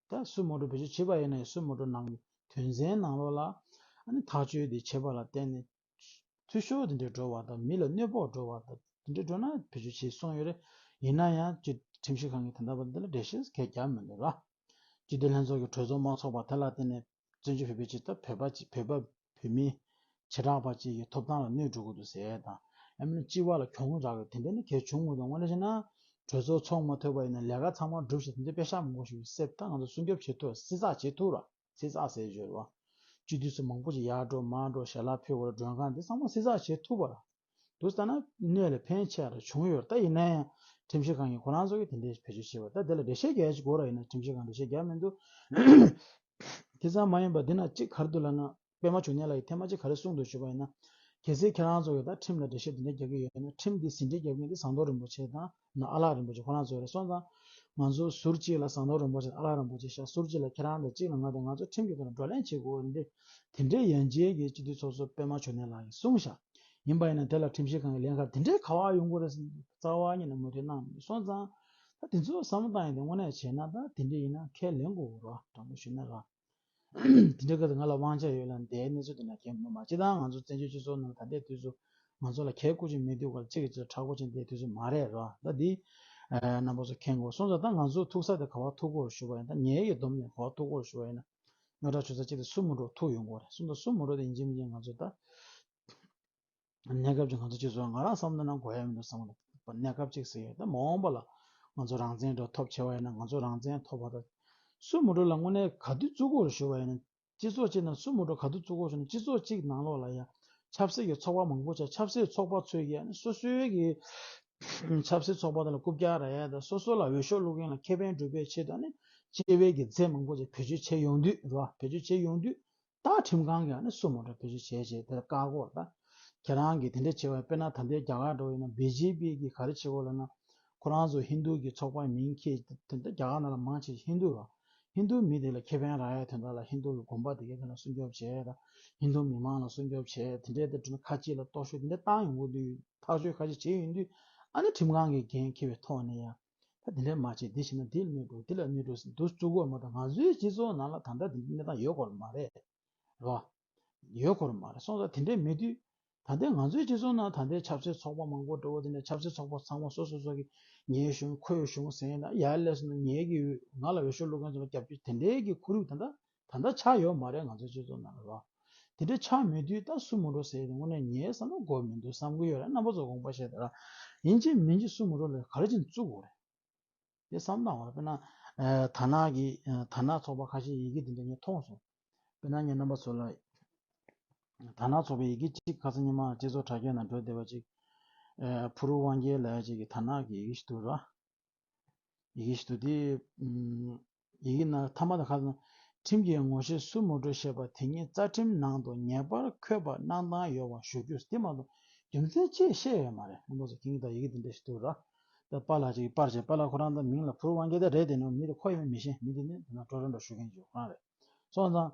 ད་སུ་མོ་ཊ་བེད་སྤྱོད་བྱས་པ་ཡིན་ན་ཡང་སུ་མོ་ཊ་ནང་གི་དོན་ཚན་ནང་ལོགས་ལ་ཨ་ནི་ཐག་གཅོད་དེ་བྱས་པ་ལ་བརྟེན་ནས་འཐུས་ཤོར་དེ་འདྲ་འགྲོ་བ་དང་མི་ལ་གནོད་ཕོག་འགྲོ་བ་དང་དེ་འདྲ་འགྲོ་ན་བེད་སྤྱོད་བྱེད་གསུངས་ཡོད་རེད། ཡིན་ན་ཡང་སྤྱི་ཁྲིམས་ཞིབ་ཁང་གིས་ད་ལྟ་བར་འདི་ལ་འགྲེལ་བཤད་གང་ཡང་བརྒྱབ་མི་འདུག་ར། སྤྱི་འཐུས་ལྷན་ཚོགས་ཀྱི་གྲོས་ཚོགས་དམངས་ཚོགས་པ་དེ་ལ་བརྟེན་ནས་བཙན་བྱོལ་བོད་པའི་སྤྱི་ཚོགས་བོད་པ་གཅིག་བོད་པ་བོད་མི་བྱེ་བྲག་པ་གཅིག་གི་ཐོབ་ཐང་ལ་གནོད་འགྲོ་གི་འདུག་ཟེར་དང་། ཡང་མིན་ན་སྤྱི་པ་ལ་གྱོང་རག་གི་དེ་འདྲ་ནི་གལ་བྱུང་མི་འདུག་དངོས་གནས་བྱས་ན་གྲོས་ཚོགས་ཚོགས་མ་ཐུབ་པ་ཡིན་ན་ལས་ཀ་ཚང་མ་འགྲུབ་ཞིག་དེ་འདྲ་པེ་ཤག་མང་པོ་ཞིག་གསེབ་ད་ང་ཚོ་སྲུང་སྐྱོབ་བྱེད་ཐུབ་བསྲི་ཚགས་བྱེད་ཐུབ་ར་བསྲི་ཚགས་ཟེར་བརྗོད་ར། སྤྱི་འཐུས་ཚོ་མང་པོ་ཞིག་ཡར་འགྲོ་མར་འགྲོ་ཞལ་ལག་ཕུལ་བ་ར་མགྲོན་ཁང་འདི་ཚང་མ་བསྲི་ཚགས་བྱེད་ཐུབ་པ་ར། འདུག་ལྟ་ན་སྣོད་ལ་ཕན་ཆེ་ར་བྱུང་ཡོད་ར། ད་ཡིན་ན་ཡང་ཁྲིམས་ཞིབ་ཁང་གིས་ཁོ་རང་ཚོ་གིས་དེ་འདྲའི་བེད་སྤྱོད་བྱས་པ་ད་དེ་ལ་འགྲེལ་བཤད་རྒྱག་ཡ་ཅིག་དགོས་ར། ཡིན་ན་ཁྲིམས་ཞིབ་ཁང་འགྲེལ་བཤད་རྒྱག་མི་འདུག་དེ་ཙམ་མ་ཡིན་པ་འདི་ན་གཅིག་ག་རེ་འདུག་ལབ་ན། པད་མ་འབྱུང་གནས་ལགས་ཀྱིས་ཐེངས་མ་གཅིག་ག་རེ་གསུངས་འདུག་ཞུས་པ་ཡིན་ན། གལ་སྲིད་ཁྱེད་རང་ཚོ་གིས་ད་ཁྲིམས་ལ་འགྲེལ་བཤད་འདི་འདྲ་རྒྱག་གི་ཡོད་ན་ཁྲིམས་འདི་ཟིན་བྲིས་རྒྱག་མཁན་འདི་ཟམ་གདོང་རིན་པོ་ཆེ་དང་ན་ཨ་ལགས་རིན་པོ་ཆེ་ཁོ་རང་ཚོ་རེད། སོང་ཙང་ང་ཚོ་ཟུར་གཅིག་ལ་ཟམ་གདོང་རིན་པོ་ཆེ་ཨ་ལགས་རིན་པོ་ཆེ་བཞག་ཟུར་གཅིག་ལ་ཁྱེད་རང་དང་གཅིག་ལ་ང་དང་ང་ཚོ་ཁྲིམས་ཀྱི་ཐོག་ནས་བགྲོ་གླེང་བྱེད་དགོས་འདི་དེ་འདྲའི་ཡན་ཆད་ཀྱི་སྤྱི་འཐུས་ཚོགས་གཙོ་པད་མ་འབྱུང་གནས་ལགས་ཀྱིས་གསུངས་བཞག་ཡིན་པ་ཡིན་ན་དེ་ལ་ཁྲིམས་ཞིབ་ཁང་གི་ལན་ཁག་དེ་འདྲའི་ག་བ་ཡོང་གི་རེད་ཟེར་རྩ་བ་ཉིད་ནས་མོས་མཐུན་གནང་མི་འདུག་སོང་ཙང་ད་དེ་ཚོ་བསམ་བློ་བཏང་ཡིན་དེ་དངོས་གནས་བྱས་ན་ད་དེ་འདྲ་ཡིན་ན་ཁས་ལེན་དགོས་རོགས་དྲང་པོ་ཞུས་ན་ར། དེ་འདྲ་ག་ང་ལ་དབང་ཆ་ཡོད་ལ་འདའི་གནས་ཚུལ་དེ་འདྲ་གལ་མི་མ་སྤྱི་བཏང་ང་ཚོ་བཙན་བྱོལ་སྤྱི་ཚོགས་ནང་ད་ལྟའི་དུས་སུ་ང་ཚོ་ལ་གལ་དགོས་ཀྱི་མི་འདུག་ག་ལ་གཅིག་གིས་གཅིག་ལ་ཁྲག་པོ་ཅན་དེའི་དུས་སུ་མ་རེད་རོ། ད་འདི་རྣམ་པ་ཚོ་མཁྱེན་དགོས། སོང་ཙང་ད་ང་ཚོ་ཐུག་ས་དེ་ག་བ་ཐུག་དགོས་ཞུ་བ་ཡིན། ད་ངའི་གི་སྡོམ་ནས་ག་བ་ཐུག་དགོས་ཞུ་བ་ཡིན་ན་རྙོག་དྲ་ཆུ་ཚ་གཅིག་དེ་སུ་མི་འགྲོ་ཐུག་ཡོང་དགོས་རེད། སོང་ཙང་སུ་མི་འགྲོ་དེ་ཡིན་གཅིག་མིན་གཅིག་ང་ཚོ་ད། གནས་སྐབས་ཀྱི་ང་ཚོ་སྤྱི་ཚོགས་ང་རང་བསམ་ན་ན་དགོས་ཡ་མི་འདུག་བསམ་གི་འདུག་གནས་སྐབས་གཅིག་ཟེར་ཡོད་ད་མ་འོངས་པ་ལ་ང་ཚོ་རང་བཙན་འདྲ་ཐོབ་ཆེ་བ་ཡིན་ན་ང་ཚོ་རང་བཙན་ཐོབ་པ་དང་སུ་མི་འགྲོ་ལ་དངོས་གནས་ག་དུས་བཙུགས་དགོས་རེད་ཞུ་བ་ཡིན་ན་སྤྱི་ཚོགས་གཅིག་ནང་སུ་མི་འགྲོ་ག་དུས་བཙུགས་དགོས་ཞུ་ན་སྤྱི་ཚོགས་གཅིག་ནང་ལོགས་ལ་ཡ་ཆབ་སྲིད་ཀྱི་ཚོགས་པ་མང་པོ་ཆགས་ཆབ་སྲིད་ཚོགས་པ་ཚོས་ཀྱི་ཡ་ནི་སོ་སོའི་གི་ཆབ་སྲིད་ཚོགས་པ་དེ་ལ་རྐུབ་བཀྱག་རག་ཡ་དང་སོ་སོ་ལ་འོས་ཤོག་བླུག་མཁན་ལ་ཁེ་ཕན་སྒྲུབ་པའི་ཆེད་དུ་ནི་སྐྱེ་བའི་གི་རྫས་མང་པོ་ཅིག་བེད་སྤྱོད་བྱས་ཡོང་དུས་རེད་བ། བེད་སྤྱོད་བྱས་ཡོང་དུས། ད་ཁྲིམས་ཁང་གིས་ཨ་ནི་སུ་མོ་ཊ་བེད་སྤྱོད་བྱས་བྱས་དེ་ལ་བཀག་གོ་ད། ཁྱེད་རང་གིས་དེ་འདྲ་བྱས་པ་དཔེར་ན་ད་ལྟའི་རྒྱ་གར་འགྲོ་ཡིན་ན་བི་ཇེ་པི་གིས་ག་རེ་བྱེད་གོ་ལབ་ན། ཁོ་རང་ཚོ་ཧིན་རྡུ་གི་ཚོགས་པ་མིང་འཁྱེར་དེ་འདྲ་རྒྱ་གར་ནང་ལ་མང་ཆེ་ཧིན་རྡུ་ར། ཧིན་རྡུ་མི་དེ་ལ་ཁེ་ཕན་རག་ཡ་དོན་དག་ལ་ཧིན་རྡུ་གི་དགོན་པ་དེ་གའི་དེ་ལ་སྲུང་སྐྱོབ་བྱས་ད། ཧིན་རྡུ་མི་མང་ལ་སྲུང་སྐྱོབ་བྱས་དེ་འདྲའི་དེ་འདྲ་ཁ་ཅིག་ལ་སྟོབས་ཤུགས་དེ་འདྲ་བཏང་ཡོང་གི་འདུག་ཐག་གཅོད་ཁ་ཅིག་བྱས་ཡོང་དུས་ཨ་ནི་ཁྲིམས་ཁང་གིས་འགན་འཁྱེར་བའི་ཐོག་ནས་ཡ། ད་དེ་འདྲ་མ་བྱེད་འདི་བྱེད་ན་འདི་ལ་གནོད་འགྲོ་འདི་ལ་གནོད་འགྲོ་ཟེར་འདུག་བཙུགས་དགོས་མ་གཏོགས་ང་ཚོའི་སྤྱི་ཚོགས་ནང་ལ་ད་ལྟ་འདི་འདྲའི་གནས་སྟངས་ཡོད་སྐོར་མ་རེད། རེད་བ། ཡོད་སྐོར་མ་རེད། སོང་ཙང་དེ་འདྲས་མེད་དུས། ད་ལྟའི་ང་ཚོའི་སྤྱི་ཚོགས་ནང་ད་ལྟའི་ཆབ་སྲིད་ཚོགས་པ་མང་པོ་འདྲ་བོ་དེ་འདྲ། ཆབ་སྲིད་ཚོགས་པ་ཚང་མ་སོ་སོ་སོ་གི་ངའི་གཞུང་ཁོའི་གཞུང་ཟེར་ན། ཡར་སླེབས་སོང་ན་ངའི་གི་ང་ལ་འོས་ཤོག་བླུག་མཁན་ཚོ་ལ་རྒྱབ་སྐྱོར་དེ་འདྲའི་གི་ཁོར་ཡུག་ད་ལྟ་ད་ལྟ་ཆགས་ཡོད་མ་རེད། ང་ཚོའི་སྤྱི་ཚོགས་ནང་ལ་རོ། དེ་འདྲའི་ཆགས་མེད་དུས་ད་སུ་མོ་རོ་ཟེར་ཡ་དེ་དངོས་གནས་ངའི་བསམ་བློ་དགོས་མི་འདུག་བསམ་གི་ཡོད་རེད། རྣམ་པ་ཚོ་དགོངས་པ་བཞེས་དང་ར། ཡིན་གཅིག་མིན་གཅིག་སུ་མོ་རོ་ལ་ག་རེ་བྱས་ནས་བཙུགས་དགོས་རེད། དེ་བསམ་བཏང་བ་རེད། དཔེར་ན། ཨ། དར་ནག་གི། ཨ། དར་ནག་ཚོགས་པ་ཁ་ཤས་ཡི་གེ་དེ་འདྲ་ངས་མཐོང་སོང་། དཔེར་ན་ངས་རྣམ་པ་ཚོ་ལ། དར་ནག་ཚོགས་པའི་ཡི་གེ་གཅིག་ཁ་སང་ཉི་མ་སྤྱི་ཚོགས་དྲ་རྒྱ་ནང་འགྲོ་བསྡད་པ་ཅིག་ཨ། ཕུར་བུ་དབང་རྒྱལ་ལབ་ཡ་ཅིག་གིས་དར་ནག་གི་ཡི་གེ་ཞིག་འདུག་ར། ཡི་གེ་ཞིག་འདུག་དེ། ཨུམ། ཡི་གེ་ནང་མཐའ་མ་དང་ཁ་སང་། ཁྲིམས་ཀྱི་ངོ་ཤེས་སུ་མོ་རོ་ཞེས་པ་དེ་ཉིད་རྩ་ཁྲིམས་ནང་དུ་ངེས་པར་འཁོད་པ་གནང་སྟངས་ཡོད་པ་ཞུ་རྒྱུ། དེ་མ་གཏོགས་རྒྱུ་མཚན་ཅིག་བཤད་ཡོད་མ་རེད། རྣམ་པ་ཚོ་མཁྱེན་གྱི་ད། ཡི་གེ་འདི་འདྲ་ཞིག་འདུག་ར། ད་པཱ་ལགས་ཅིག་གིས་པར་བྱས། པཱ་ལགས་ཁོ་རང་ད་མིང་ལ་ཕུར་བུ་དབང་རྒྱལ་ད་རེད། དེ་ནས་མི་དེ་ཁོ་ཡིན་མི་ཤེས། མི་དེ་ནི་ད་ན་ཀྲོ་རོན་ཀྲོ་ཞུ་མཁན་ཅིག་ཁོ་རང་རེད། སོང་ཙང་།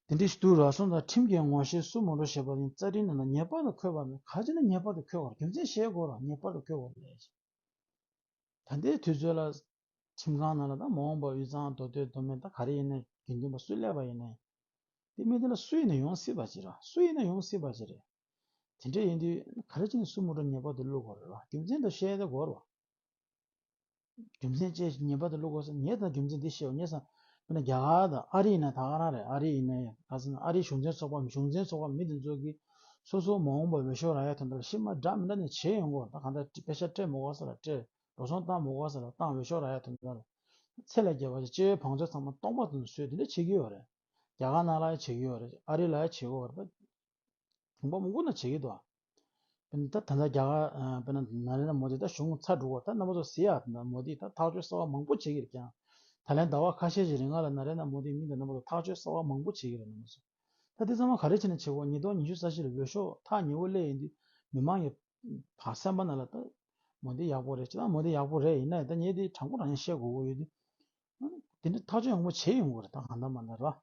དེ་འདྲ་ཞིག་འདུག་ར། སོང་ཙང་ཁྲིམས་ཀྱི་ངོ་ཤེས་སུ་མོ་རོ་ཞེས་པ་ནི་རྩ་ཁྲིམས་ནང་ལ་ངེས་པར་དུ་འཁོད་པ་ནི། ག་ཅི་ན་ངེས་པར་དུ་འཁོད་པ་རེད། རྒྱུ་མཚན་བཤད་དགོས་ར། ངེས་པར་དུ་འཁོད་དགོས་རེད། ད་ལྟའི་དུས་ཚོད་ལ་ཁྲིམས་ཁང་ནང་ལ་ད་མ་འོངས་པ་དབུས་གཙང་མདོ་སྟོད་མདོ་སྨད་ད་ག་རེ་ཡིན་ནའི་དགེ་འདུན་པ་སུ་སླེབས་པ་ཡིན་ནའི། དེ་མི་དེ་ལ་སུ་ཡིན་ན་ཡོང་སྲིད་པ་ཅིག་ར། སུ་ཡིན་ན་ཡོང་སྲིད་པ་ཅིག་རེད། དེ་འདྲ་ཡིན་དུས་ག་རེ་བྱས་ནས་སུ་མོ་རོ་ངེས་པར་དུ་བླུག་དགོས་རེད་བ། རྒྱུ་མཚན་དེ་བཤད་དེ་དགོས་རེད་བ། རྒྱུ་མཚན་བཅས་ངེས་པར་དུ་བླུག་དགོས་ཟེར། ངས་ད་རྒྱུ་མཚན་འདི་བཤད་པ་ངས་བསམ། དཔེར་ན་རྒྱ་གར་དང་ཨ་རི་ཡིན་ན་ད་ག་རང་རེད། ཨ་རི་ཡིན་ན་ཡང་ག་ཟེར་ན་ཨ་རིའི་གཞུང་འཛིན་ཚོགས་པ། གཞུང་འཛིན་ཚོགས་པ་མི་དེ་ཚོ་གིས་སོ་སོ་མ་འོངས་པར་འོས་ཤོག་རག་ཡ་དོན་དག་ལ་ཤི་མ་འདྲ་མི་འདྲ་ནས་བྱེད་ཡོང་གི་ཡོད་རེད། ད་གང་ལྟར་པེ་ཤག་སྤྲད་མ་དགོས་ས་ལ་སྤྲད། འགྲོ་སོང་བཏང་མ་དགོས་ས་ལ་བཏང་། འོས་ཤོག་རག་ཡ་དོན་དག་ལ་ཚད་ལས་བརྒལ་བ་ཞིག་སྤྱི་བའི་བང་མཛོད་ཚང་མ་སྟོང་པ་དུ་བཟོས། དེ་འདྲ་བྱེད་ཀྱི་ཡོད་རེད། རྒྱ་གར་ནང་ལ་ཡང་བྱེད་ཀྱི་ཡོད་རེད། ཨ་རི་ལ་ཡང་བྱེད་ཀྱི་ཡོད་རེད། ད་ལུང་པ་མང་པོ་ན་བྱེད་ཀྱི་འདུག་དཔེར་ན་ད་ད་ལྟ་རྒྱ་གར། ཨ། དཔེར་ན་ན་རེན་དྲ་མོ་དི་ད་གཞུང་ཚར་འགྲོ་གི་ཡོད། ད་རྣམ་པ་ཚོ་གཟིགས་ཡ། ད་མོ་དི་ད་ཐག་གཅོད་གསར་པ་མང་པོ་བྱེད་ཀྱི་རེད། ཀྱང་ད་ལན་ཟླ་བ་ཁ་ཤས་ཤིག་རིང་ལ་ན་རེན་དྲ་མོ་དིའི་མིང་དང་རྣམ་པ་ཚོ་ཐག་གཅོད་གསར་པ་མང་པོ་བྱེད་ཀྱི་རེད། རྣམ་པ་ཚོ་ད་དེ་ཚང་མ་ག་རེ་བྱས་ནས་བྱེད་དགོས། ཉིས་སྟོང་ཉི་ཤུ་རྩ་བཞི་ལ་འོས་ཤོག་ཐག་ཉེ་བོ་སླེབས་ཡིན་དུས་མི་མང་གི་བར་སེམས་པ་ནང་ལ་ད་མོ་དི་ཡག་པོ་རེད། ཅི་ད་མོ་དི་ཡག་པོ་རེད། ཡིན་ན་ད་ངས་དེ་དྲང་པོ་དྲང་ཡིན་བཤད་དགོས་ཀྱི་ཡོད་དུས། དེ་འདྲ་ཐག་གཅོད་ཡག་པོ་བྱེད་ཡོང་དགོས་རེད། ད་གང་ལྟར་མ་ལྟར་ར།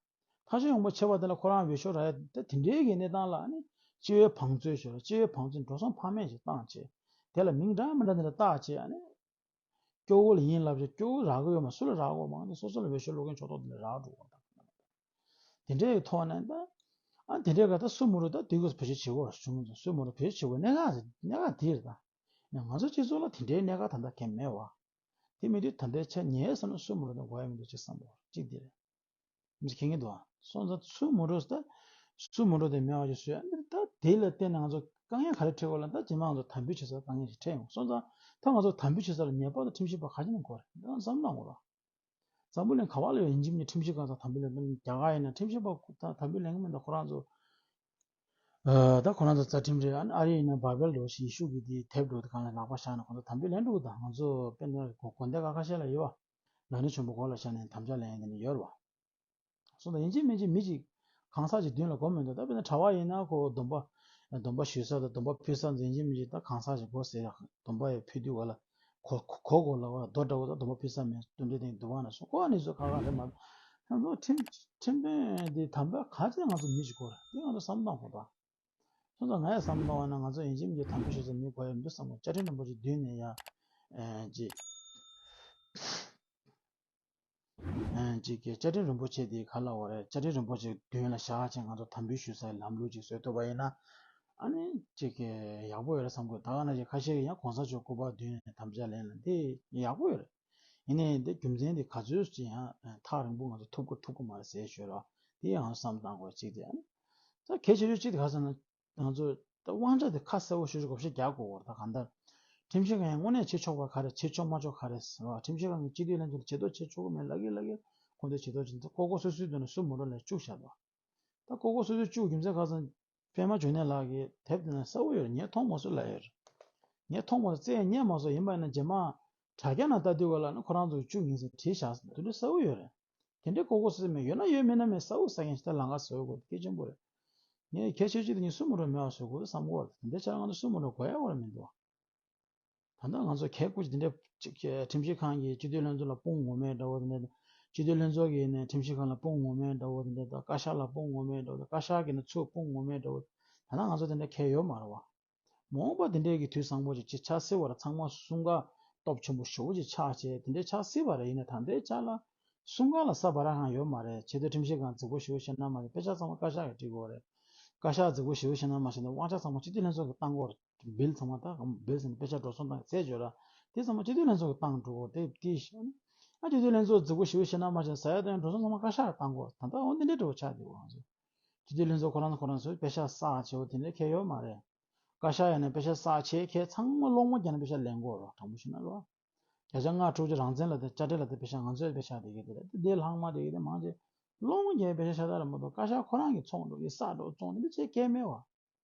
ཐག་གཅོད་ཡག་པོ་བྱེད་པ་དེ་ལ་ཁོ་རང་འོས་ཤོག་རག་ཡ་ད་དེ་འདྲའི་གི་གནས་སྟངས་ལ་ནི་སྤྱི་བའི་བང་མཛོད་ཞིག་ར། སྤྱི་བའི་བང་མཛོད་འགྲོ་སོང་ཕ་མེས་ཤིག་བཏང་བྱས། དེ་ལ་མིང་འདྲ་མི་འདྲ་དེ་འདྲ་བཏགས་བྱས། ཨ་ནི་སྐྱོ་བོ་ལ་ཡིན་ལབ་བྱས། སྐྱོ་བོ་རག་གི་ཡོད་མ། སུ་ལ་རག་གི་ཡོད་མ། དེ་སོ་སོ་ལ་འོས་ཤོག་བླུག་མཁན་ཕྱོགས་གཏོགས་དེ་ལ་རག་འགྲོ་གི་ཡོད། དེ་འདྲའི་ཐོག་ནས་ད། ཨ། དེ་འདྲའི་ག་ད་སུ་མོ་རོ་ད་དེ་གོ་བེད་སྤྱོད་བྱེད་དགོས་བྱུང་། སུ་མོ་རོ་བེད་སྤྱོད་བྱེད་དགོས་གནད་འགག་གནད་འགག་དེ་རེད་ད། ནས་ང་ཚོ་སྤྱི་ཚོགས་ལ་དེ་འདྲའི་གནད་འགག་ད་ལྟ་གང་ཡང་མེད་བ། དེ་མེད་དུས་ད་ལྟའི་ཆ་ངའི་བསམ་ན་སུ་མོ་རོ་དེ་དགོས་ཡ་མི་འདུག་ཅེས་བསམ་པ་གཅིག་དེ་རེད། མི་ཚེ་ཁེངས་ཀྱི་འདུག་ཨ། སོང་ཙང་སུ་མོ་རོ་ད་སུ་མོ་རོ་དེ་མེད་པ་ཅིག་བཟོས། ཨ་ནི་ད་དེ་ལ་བརྟེན་ནས་ང་ཚོ་དཀའ་ངལ་ག་རེ་འཕྲད་དགོས་ལབ་ན། ད་རྗེས་མ་ང་ཚོ་དམ་འབུལ་བྱེད་སར་དཀའ་ངལ་ཞིག་འཕྲད་ཡོང་། སོང་ཙང་ད་ང་ཚོ་དམ་འབུལ་བྱེད་སར་ངེས་པར་དུ་ཁྲིམས་ཞིབ་པ་ཁ་ཤས་ནས་དགོས་རེད། ད་བསམ་བློ་བཏང་དགོས་ར། འཛམ་བུ་གླིང་ག་བ་ལ་ཡོད་ཡིན་གཅིག་མིན་གཅིག་ཁྲིམས་ཞིབ་ཁང་ཚོ་དམ་འབུལ་ལེན་གི་མེད། རྒྱ་གར་ཡིན་ན་ཁྲིམས་ཞིབ་པ་ད་དམ་འབུལ་ལེན་གི་མེད། ད་ཁོ་རང་ཚོ། ཨ། ད་ཁོ་རང་ཚོ་རྩ་ཁྲིམས་རེད། ཨ་ནི་ཨ་རི་ཡིན་ན་བཱ་བེལ་འདྲ་བོ་ཞིག་ཡེ་ཤུ་གི་དེ་དེབ་འདྲ་བོ་དེ་སྒང་ལ་ལག་པ་བཞག་ན་ཁོ་ཚོ་དམ་འབུལ་ལེན་འགྲོ་གི། ད་ང་ཚོ་དཔེར་ན་གོ་དགོན་སྡེ་ཁག་ཁ་ཤས་ལ་ཡོད་བ། ལ་ནི་ཆེན་པོ་མགོ་ལ་བཞག་ནས་དམ་བཅའ་ལེན་ཡ་དེ་ནི་ཡོད་རེད་བ། སོང་ཙང་ཡིན་གཅིག་མིན་གཅིག་མི་གཅིག་གང་ཟག་ཅིག་མདུན་ལ་སྒོམ་མི་འདུག་ད་དཔེར་ན་གྲྭ་པ་ཡིན་ན་ཁོ་སྡོམ་པ། སྡོམ་པ་ཞུ་ས་དང་སྡོམ་པ་ཕུལ་ས་ཚོ་ཡིན་གཅིག་མིན་གཅིག་ད་གང་ཟག་ཅིག་དགོས་ཟེར་ཡ། སྡོམ་པ་ཡ་ཕུལ་དུས་ག་ལ་གོ་གོ་གོ་ལ་བ་རྡོ་འདྲ་བོ་ད་སྡོམ་པ་ཕུལ་ས་མེད། དུད་འགྲོ་དེ་འདུག་བ་ན་སོ་ཁོ་ཨ་ནི་ཚོ་ཁག་ཁག་རེད་མ། ང་ཚོ་ཁྲིམས་ཁྲིམས་དཔོན་དེ་དམ་པ་ག་ཚད་ང་ཚོ་མི་གཅིག་དགོས་རེད། དེ་ང་ཚོ་བསམ་བློ་གཏོང་དགོས་ད། སོང་ཙང་ང་ཡང་བསམ་བློ་བཏང་བ་ན་ང་ཚོ་ཡིན་གཅིག་མིན་གཅིག་དམ་འབུལ་ཞུ་ས་མི་དགོས་ཡ་མི་འདུག་བསམ་གི། བཅའ་ཁྲིམས་རིན་པོ་ཆེ་མདུན་ནས་ཡ། ཨེ། ཅིག་ཨེ། ཅིག་གི་བཅའ་ཁྲིམས་རིན་པོ་ཆེ་དེ་ག་ལབ་དགོས་རེད། བཅའ་ཁྲིམས་རིན་པོ་ཆེ་མདུན་ལ་བཞག་བྱས་ང་ཚོ་དམ་འབུལ་ཞུ་སའི་ལམ་ལུགས་ཅིག་བཟོ་ཐུབ་པ་ཡིན་ན། ཨ་ནི་ཅིག་གི་ཡག་པོ་ཡོད་རེད་བསམ་གི། ད་ག་ནང་བཞིན་ཁ་ཤས་ཀྱིས་ཡང་གོང་ས་མཆོག་སྐུ་པར་མདུན་ནས་དམ་བཅའ་ལེན་ལ་འདི་ཡག་པོ་ཡོད་རེད། ཡིན་ནའི་འདི་རྒྱུ་མཚན་དེ་ག་ཚོད་ཅིག་ཡང་ཐག་རིང་པོ་ང་ཚོ་ཐུག་གི་ཐུག་གི་མ་རེད་ཟེར་ཞུ་རོགས། དེ་ཡང་བསམ་བཏང་དགོས་གཅིག་དེ། ཨ་ནི་ད་གལ་ཆེ་ཤོས་གཅིག་དེ་ག་ཟེར་ན། ང་ཚོ་ད་དབང་ཆ་དེ་ཁ་གསལ་པོ་ཞེ་པོ་ཅིག་བགོ་བཤའ་རྒྱག་དགོས་པ་རེད། ད་གང་ལྟར་ཁྲིམས་ཞིབ་ཁང་ཡང་དངོས་གནས་བྱེད་ཆོག་པ་ག་རེ་བྱེད་ཆོག་མ་ཆོག་ག་རེ་ཟེར་བ། ཁྲིམས་ཞིབ་ཁང་གིས་སྤྱི་འཐུས་ལྷན་ཚོགས་ལ་བྱེད་དོ་བྱེད་ཆོག་གི་མེད་ལབ་ཀྱི་ལབ་ཀྱི། ཁོང་ཚོས་བྱེད་དོ་བྱེད། ཀོ་ཀོ་སོ་སོའི་མདུན་ལ་སུ་མོ་རོ་ལ་བཅུག་བཞག་འདུག་ད་ཀོ་ཀོ་སོ་སོས་བཅུག་རྒྱུ་མཚན་ག་ཟེར་ན། པད་མ་འབྱུང་གནས་ལགས་ཀྱི་དེབ་དེ་ན་གསལ་པོ་ཡོད་རེད། ངས་མཐོང་མ་སོང་ལབ་ཡོད་རེད། ངས་མཐོང་མ་སོང་། བཙལ་རྙེད་མ་སོང་། ཡིན་པ་ཡིན་ན་རྗེས་མ་དྲ་རྒྱ་ནང་ལྟ་དུས་ག་ལ་ནི་ཁོ་རང་ཚོས་བཅུག་ཡིན་ཟེར་བྲིས་བཞག་ཟེར་དེ་འདྲ་གསལ་པོ་ཡོད་རེད། དེ་འདྲའི་ཀོ་ཀོ་སོ་སོ་མེད། ཡོད་ན་ཡོད་མེད་ན་མེད། གསལ་པོ་གསལ་མཁན་ཞིག་ད་ལམ་ཁ་བཟོ་དགོས་གལ་ཆེན་པོ་རེད། ངས་གལ་ཆེ་ཤོས་དེ་ངས་སུ་མོ་རོ་མེད་པ་བཟོ་དགོས་བསམ་གི་ཡོད་རེད། དེ་འདྲའི་ཆ་ལ་ང་ཚོ་སུ་མོ་རོ་དགོས་ཡ་བར་མི་འདུག་ད་ལྟ་ང་ཚོ་གལ་ཁུར་གྱི་དེ་འདྲའི་ཅིག་ཁྲིམས་ཞིབ་ཁང་གིས་སྤྱི་འཐུས་ལྷན་ཚོགས་ལ་དཔུང་ངོ་མས་འདྲ་བོ་དེ་འདྲ། སྤྱི་འཐུས་ལྷན་ཚོགས་ཀྱིས་ནས་ཁྲིམས་ཞིབ་ཁང་ལ་དཔུང་ངོ་མས་འདྲ་བོ་དེ་འདྲ་དང་། བཀའ་ཤག་ལ་དཔུང་ངོ་མས་འདྲ་བོ་དང་། བཀའ་ཤག་གིས་ནས་ཚུར་དཔུང་ངོ་མས་འདྲ་བོ། ད་ལྟ་ང་ཚོ་དེ་འདྲ་གལ་ཡོད་མ་རེད་བ། མ་འོངས་པ་དེ་འདྲའི་གི་དུས་བཟང་པོ་ཅིག་ཅིག་ཆགས་སྲིད་པ་རེད། ཚང་མ་གསུམ་ཀ་སྟོབས་ཆེན་པོ་ཞེ་པོ་ཅིག་ཆགས་བྱས་དེ་འདྲའི་ཆགས་སྲིད་པ་རེད། ཡིན་ན་ད་ལྟའི་ཆ་ལ་གསུམ་ཀ་ལ་ས་བ་ར་གང་ཡོད་མ་རེད། ཆེས་མཐོའི་ཁྲིམས་ཞིབ་ཁང་རྫིག་པོ་ཞེ་པོ་བཤད་ན་མ་རེད། དཔེ་ཆ་ཚང་མ་བཀའ་ཤག་གིས་འབྲི་དགོས་རེད། བཀའ་ཤག་རྫིག་པོ་ཞེ་པོ་བཤད་ན་མ་བཤད་ན་དབང་ཆ་ཚང་མ་སྤྱི་འཐུས་ལྷན་ཚོགས་ཀྱིས་བཏང་གི་ཡོད་རེད། བིལ་ཚང་མ་ད་བིལ་ཟེར་ནས་དཔེ་ཆ་འགྲོ་སོང་བཏང་ཚད་བརྗོད་ར། དེ་ཚང་མ་སྤྱི་འཐུས་ལྷན་ཚོགས་ཀྱིས་བཏང་འགྲོ་གི་ཡོད་རེད། དེ་དེ་ཤ་ཨ་སྤྱི་འཐུས་ལྷན་ཚོགས་རྫིག་པོ་ཞེ་པོ་བཤད་ན་མ་བཤད་ན་ཟ་ཡ་དང་འགྲོ་སོང་ཚང་མ་བཀའ་ཤག་གིས་བཏང་གི་ཡོད་རེད། ད་ལྟ་འོ་འདི་འདྲའི་འགྲོ་ཆགས་བསྡད་ཡོད་རེད། སྤྱི་འཐུས་ལྷན་ཚོགས་ཁོ་རང་ཁོ་རང་ཚོས་དཔེ་ཆ་བསགས་བྱས་འོ་དེ་འདྲ་ཁེལ་ཡོད་མ་རེད། བཀའ་ཤག་ཡིན་ན་དཔེ་ཆ་བསགས་བྱས་ཁེལ་ཚང་མ་སློང་མོ་བརྒྱབ་ནས་དཔེ་ཆ་ལེན་གྱི་ཡོད་རེད། དྲང་པོ་བཤད་ན་ལོ། བརྒྱ་ཆ་ལྔ་དྲུག་ཅིག་རང་བཙན་ལ་དེ་དཔྱ་ཁྲལ་ལ་དེ་དཔེ་ཆ་ང་ཚོས་དཔེ་ཆ་དེ་གི་དེ་རེད། དེ་ལྷག་མ་དེ་གི་དེ་མང་ཆེ་སློང་མོ་བརྒྱབ་དཔེ་ཆ་ཆགས་བསྡད་རེད་མ་གཏོགས་བཀའ་ཤག་ཁོ་རང་གིས་ཚོང་འགྲོ་གི་ས་འགྲོ་བཙོང་དེ་འདྲ་ཅིག་སྐད་མེད་པ།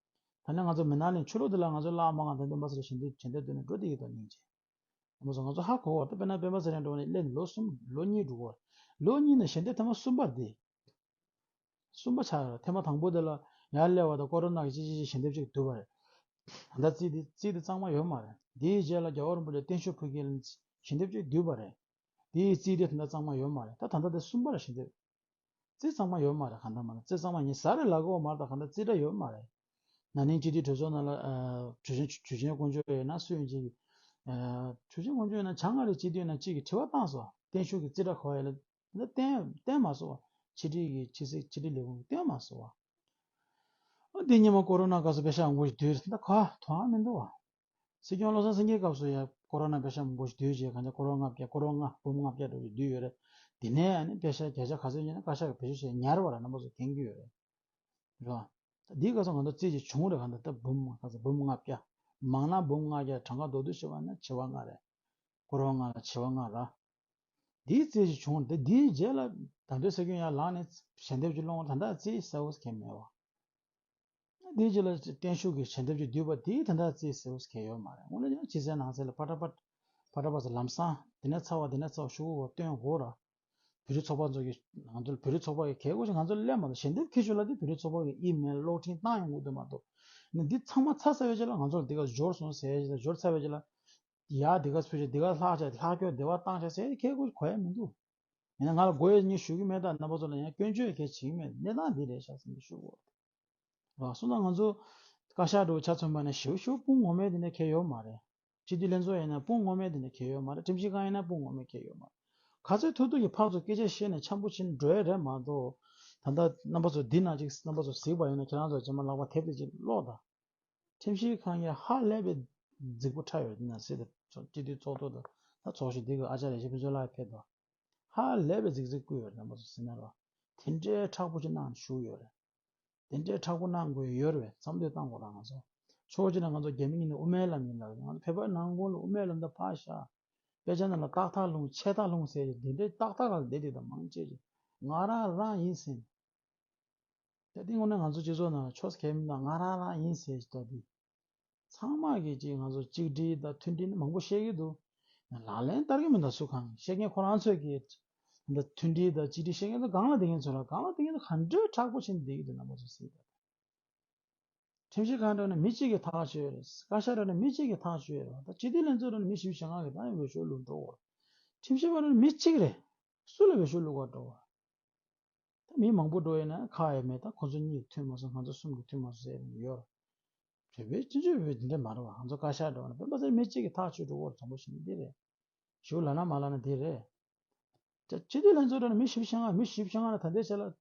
ད་ནི་ང་ཚོ་མི་ནག་ནས་ཆོས་ལུགས་དེ་ལ་ང་ཚོ་བླ་མ་ང་དང་སྤེན་པ་ཚེ་རིང་ཞལ་འདེབས་ཞལ་འདེབས་སྟོན་ནས་འགྲོ་བསྡད་ཀྱི་འདུག་སྙིང་རྗེ། ང་ཚོ་ང་ཚོ་ཧ་གོ་བ་ད་དཔེར་ན་སྤེན་པ་ཚེ་རིང་འགྲོ་བ་ནས་སླེབས་ནས་ལོ་གསུམ་ལོ་གཉིས་འགྲོ་བ། ལོ་གཉིས་ནས་ཞལ་འདེབས་ཐེངས་མ་གསུམ་པ་དེ། གསུམ་པ་ཆགས་ཡོད་རེད། ཐེངས་མ་དང་པོ་དེ་ལ་ཡར་སླེབས་པ་དང་ཀོ་རོ་ན་གི་ཅི་ཅི་ཅི་ཞལ་འདེབས་ཅིག་བསྡུས་པ་རེད། ད་ལྟ་རྩིས་དེ་རྩིས་དེ་གཙང་མ་ཡོད་མ་རེད། དེའི་རྗེས་ལ་རྒྱལ་བ་རིན་པོ་ཆེ་བརྟན་བཞུགས་ཕུལ་མཁན་ལ་ཞལ་འདེབས་ཅིག་བསྡུས་པ་རེད། དེའི་རྩིས་དེ་ད་ལྟ་གཙང་མ་ཡོད་མ་རེད། ད་ད་ལྟ་དེ་གསུམ་པ་རེད་ཞལ་འདེབས། རྩིས་གཙང་མ་ཡོད་མ་རེད། གང་ལྟར་མ་ལ་རྩིས་གཙང་མ་ཡིན་ས་རེད་ལབ་གི་ཡོད་མ་རེད། ད་གང་ལྟར་རྩིས་ཁྲ་ཡོད་མ་རེད། ན་ནིང་སྤྱི་འཐུས་གྲོས་ཚོགས་ནང་ལ་ཨ་གྲོས་ཆོད་གྲོས་ཆོད་དཀོན་མཆོག་ཡོད་ན་སུ་ཡིན་ཅིག་ཨ་གྲོས་ཆོད་དཀོན་མཆོག་ཡོད་ན་བྱང་ཨ་རི་སྤྱི་འཐུས་ཡིན་ན་གཅིག་གིས་དྲི་བ་བཏང་སོང་། བརྟན་བཞུགས་ཀྱི་རྩིས་ཁྲ་ག་པར་ཡོད་ལབ། ད་བསྟན་བསྟན་མ་སོང་བ། ཕྱི་དྲིལ་གྱི་ཕྱི་སྲིད་ཕྱི་དྲིལ་ལས་ཁུངས་ཀྱིས་བསྟན་མ་སོང་བ། ཨ་འདི་སྔོན་མ་ཀོ་རོ་ན་སྐབས་སུ་པེ་ཤག་འགོ་ཞིག་བསྡུས་ད་ག་དོན་མི་འདུག་བ། སྲིད་སྐྱོང་བློ་བཟང་སེང་གེའི་སྐབས་སུ་ཡང་ཀོ་རོ་ན་པེ་ཤག་མང་པོ་ཞིག་བསྡུས་རྗེས་གང་ཅི་ཀོ་རོ་ལྔ་བརྒྱ་ཀོ་རོ་ལྔ་འབུམ་ལྔ་བརྒྱ་འགྲོ་ཞིག་བསྡུས་ཡོད་རེད། དེ་ནས་ཨ་ནི་པེ་ཤག་བརྒྱ་ཆ་ག་ཚོད་ཡིན་ན་བཀའ་ཤག་གིས་བེད་སྤྱོད་བྱས་ཉར་བ་ལ་རྣམ་པ་ཚོ་མཁྱེན་གྱི་ཡོད་རེད། རེད་བ། འདིའི་སྐབས་སུ་ང་ཚོ་རྩིས་ཀྱི་བྱུང་རེད། གང་ལྟར་ད་འབུམ་ལྔ་ག་ཚོད་འབུམ་ལྔ་བརྒྱ། མང་ན་འབུམ་ལྔ་བརྒྱ་གྲངས་ཀ་མདོར་བསྡུས་བྱས་པ་ན་བྱེ་བ་ལྔ་རེད། ཀོ་རོ་ལྔ་ལ་བྱེ་བ་ལྔ་ར། འདིའི་རྩིས་ཀྱི་བྱུང་རེད། འདིའི་རྗེས་ལ་ད་དུང་སྲིད་སྐྱོང་ཡར་ལངས་ནས་ཞལ་འདེབས་ཅིག་སློང་བ་ད་ལྟ་རྩིས་གསལ་པོ་གང་ཡང་མེད་བ། དེའི་རྗེས་ལ་བརྟན་བཞུགས་ཀྱི་ཞལ་འདེབས་ཀྱི་བསྡུས་པ་དེའི་དེ་འདྲ་རྩིས་ཟེར་བ་གང་ཡང་ཡོད་མ་རེད། དངོས་གནས་ཀྱང་ཕྱི་གསལ་ནང་གསལ་ལ་ཕ་ཏྲ་པ་ཕ་ཏྲ་པ་ཚོ་ལམ་སང་དེ་ནས་ཚ་བ་དེ་ནས་ཚ་བ་ཤོག་གུ་བ་སྟོན་དགོས་ར། བོད་རིགས་ཚོགས་པ་ཚོ་གི་ང་ཚོ་བོད་རིགས་ཚོགས་པ་གི་གལ་དགོས་ཤིག་ང་ཚོ་སླེབས་མ་ཐུབ། ཞལ་འདེབས་ཁྱེར་ཤོག་ལབ་དུས་བོད་རིགས་ཚོགས་པ་གི་ཨི་མེལ་གློག་འཕྲིན་བཏང་ཡོང་གི་འདུག་མ་གཏོགས་ནི་འདི་ཚང་མ་ཚར་ཚར་བའི་རྗེས་ལ་ང་ཚོར་འདི་ག་འབྱོར་སོང་ཟེར་ཡ་ཞིག་དང་འབྱོར་ཚར་བའི་རྗེས་ལ་ཡ་འདི་ག་ཕུལ་ཞིག་འདི་ག་ལྷག་ཆ་ལྷག་སྐྱོར་འདི་བ་བཏང་ཆ་ཟེར་ཡ་གལ་དགོས་གོ་ཡ་མི་འདུག་ཡིན་ན་ང་ལ་དགོས་ཡས་ཉིད་ཞུ་གི་མེད། ད་རྣམ་པ་ཚོ་ལ་ཡང་སྐྱོན་བརྗོད་གལ་བྱེད་ཀྱི་མེད། གནས་སྟངས་འདི་རེད་ཤག་ཟེར་ནས་ཞུ་དགོས་རེད། སོང་ཙང་ང་ཚོ་བཀའ་ཤག་འགྲོ་ཆ་མཚོན་པ་ནས་ཞེ་པོ་ཞེ་པོ་དཔུང་ངོ་མའི་དེ་འདྲ་གལ་ཡོད་མ་རེད། སྤྱི་འཐུས་ལྷན་ཚོགས་ཡིན་ན་དཔུང་ངོ་མའི་དེ་འདྲ་གལ་ཡོད་མ་རེད། ཁྲིམས་ཞིབ་ཁང་ཡིན་ན་དཔུང་ངོ་མའི་གལ་ཡོད་མ་རེད། ག་ཚོད་ཐུབ་ཐུབ་ཀྱིས་ཕར་ཚུར་སྐད་ཆ་བཤད་ནས་འཆམ་པོ་བྱེད་ནས་འགྲོ་ཡས་རེད་མ་གཏོགས། ད་ལྟ་རྣམ་པ་ཚོ་འདི་ན་ཅིག་རྣམ་པ་ཚོ་གཟིགས་པ་ཡིན་ན་ཁྱེད་རང་ཚོ་རྗེས་མ་ལག་པ་དེབ་དེ་ཅིག་ཀློག་དང་། ཁྲིམས་ཞིབ་ཁང་གིས་ཧ་ལས་པའི་རྫིག་པོ་ཁྲ་ཡོད་འདི་ན་སྲིད་དེ་སྤྱི་འཐུས་ཚོགས་གཙོ་དང་ད་ཚོགས་གཞོན་འདི་གི་ཨ་ཅག་རེ་ཞིག་ཕུན་ཚོགས་ལགས་ཕེབས་དང་། ཧ་ལས་པའི་རྫིག་རྫིག་བསྐུལ་ཡོད་རེད། རྣམ་པ་ཚོ་གཟིགས་ན་རོ། དེ་འདྲའི་མཁྲེགས་པོ་ཅིག་གནང་ཞུས་ཡོད་རེད། དེ་འདྲའི་མཁྲེགས་པོ་གནང་དགོས་ཡོད་རེད། འཚམས་འདྲི་གཏང་དགོས་ར་ང་ཚོ། ཕྱོགས་གཅིག་ནས་ང་ཚོ་རྒྱ་མི་གཉིས་ནས་དབུ་མའི་ལམ་ཡིན་ལབ་རེད། ང་ཚོ་བོད་པའི་ནང་ཁུལ་ལ་དབུ་མའི་ལམ་དུ་ཕར་བཞག་དཔེ་ཆ་ནང་ལ་ཏག་ཏག་ལྷུང་ཆེ་ཏག་ལྷུང་ཟེར་གྱི་འདི་འདྲའི་ཏག་ཏག་ལ་བསྡད་དེ་དང་མང་ཆེ་ཅིག་ང་རང་རང་ཡིན་ཟེར། ད་དེ་དངོས་གནས་ང་ཚོ་སྤྱི་ཚོགས་ནང་ལ་ཕྱོགས་སུ་ཁེལ་མི་འདུག་ང་རང་རང་ཡིན་ཟེར་ཞིག་ད་དེ། ཚང་མ་གིས་ཅིག་ང་ཚོ་གཅིག་སྒྲིལ་དང་མཐུན་སྒྲིལ་ནི་མང་པོ་བཤད་ཀྱི་འདུག་ལག་ལེན་བསྟར་གྱི་མི་འདུག་སུ་གང་བཤད་མཁན་ཁོ་རང་ཚོས་ཀྱིས་འདི་མཐུན་སྒྲིལ་དང་གཅིག་སྒྲིལ་བཤད་མཁན་ཚོ་སྒང་ལ་བསྡད་མཁན་ཚོ་ལ་སྒང་ལ་བསྡད་མཁན་ཚོ་ག་འདྲའི་མཁྲེགས་པོ་བྱས་ནས་བསྡད་ཀྱི་འདུག་རྣམ་པ་ཚོ་གཟིགས་དང་། ཁྲིམས་ཞིབ་ཁང་འགྲོ་ན་མི་གཅིག་གིས་ཐག་གཅོད་རེད། བཀའ་ཤག་འགྲོ་ན་མི་གཅིག་གིས་ཐག་གཅོད་རེད་བ། ད་སྤྱི་འཐུས་ལྷན་ཚོགས་འགྲོ་ན་མི་བཞི་བཅུ་ཞེ་ལྔ་གིས་ད་ཡང་འོས་ཤོག་བླུགས་འགྲོ་བ། ཁྲིམས་ཞིབ་པ་འགྲོ་ན་མི་གཅིག་རེད། སུ་ལ་འོས་ཤོག་བླུགས་ག་འགྲོ་བ། ད་མི་མང་པོ་འགྲོ་ཡོད་ན་ཁག་ཡོད་མེད། ད་ཁོ་ཚོ་གཉིས་མཐུན་མ་སོང་། ང་ཚོ་གསུམ་གྱིས་མཐུན་མ་སོང་ཟེར་ཡོད་རེད། བོད་པའི་སྤྱི་ཚོགས་བོད་འདི་འདྲ་མ་རེད་བ། ང་ཚོ་བཀའ་ཤག་འགྲོ་ན་སྤེན་པ་ཚེ་རིང་མི་གཅིག་གིས་ཐག་གཅོད་འགྲོ་གི་རེད། དྲང་པོ་བཤད་ན་འདི་རེད། ཞུ་ལབ་ན་མ་ལབ་ན་འདི་རེད། ད་སྤྱི་འཐུས་ལྷན་ཚོགས་འགྲོ་ན་མི་བཞི་བཅུ་ཞེ་ལྔ་མི་བཞི་བཅུ་ཞེ་ལྔ་ལ་ད་ལྟའི་ཆ་ལ་ད་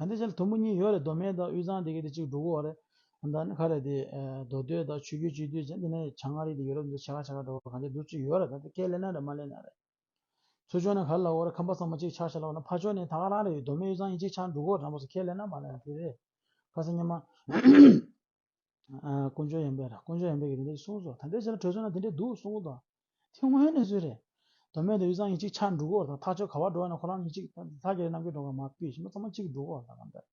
ལྟའི་ཆ་ལ་དུམ་བུ་གཉིས་ཡོད་རེད། མདོ་སྨད་དང་དབུས་གཙང་དེ་གའི་དེ་གཅིག་འགྲོ་གི་ཡོད་རེད། ད་ནི་ག་རེ་དེ་མདོ་སྟོད་དང་ཆོས་བརྒྱུད་སྤྱི་འཐུས་བྱས་འདི་ནས་བྱང་ཨ་རི་དེ་ཡོ་རོབ་འདི་ཆེ་ཁ་ཆེ་ཁ་འགྲོ་གི་རེད། གང་ཅི་འདུག་ཅིག་ཡོད་རེད། ད་དེ་ཁས་ལེན་ན་རེད་མ་ལེན་ན་རེད། ཚུར་ཕྱོགས་ནས་ག་རེ་ལབ་དགོས་རེད། ཁམས་པ་ཚང་མ་གཅིག་ཆགས་ཤག་ལབ་དགོས་ན་ཕར་ཕྱོགས་ནས་ད་ག་རང་རེད། མདོ་སྨད་དབུས་གཙང་གཉིས་གཅིག་ཆགས་འགྲོ་གི་ཡོད་རེད། དྲང་པོ་ཟེར་ཁས་ལེན་ན་མ་ལེན་ན་དེ་རེད། ཁ་སང་ཉི་མ་ཨ་དཀོན་མཆོག་ཡོན་པས་ར་དཀོན་མཆོག་ཡོན་པས་ཀྱིས་དེ་འདྲ་གསུངས་སོང་། ད་ལྟའི་ཆར་གྲོས་ཚོགས་ནང་དེ་འདྲ་འདུག་གསུངས་སོང་། དེ་དངོས་ཡོད་གནས་ཚུལ་རེད། མདོ་སྨད་དང་དབུས་གཙང་གཉིས་གཅིག་ཆགས་འགྲོ་གི་ཡོད་རེད། ད་ཐག་གཅོད་ག་པར་འགྲོ་ཡ་ན་ཁོ་རང་གཉིས་གཅིག་ད་ལྷ་རྒྱལ་རྣམ་རྒྱལ་སྒྲོལ་དཀར་མར་ཕུད་ཕྱིན་པ་ཚང་མ་གཅིག་འགྲོ་གི་ཡོད་རེད། ད་གང་ལྟར་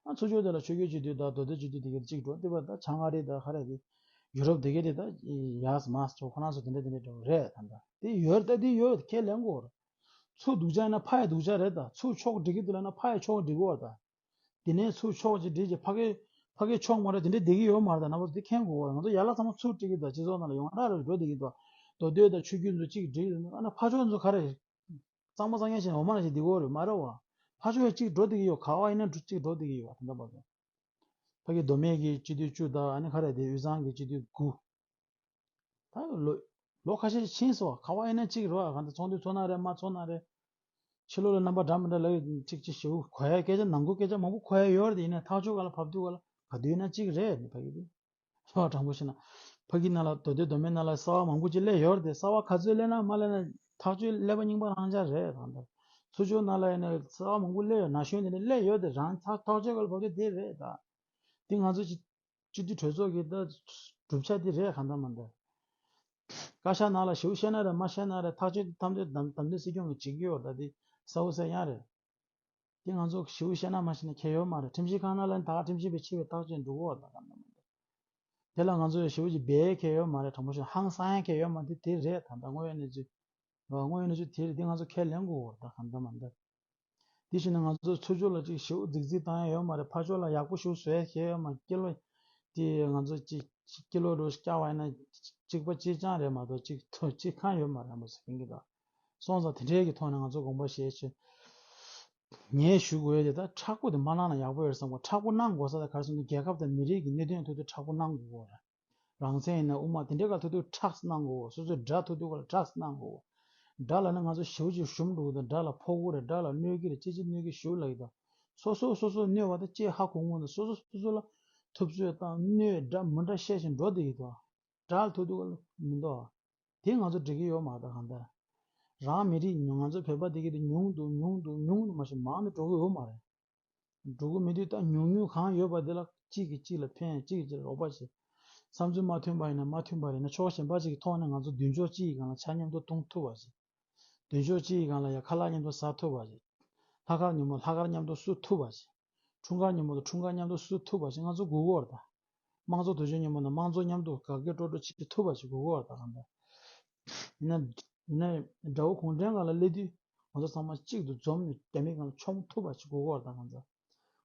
ཨ་ཚུར་ཕྱོགས་དེ་ལ་ཆོས་བརྒྱུད་སྤྱི་འཐུས་དང་མདོ་སྟོད་སྤྱི་འཐུས་དེ་གའི་གཅིག་འགྲོ། དེ་བར་ད་བྱང་ཨ་རི་དང་ག་རེ་དེ་ཡུ་རོབ་དེ་གའི་དེ་ད་ཡག་མ་སོང་། ཁོ་རང་ཚོ་དེ་འདྲ་དེ་འདྲ་འགྲོ་གི་རེད། ད་ད་དེ་ཡོད་རེད། ད་དེ་ཡོད་ཁས་ལེན་དགོས་རེད། ཚུར་སྡུག་ཅག་ཡིན་ན་ཕར་ཡང་སྡུག་ཅག་རེད། ད་ཚུར་ཕྱོགས་སྒྲིག་གི་འདུག་ལབ་ན་ཕར་ཡང་ཕྱོགས་སྒྲིག་གི་ཡོད་རེད། ད། དེ་ནས་ཚུར་ཕྱོགས་གཅིག་སྒྲིལ་གྱི་ཕ་གི་ཕ་གི་ཕྱོགས་མ་རེད། དེ་འདྲ་བསྡད་ཀྱི་ཡོད་མ་རེད། ད་རྣམ་པ་ཚོ་དེ་མཁྱེན་དགོས་པ། ང་ཚོ་ཡར་ལ་ཚང་མ་ཚུར་སྒྲིལ་གྱི་འདུག་སྤྱི་ཚོགས་ནང་ལ་ཡོངས་གྲགས་རེ་འགྲོ་བསྡད་ཀྱི་འདུག་མདོ་སྟོད་དང་ཆོས་བརྒྱུད་ཚོ་གཅིག་སྒྲིལ་གྱི་འདུག་ཨ་ན་ཕར་ཕྱོགས་ཚོ་ག་རེ་གཙང་མ་གཙང་རྐྱང་བྱས་ནས་འོ་མ་ནང་བཞིན་བསྡད་ཀྱི་ཡོད་རེད་མ་རེད་བ། ཕར་ཕྱོགས་ཡང་གཅིག་འགྲོ་བསྡད་ཀྱི་ཡོད། ག་བ་ཡིན་ན་གཅིག་འགྲོ་བསྡད་ཀྱི་ཡོད་བ། ད་ལྟ་བར་དུ་ཕ་གི་མདོ་སྨད་ཀྱི་སྤྱི་འཐུས་བཅུ་དང་ཨ་ནི་ག་རེ་དེ་དབུས་གཙང་གི་སྤྱི་འཐུས་དགུ། ད་ལོ་ལོ་ཁ་ཤས་ཕྱིན་སོང་། ག་བ་ཡིན་ན་གཅིག་རེད་བ། གང་ལྟར་ཚོགས་འདུ་ཚོགས་ན་རེད་མ་ཚོགས་ན་རེད། ཕྱི་ལོགས་ལ་རྣམ་པ་འདྲ་མི་འདྲ་ལབ་ཡོད། གཅིག་གཅིག་ཞེ་པོ་གོ་ཡ་སྐད་ཆ་ནང་ཁུལ་སྐད་ཆ་མང་པོ་གོ་ཡ་ཡོད་རེད། དེ་ཡིན་ན་ཐག་གཅོད་ག་ལ་བབས་དུས་ག་ལ་ ག་དུས་ན་གཅིག་རེད་ནི་ཕ་གི་དེ། ལྷག་དྲང་པོ་བཤད་ན། ཕ་གི་ནང་ལ་མདོ་སྟོད་མདོ་སྨད་ནང་ལ་གསར་བ་མང་པོ་ཅིག་སླེབས་ཡོད་རེད་དེ། གསར་བ་ག་ཚོད་སླེབས་ན་མ་སླེབས་ན་ཐག་གཅོད་ཀླད་པ་རྙིང་པ་རང་འཇགས་རེད་ད་ལྟ། ཚུར་ཕྱོགས་ནང་ལ་ཡིན་ན་གསར་བ་མང་པོ་སླེབས་ཡོད། ན་གཞོན་དེ་འདྲ་སླེབས་ཡོད་དེ། རང་ཐག་ཐག་གཅོད་ཀླད་པ་དེ་དེ་རེད་ད། དེ་ང་ཚོ་སྤྱི་སྤྱི་འཐུས་གྲོས་ཚོགས་ཀྱི་ད་གྲུབ་ཆ་དེ་རེད་གང་ལྟར་མ་ལྟར། བཀའ་ཤག་ནང་ལ་ཞེ་པོ་བཤད་ན་རེད་མ་བཤད་ན་རེད། ཐག་གཅོད་དེ་ཐམས་ཅད་བདམས་བདམས་ཐོན་སྲིད་སྐྱོང་གིས་བྱེད་ཀྱི་ཡོད་རེད་ད། དེ་གསལ་པོ་གསལ་རྐྱང་རེད། དེ་ང་ཚོ་ཞེ་པོ་བཤད་ན་མ་བཤད་ན་ཁྱད་ཡོད་མ་རེད། ཁྲིམས་ཞིབ་ཁང་ནང་ལ་ད་ཁྲིམས་ཞིབ་པས་ཕྱེ་བའི་ཐག་གཅོད་འགྲོ་གི་ཡོད་རེད་ད་གང་ལྟར་མ་ལྟར། དེ་ལ་ང་ཚོ་ཞེ་པོ་ཅིག་འབད་ཁྱད་ཡོད་མ་རེད། དྲང་པོ་བཤད་ཧང་སང་ཡ་ཁྱད་ཡོད་མ་རེད། དེ་རེད་ད་ལྟ་དངོས་ཡོད་གནས་ཚུལ། དངོས་ཡོད་གནས་ཚུལ་དེ་རེད། དེ་ང་ཚོ་ཁས་ལེན་དགོས་ཡོད་རེད་ད་གང་ལྟར་མ་ལྟར། དེ་བཞིན་ང་ཚོ་ཚུར་ཕྱོགས་ལ་ཅིག་ཞེ་པོ་རྫིག་རྫིག་བཏང་ཡ་ཡོད་མ་རེད། ཕར་ཕྱོགས་ལ་ཡག་པོ་ཞེ་པོ་བཟོ་ཡ་ཁྱད་ཡོད་མ་རེད། སྐྱིད་ལོ། དེ་ང་ཚོ་ཅིག་སྐྱིད་ལོ་འགྲོ་བསྐྱལ་བ་ཡིན་ན་གཅིག་པ་གཅིག་རྐྱང་རེད་མ་གཏོགས་གཅིག་ཐོག་གཅིག་གང་ཡོད་མ་རེད་མ་ཟེར་མཁན་གྱི་ད། སོང་ཙང་དེ་འདྲའི་གི་ཐོག་ནས་ང་ཚོ་དགོངས་པ་བཞེས་ཆེད། ངས་ཞུ་དགོས་ཡ་དེ་ད་མཁྲེགས་པོ་དེ་མ་གནང་ན་ཡག་པོ་ཡོད་བསམ་གོ། མཁྲེགས་པོ་གནང་དགོས་ས་དེ་ག་རེ་ཟེར་ན་རྒྱལ་ཁབ་དང་མི་རིགས་ཀྱི་གནད་དོན་ཐོག་ཏུ་མཁྲེགས་པོ་གནང་དགོས་གོ་རེད། རང་བཙན་ཡིན་ན་དབུ་མ་དེ་འདྲའི་སྐབས་ཐུག་དུས་མཁྲེགས་གནང་དགོས། སོ་སོའི་དགྲ་ཐུག་དུས་སྐབས་ལ་མཁྲེགས་གནང་དགོས། དགྲ་ལབ་ན་ང་ཚོ་ཞེ་པོ་ཅིག་ཞུམ་འགྲོ་གི་འདུག་དགྲ་ལ་ཕོག་གི་རེད། དགྲ་ལ་གནོད་ཀྱི་རེད། ཅི་ཅི་གནོད་ཀྱི་ཞེ་པོ་ལབ་ཀྱི་འདུག་སོ་སོ་སོ་སོ་གནོད་པ་དང་ཅི་ཧ་གོ་གི་འདུག་སོ་སོ་སོ་སོ་ལ་ཐུབ་ཚོད་བཏང་གནོད་དགྲ་མི་འདྲ་བཤད་བཞིན་འགྲོ་བསྡད་ཀྱི་འདུག་དགྲ་ལ་ཐུག་དུས་སྐབས་ལ་མི་འདུག་དེ་ང་ཚོ་འགྲིག་གི་ཡོད་མ་རེད་ད་གང་ལྟར། རང་མི་རིགས་ང་ཚོ་བོད་པ་དེ་གི་དེ་ཉུང་དུ་ཉུང་དུ་ཉུང་དུ་མ་ཤེས་མང་དུ་འགྲོ་གི་ཡོད་མ་རེད། འགྲོ་གི་མེད་དུས་ད་ཉུང་ཉུང་གང་ཡོད་པ་དེ་ལ་གཅིག་གིས་གཅིག་ལ་ཕན། གཅིག་གིས་གཅིག་ལ་རོགས་པ་བྱེད། བསམ་ཚུལ་མ་མཐུན་པ་ཡིན་ན་མ་མཐུན་པ་རེད་ན་ཕྱོགས་གཞན་པ་ཅིག་གི་ཐོག་ནས་ང་ཚོ་མདུན་ཕྱོགས་གཅིག་གི་སྒང་ལ་ཆ་མཉམ་དུ་གཏོང་ཐུབ་པ་བྱེད། མདུན་ཕྱོགས་གཅིག་གི་སྒང་ལ་ཡ་ཁ་ལག་མཉམ་དུ་ཟ་ཐུབ་པ་བྱེད། ལྷག་དཀར་ཉིན་མོ་ལྷག་དཀར་མཉམ་དུ་བསུ་ཐུབ་པ་བྱེད། འཁྲུངས་སྐར་ཉིན་མོ་དང་འཁྲུངས་སྐར་མཉམ་དུ་བསུ་ཐུབ་པ་ཞིག་ང་ཚོ་དགོས་ཀྱི་ཡོད་རེད་ད། དམངས་གཙོ་དུས་ཆེན་ཉིན་མོ་དང་དམངས་གཙོ་མཉམ་དུ་དགའ་དགའ་སྤྲོ་སྤྲོ་བྱེད་ཐུབ་པ་ཞིག་དགོས་ཀྱི་ཡོད་རེད་ད་གང་ལྟར། ཡིན་ན་ཡིན་ན་དགྲ་བོ་གུང་ཁྲན་སྒང་ལ་སླེབས་དུས་ང་ཚོ་ཚང་མ་གཅིག་ཏུ་འཛོམས་ནས་རྒྱ་མིའི་སྒང་ལ་མཆོང་ཐུབ་པ་ཞིག་དགོས་ཀྱི་ཡོད་རེད་ད་གང་ལྟར།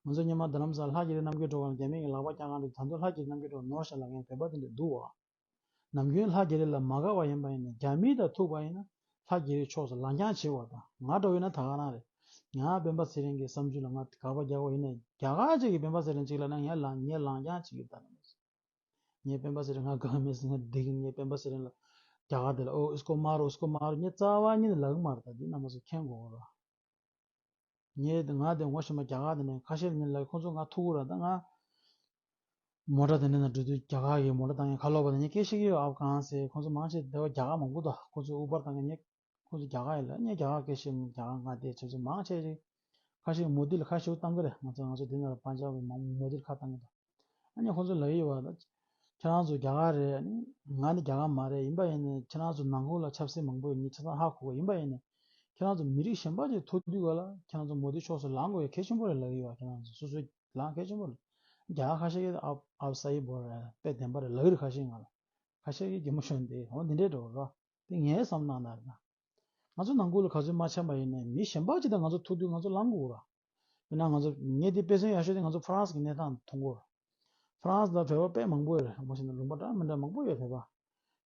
ང་ཚོ་སྔོན་མ་རྡ་རམ་ས་ལ་ལྷ་རྒྱ་རི་རྣམ་རྒྱལ་སྒྲོལ་དཀར་ལ་རྒྱ་མི་གིས་ལག་པ་བརྐྱངས་གནང་དུས་ད་དུང་ལྷ་རྒྱ་རི་རྣམ་རྒྱལ་སྒྲོལ་དཀར་ནོར་ཤག་ལབ་མཁན་བོད་པ་དེ་འདྲ་འདུག་བ། ནམ་རྒྱུན་ལྷ་རྒྱ་རི་ལ་མ་དགའ་བ་ཡིན་པ་ཡིན་ན་རྒྱ་མི་དང་ཐུག་པ་ཡིན་ན་ལྷ་རྒྱ་རི་ཕྱོགས་སུ་ལངས་རྐྱང་བྱེད་པ་དང་། ང་འདྲ་བོ་ཡིན་ན་ད་ག་རང་རེད། ང་སྤེན་པ་ཚེ་རིང་གི་བསམ་ཚུལ་ལ་ང་དགག་པ་རྒྱག་པ་ཡིན་ན་རྒྱ་གར་ཅིག་གིས་སྤེན་པ་ཚེ་རིང་ཅིག་ལབ་ན་ངས་ལངས་ངས་ལངས་རྐྱང་བྱེད་ཀྱི་ད་ནི་མ་ཟད། ངས་སྤེན་པ་ཚེ་རིང་ང་དགའ་མེད་ཟེར་ན་འགྲིག་གི། ངས་སྤེན་པ་ཚེ་རིང་ལ་རྒྱ་གར་དེ་ལ་ཨོ་ཨིས་ཀོ་མ་རོ་ཨིས་ཀོ་མ་རོ་ངས་རྩ་བ་ཉིད་ནས་ལབ་གི་མ་རེད། ད་འདི་རྣམ་པ་ཚོ་མཁྱེན་དགོས་རེད། ངས་ང་དེ་ངོ་ཤེས་མ་རྒྱ་གར་དེ་ནས་ཁ་ཤས་ལ་ངས་ལབ་ཁོང་ཚོ་ང་ཐུག་གི་རེད། ད་ང་མོ་ཊ་དེ་འདྲ་ནང་འགྲོ་དུས་རྒྱ་གར་གྱི་མོ་ཊ་བཏང་མཁན་ཁ་ལོ་བ་དེ་ངས་སྐད་ཤེས་ཀྱི་ཡོད། ཨབ་གྷན་ཟེར་ཁོང་ཚོ་མང་ཆེ་དེ་བ་རྒྱ་གར་མང་པོ་འདུག་ཁོང་ཚོ་ཨུ་བར་བཏང་མཁན་ངས་ཁོང་ཚོ་རྒྱ་གར་ཡིན་ལབ། ངས་རྒྱ་གར་སྐད་ཤེས་མི་རྒྱ་གར་ང་དེ་བྱས་ཚུལ་མང་ཆེ་ཞིག་ཁ་ཤས་མོ་དི་ལ་ཁ་ཤས་བཏང་གི་རེད། ང་ཚོ་ང་ཚོ་དེ་ནང་ལ་པན་ཇབ་གི་མང་མོ་དི་ལ་ཁ་བཏང་གི་འདུག་ཨ་ནི་ཁོང་ཚོ་ལབ་ཡོད་པ། ཁྱེད་རང་ཚོ་རྒྱ་གར་རེད། ང་ནི་རྒྱ་གར་མ་རེད། ཡིན་པ་ཡིན་ནའི་ཁྱེད་རང་ཚོ་ནང་ཁུལ་ལ་ཆབ་སྲིད་མང་པོ་ཡོད། ངས་ཆ་ཚང་ཧ་གོ་གི། ཡིན་པ་ཡིན་ནའི་ཁྱེད་རང་ཚོ་མི་རིགས་གཞན་པ་ཅིག་ཐུག་དུས་ག་ལ་ཁྱེད་རང་ཚོ་མོ་དི་ཕྱོགས་སུ་ལངས་དགོས་ཡ་གལ་ཆེན་པོ་རེད་ལབ་ཀྱི་ཡོད་པ། ཁྱེད་རང་ཚོ་སོ་སོས་ལངས་གལ་ཆེན་པོ་རེད། རྒྱ་གར་ཁ་ཤས་ཀྱིས་ཨབ་ཨབ་སའི་བོ་རེད། དཔེ་བདེན་པ་རེད་ལབ་ཀྱི་རེད། ཁ་ཤས་ང་ལ་ཁ་ཤས་ཀྱིས་གད་མོ་ཤོར་འདི་འོ་འདི་འདྲའི་འགྲོ་རོགས། དེ་ངའི་བསམ་སྣང་ན་རེད་ད། ང་ཚོ་ནང་ཁུལ་ལ་ག་ཚོད་མ་འཆམ་པ་ཡིན་ནའི་མི་གཞན་པ་ཅིག་དང་ང་ཚོ་ཐུག་དུས་ང་ཚོ་ལངས་དགོས་ར། དཔེར་ན་ང་ཚོ་ངས་དེ་དཔེ་མཚོན་ཡག་ཤོས་དེ་ང་ཚོ་ཧྥ་རན་སི་གི་གནས་སྟངས་མཐོང་གོ། ཧྥ་རན་སི་ལ་བོད་པ་དཔེ་མང་པོ་ཡོད་རེད། མ་གཞི་ནས་ལུང་པ་འདྲ་མི་འདྲ་མང་པོ་ཡོད། བོད་པ་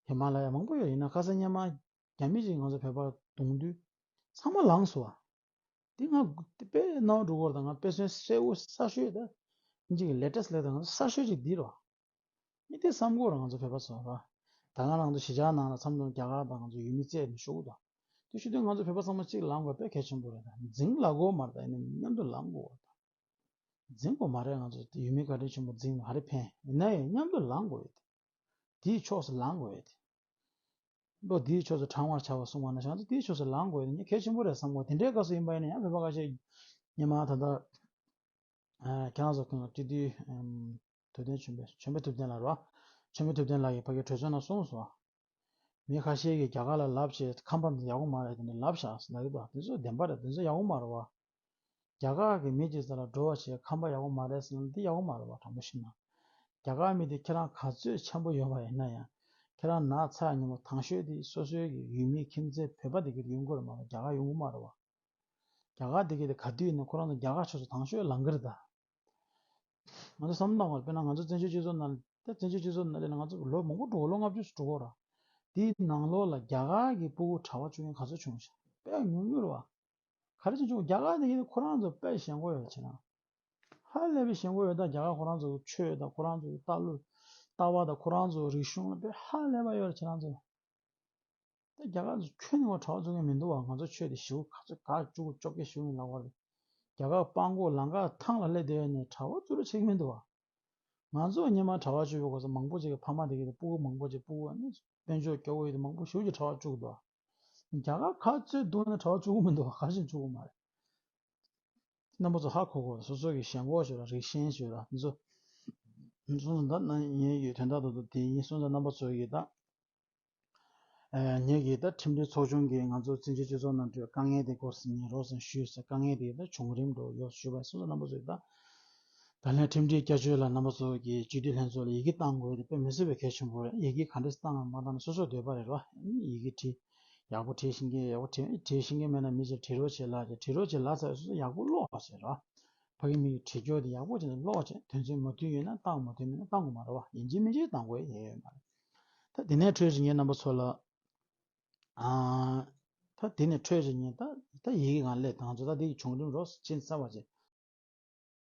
ཧི་མ་ལ་ཡ་མང་པོ་ཡོད། ཡིན་ན་ཁ་སང་སྔོན་མ་རྒྱ་མི་ཅིག་ང་ཚོ་བོད་པ་བརྡུངས་དུས་ཚང་མ་ལངས་སོང་བ། དེ་ང་དཔེ་སྣང་བ་འགྲོ་གོ་ར། ད་ང་དཔེ་མཚོན་གསལ་པོ་གསར་ཤོས་ད་ཅིག་ལེ་ཊེ་སི་ལབ་ད་ང་ཚོ་གསར་ཤོས་ཅིག་འདི་རེད་བ། མི་དེ་བསམ་དགོས་རེད། ང་ཚོ་བོད་པ་ཚོ་ར། ད་ག་རང་ཚོ་གཞིས་ཆགས་ནང་ལ་མཚམས་མཚམས་རྒྱ་གར་དང་ང་ཚོ་ཡུལ་མི་བཙལ་ནས་ཤོག་གུ་དང་། དེ་ཤོད་དུས་ང་ཚོ་བོད་པ་ཚང་མ་གཅིག་ལངས་དགོས་དཔེ་གལ་ཆེན་པོ་རེད། ད་འཛིང་ལབ་དགོས་མ་རེད། ད་ཡིན་ན་མཉམ་དུ་ལངས་དགོས་རེད། ད་འཛིང་དགོས་མ་རེད། ང་ཚོ་དེ་ཡུལ་མི་བཀའ་དྲིན་ཆེན་པོ་འཛིང་ན་ཧ་རེ་ཕན། ཡིན་ན་ཡང་མཉམ་དུ་ལངས་དགོས་ཡོད་དེ། དེའི་ཕྱོགས་སུ་ལངས་དགོས་ཡོད་དེ། བློ་དེའི་ཕྱོགས་སུ་དྲང་བར་བྱ་བ་གསུངས་པ་ན་ང་ཚོ་དེའི་ཕྱོགས་སུ་ལངས་དགོས་ཡོད་དེ་ངས་གལ་ཆེན་པོ་རེད་བསམ་གོ། དེ་འདྲའི་སྐབས་སུ་ཡིན་པ་ཡིན་ན་ཡང་བོད་པ་ཁ་ཤས་སྔོན་མ་ད་ལྟ། ཨ། ཁྱེད་རང་ཚོ་གི་སྤྱི་འཐུས་ཨམ་ཐུབ་བསྟན་ཆོས་འཕེལ། ཆོས་འཕེལ་ཐུབ་བསྟན་ལགས་རེད་བ། ཆོས་འཕེལ་ཐུབ་བསྟན་ལགས་ཀྱིས་ཕ་གིའི་གྲོས་ཚོགས་ནང་གསུངས་སོང་། མི་ཁ་ཤས་ཀྱིས་རྒྱ་གར་ལ་ལབ་བྱས་ཁམས་པ་འདི་ཡག་པོ་མ་རེད། དེ་འདྲ་ལབ་བཞག་ཟེར་ལབ་ཀྱི་འདུག་དེ་ཚོ་བདེན་པ་རེད། དེ་ཚོ་ཡག་པོ་མ་རེད་བ། རྒྱ་གར་གྱི་མི་ཅིག་ས་ལ་འགྲོ་བ་བྱས་ཁམས་པ་ཡག་པོ་མ་རེད་ཟེར་ན་འདི་ཡག་པོ་མ་རེད་བ། དྲང་པོ་བཤད་ན། རྒྱ་གར་མི་དེ་ཁྱེད་རང་ག་ཚོད་འཆམ་པོ་ཡོད་པ་ཡིན་ན་ཡང་། ཁྱེད་རང་ནག་ཚ་ཉིན་མོ་དང་ཤོས་དེ་སོ་སོའི་གི་ཡུལ་མི་ཁྱིམ་མཚེས་བོད་པ་དེ་གི་ཡོང་གི་རེད་མ་གཏོགས་རྒྱ་གར་ཡོང་གི་མ་རེད་བ། རྒྱ་གར་དེ་གི་དེ་ག་དུས་ཡིན་ན་ཁོ་རང་ཚོ་རྒྱ་གར་ཕྱོགས་སུ་དང་ཤོས་ལངས་གི་རེད་ད། ང་ཚོ་བསམ་བློ་བཏང་བ་དཔེར་ན་ང་ཚོ་བཙན་བྱོལ་སྤྱི་ཚོགས་ནང་ལ་ད་བཙན་བྱོལ་སྤྱི་ཚོགས་ནང་ལ་ང་ཚོ་ལོ་མང་པོ་འགྲོ་གི། ལོ་ལྔ་བཅུ་ཙམ་འགྲོ་གི་ར། དེའི་ནང་ལོགས་ལ་རྒྱ་གར་གྱི་སྤུ་གུ་གྲྭ་པ་བཅུག་མཁན་ག་ཚོད་བྱུང་ཤག་དཔེ་ཉུང་ཉུང་རེད་བ། ག་རེ་བྱས་བྱུང་། རྒྱ་གར་དེ་གི་ཁོ་རང་ཚོ་དཔེ་ཞེན་ཁོག་ཡོད་ཁྱེད་རང་། ཧ་ལས་པའི་ཞེན་ཁོག་ཡོད་ད། རྒྱ་གར་ཁོ་རང་ཚོ་གི་ཆོས་དང་ཁོ་རང་ཚོ་གི་ལྟ་ལུགས་ལྟ་བ་དང་ཁོ་རང་ཚོ་གི་རིག་གཞུང་ལ་དཔེ་ཧ་ལས་པ་ཡོད་རེད་ཁྱེད་རང་ཚོ། ད་རྒྱ་གར་ཚོ་ཁྱོན་ནས་གྲྭ་པ་བཙུགས་མཁན་མི་འདུག་བ། ང་ཚོ་ཆོས་དེ་ཞེ་པོ་ག་ཚོད་ག་བཅུ་དགུ་བཅོ་བརྒྱད་བཞུགས་ཡིན་ལབ་པ་རེད། རྒྱ་གར་སྤང་གོ་ལམ་ཁ་ཐང་ལ་སླེབས་བསྡད་ཡོད་ནས་གྲྭ་པ་བཙུགས་རོགས་བྱེད་ཀྱི་མི་འདུག་བ། ང་ཚོ་སྔོན་མ་གྲྭ་པ་བཅུ་པའི་སྐབས་སུ་མང་པོ་ཅིག་གི་ཕ་མ་དེ་གི་སྤུ་གུ་མང་པོ་ཅིག་སྤུ་གུ་ནི་དཔལ་འབྱོར་སྐྱོ་བོ་ཡོད་དེ་མང་པོ་ཞེ་པོ་ཅིག་གྲྭ་པ་བཅུག་འདུག་རྒྱ་གར་ག་ཚོད་སྡུག་ན་གྲྭ་པ་བཅུག་གི་མི་འདུག་ག་ཞིག་བཅུག་གི་མ་རེད། རྣམ་པ་ཚོ་ཧ་གོ་གོ། སོ་སོ་གི་ཞེན་ཁོག་ཞིག་ལ་རིགས་ཞེན་ཞིག་ལ་འདི་ཚོ་སོང་ཙང་ད་ན་ཡིན་ཡོད་དོན་དག་ཏུ་དེ་ཡིན་སོང་ཙང་རྣམ་པ་ཚོ་གི་ད་ཨ་ངེད་ཀྱིས་ད་ཁྲིམས་སྒྲིག་ཚོགས་ཆུང་གིས་ང་ཚོ་བཙན་བྱོལ་སྤྱི་ཚོགས་ནང་འགྲོ་དཀའ་ངལ་དེ་སྐོར་ཟིན་ནས་རོགས་ཟིན་ཞུས་ཟེར། དཀའ་ངལ་དེ་ད་བྱུང་རིམ་འགྲོ་ཡོད་ཞུས་པ་སོང་ཙང་རྣམ་པ་ཚོ་གི་ད་ད་ལན་ཁྲིམས་སྒྲིག་བསྐྱར་བཅོས་ལ་རྣམ་པ་ཚོ་གི་སྤྱི་འཐུས་ལྷན་ཚོགས་ལ་ཡི་གེ་བཏང་དགོས་དེ་དཔེ་མི་སྲིད་པའི་གལ་ཆེན་པོ་རེད། ཡི་གེ་ག་འདྲས་བཏང་ཡང་མ་བཏང་ན་སོ་སོའི་འདོད་པ་རེད་རོ། ཡི་གེ་བྲིས། ཡག་པོ་བྲིས་ཤེས་མཁན་ཡག་པོ་བྲིས་བྲིས་ཤེས་མཁན་མེད་ན་མི་ཅིག་བྲིས་རོགས་བྱེད་ལབ་ཅིག་བྲིས་རོགས་བྱེད་ལབ་ཚར་སོ་སོ་ཡག་པོ་ཀློག་ཟེར་རོ། ཕ་གི་མི་གི་བྲིས་སྐྱོར་དེ་ཡག་པོ་བྱས་ནས་ཀློག་བྱས་དོན་ཚན་མ་མཐུན་ཡོད་ན་བཏང་། མ་མཐུན་མེད་ན་བཏང་དགོས་མ་རེད་བ། ཡིན་གཅིག་མིན་གཅིག་བཏང་དགོས་ཡོད་ཡོད་མ་རེད། ད་དེ་ནས་འཕྲོས་ཀྱི་ངས་རྣམ་པ་ཚོ་ལ་ཨ་ད་དེ་ནས་འཕྲོས་ཀྱི་ངས་ད་ད་ཡི་གེ་གང་སླེབས་དང་ཚོ་ད་དེ་གི་བྱུང་རིམ་རོགས་ཕྱིན་ཚར་བ་བྱས།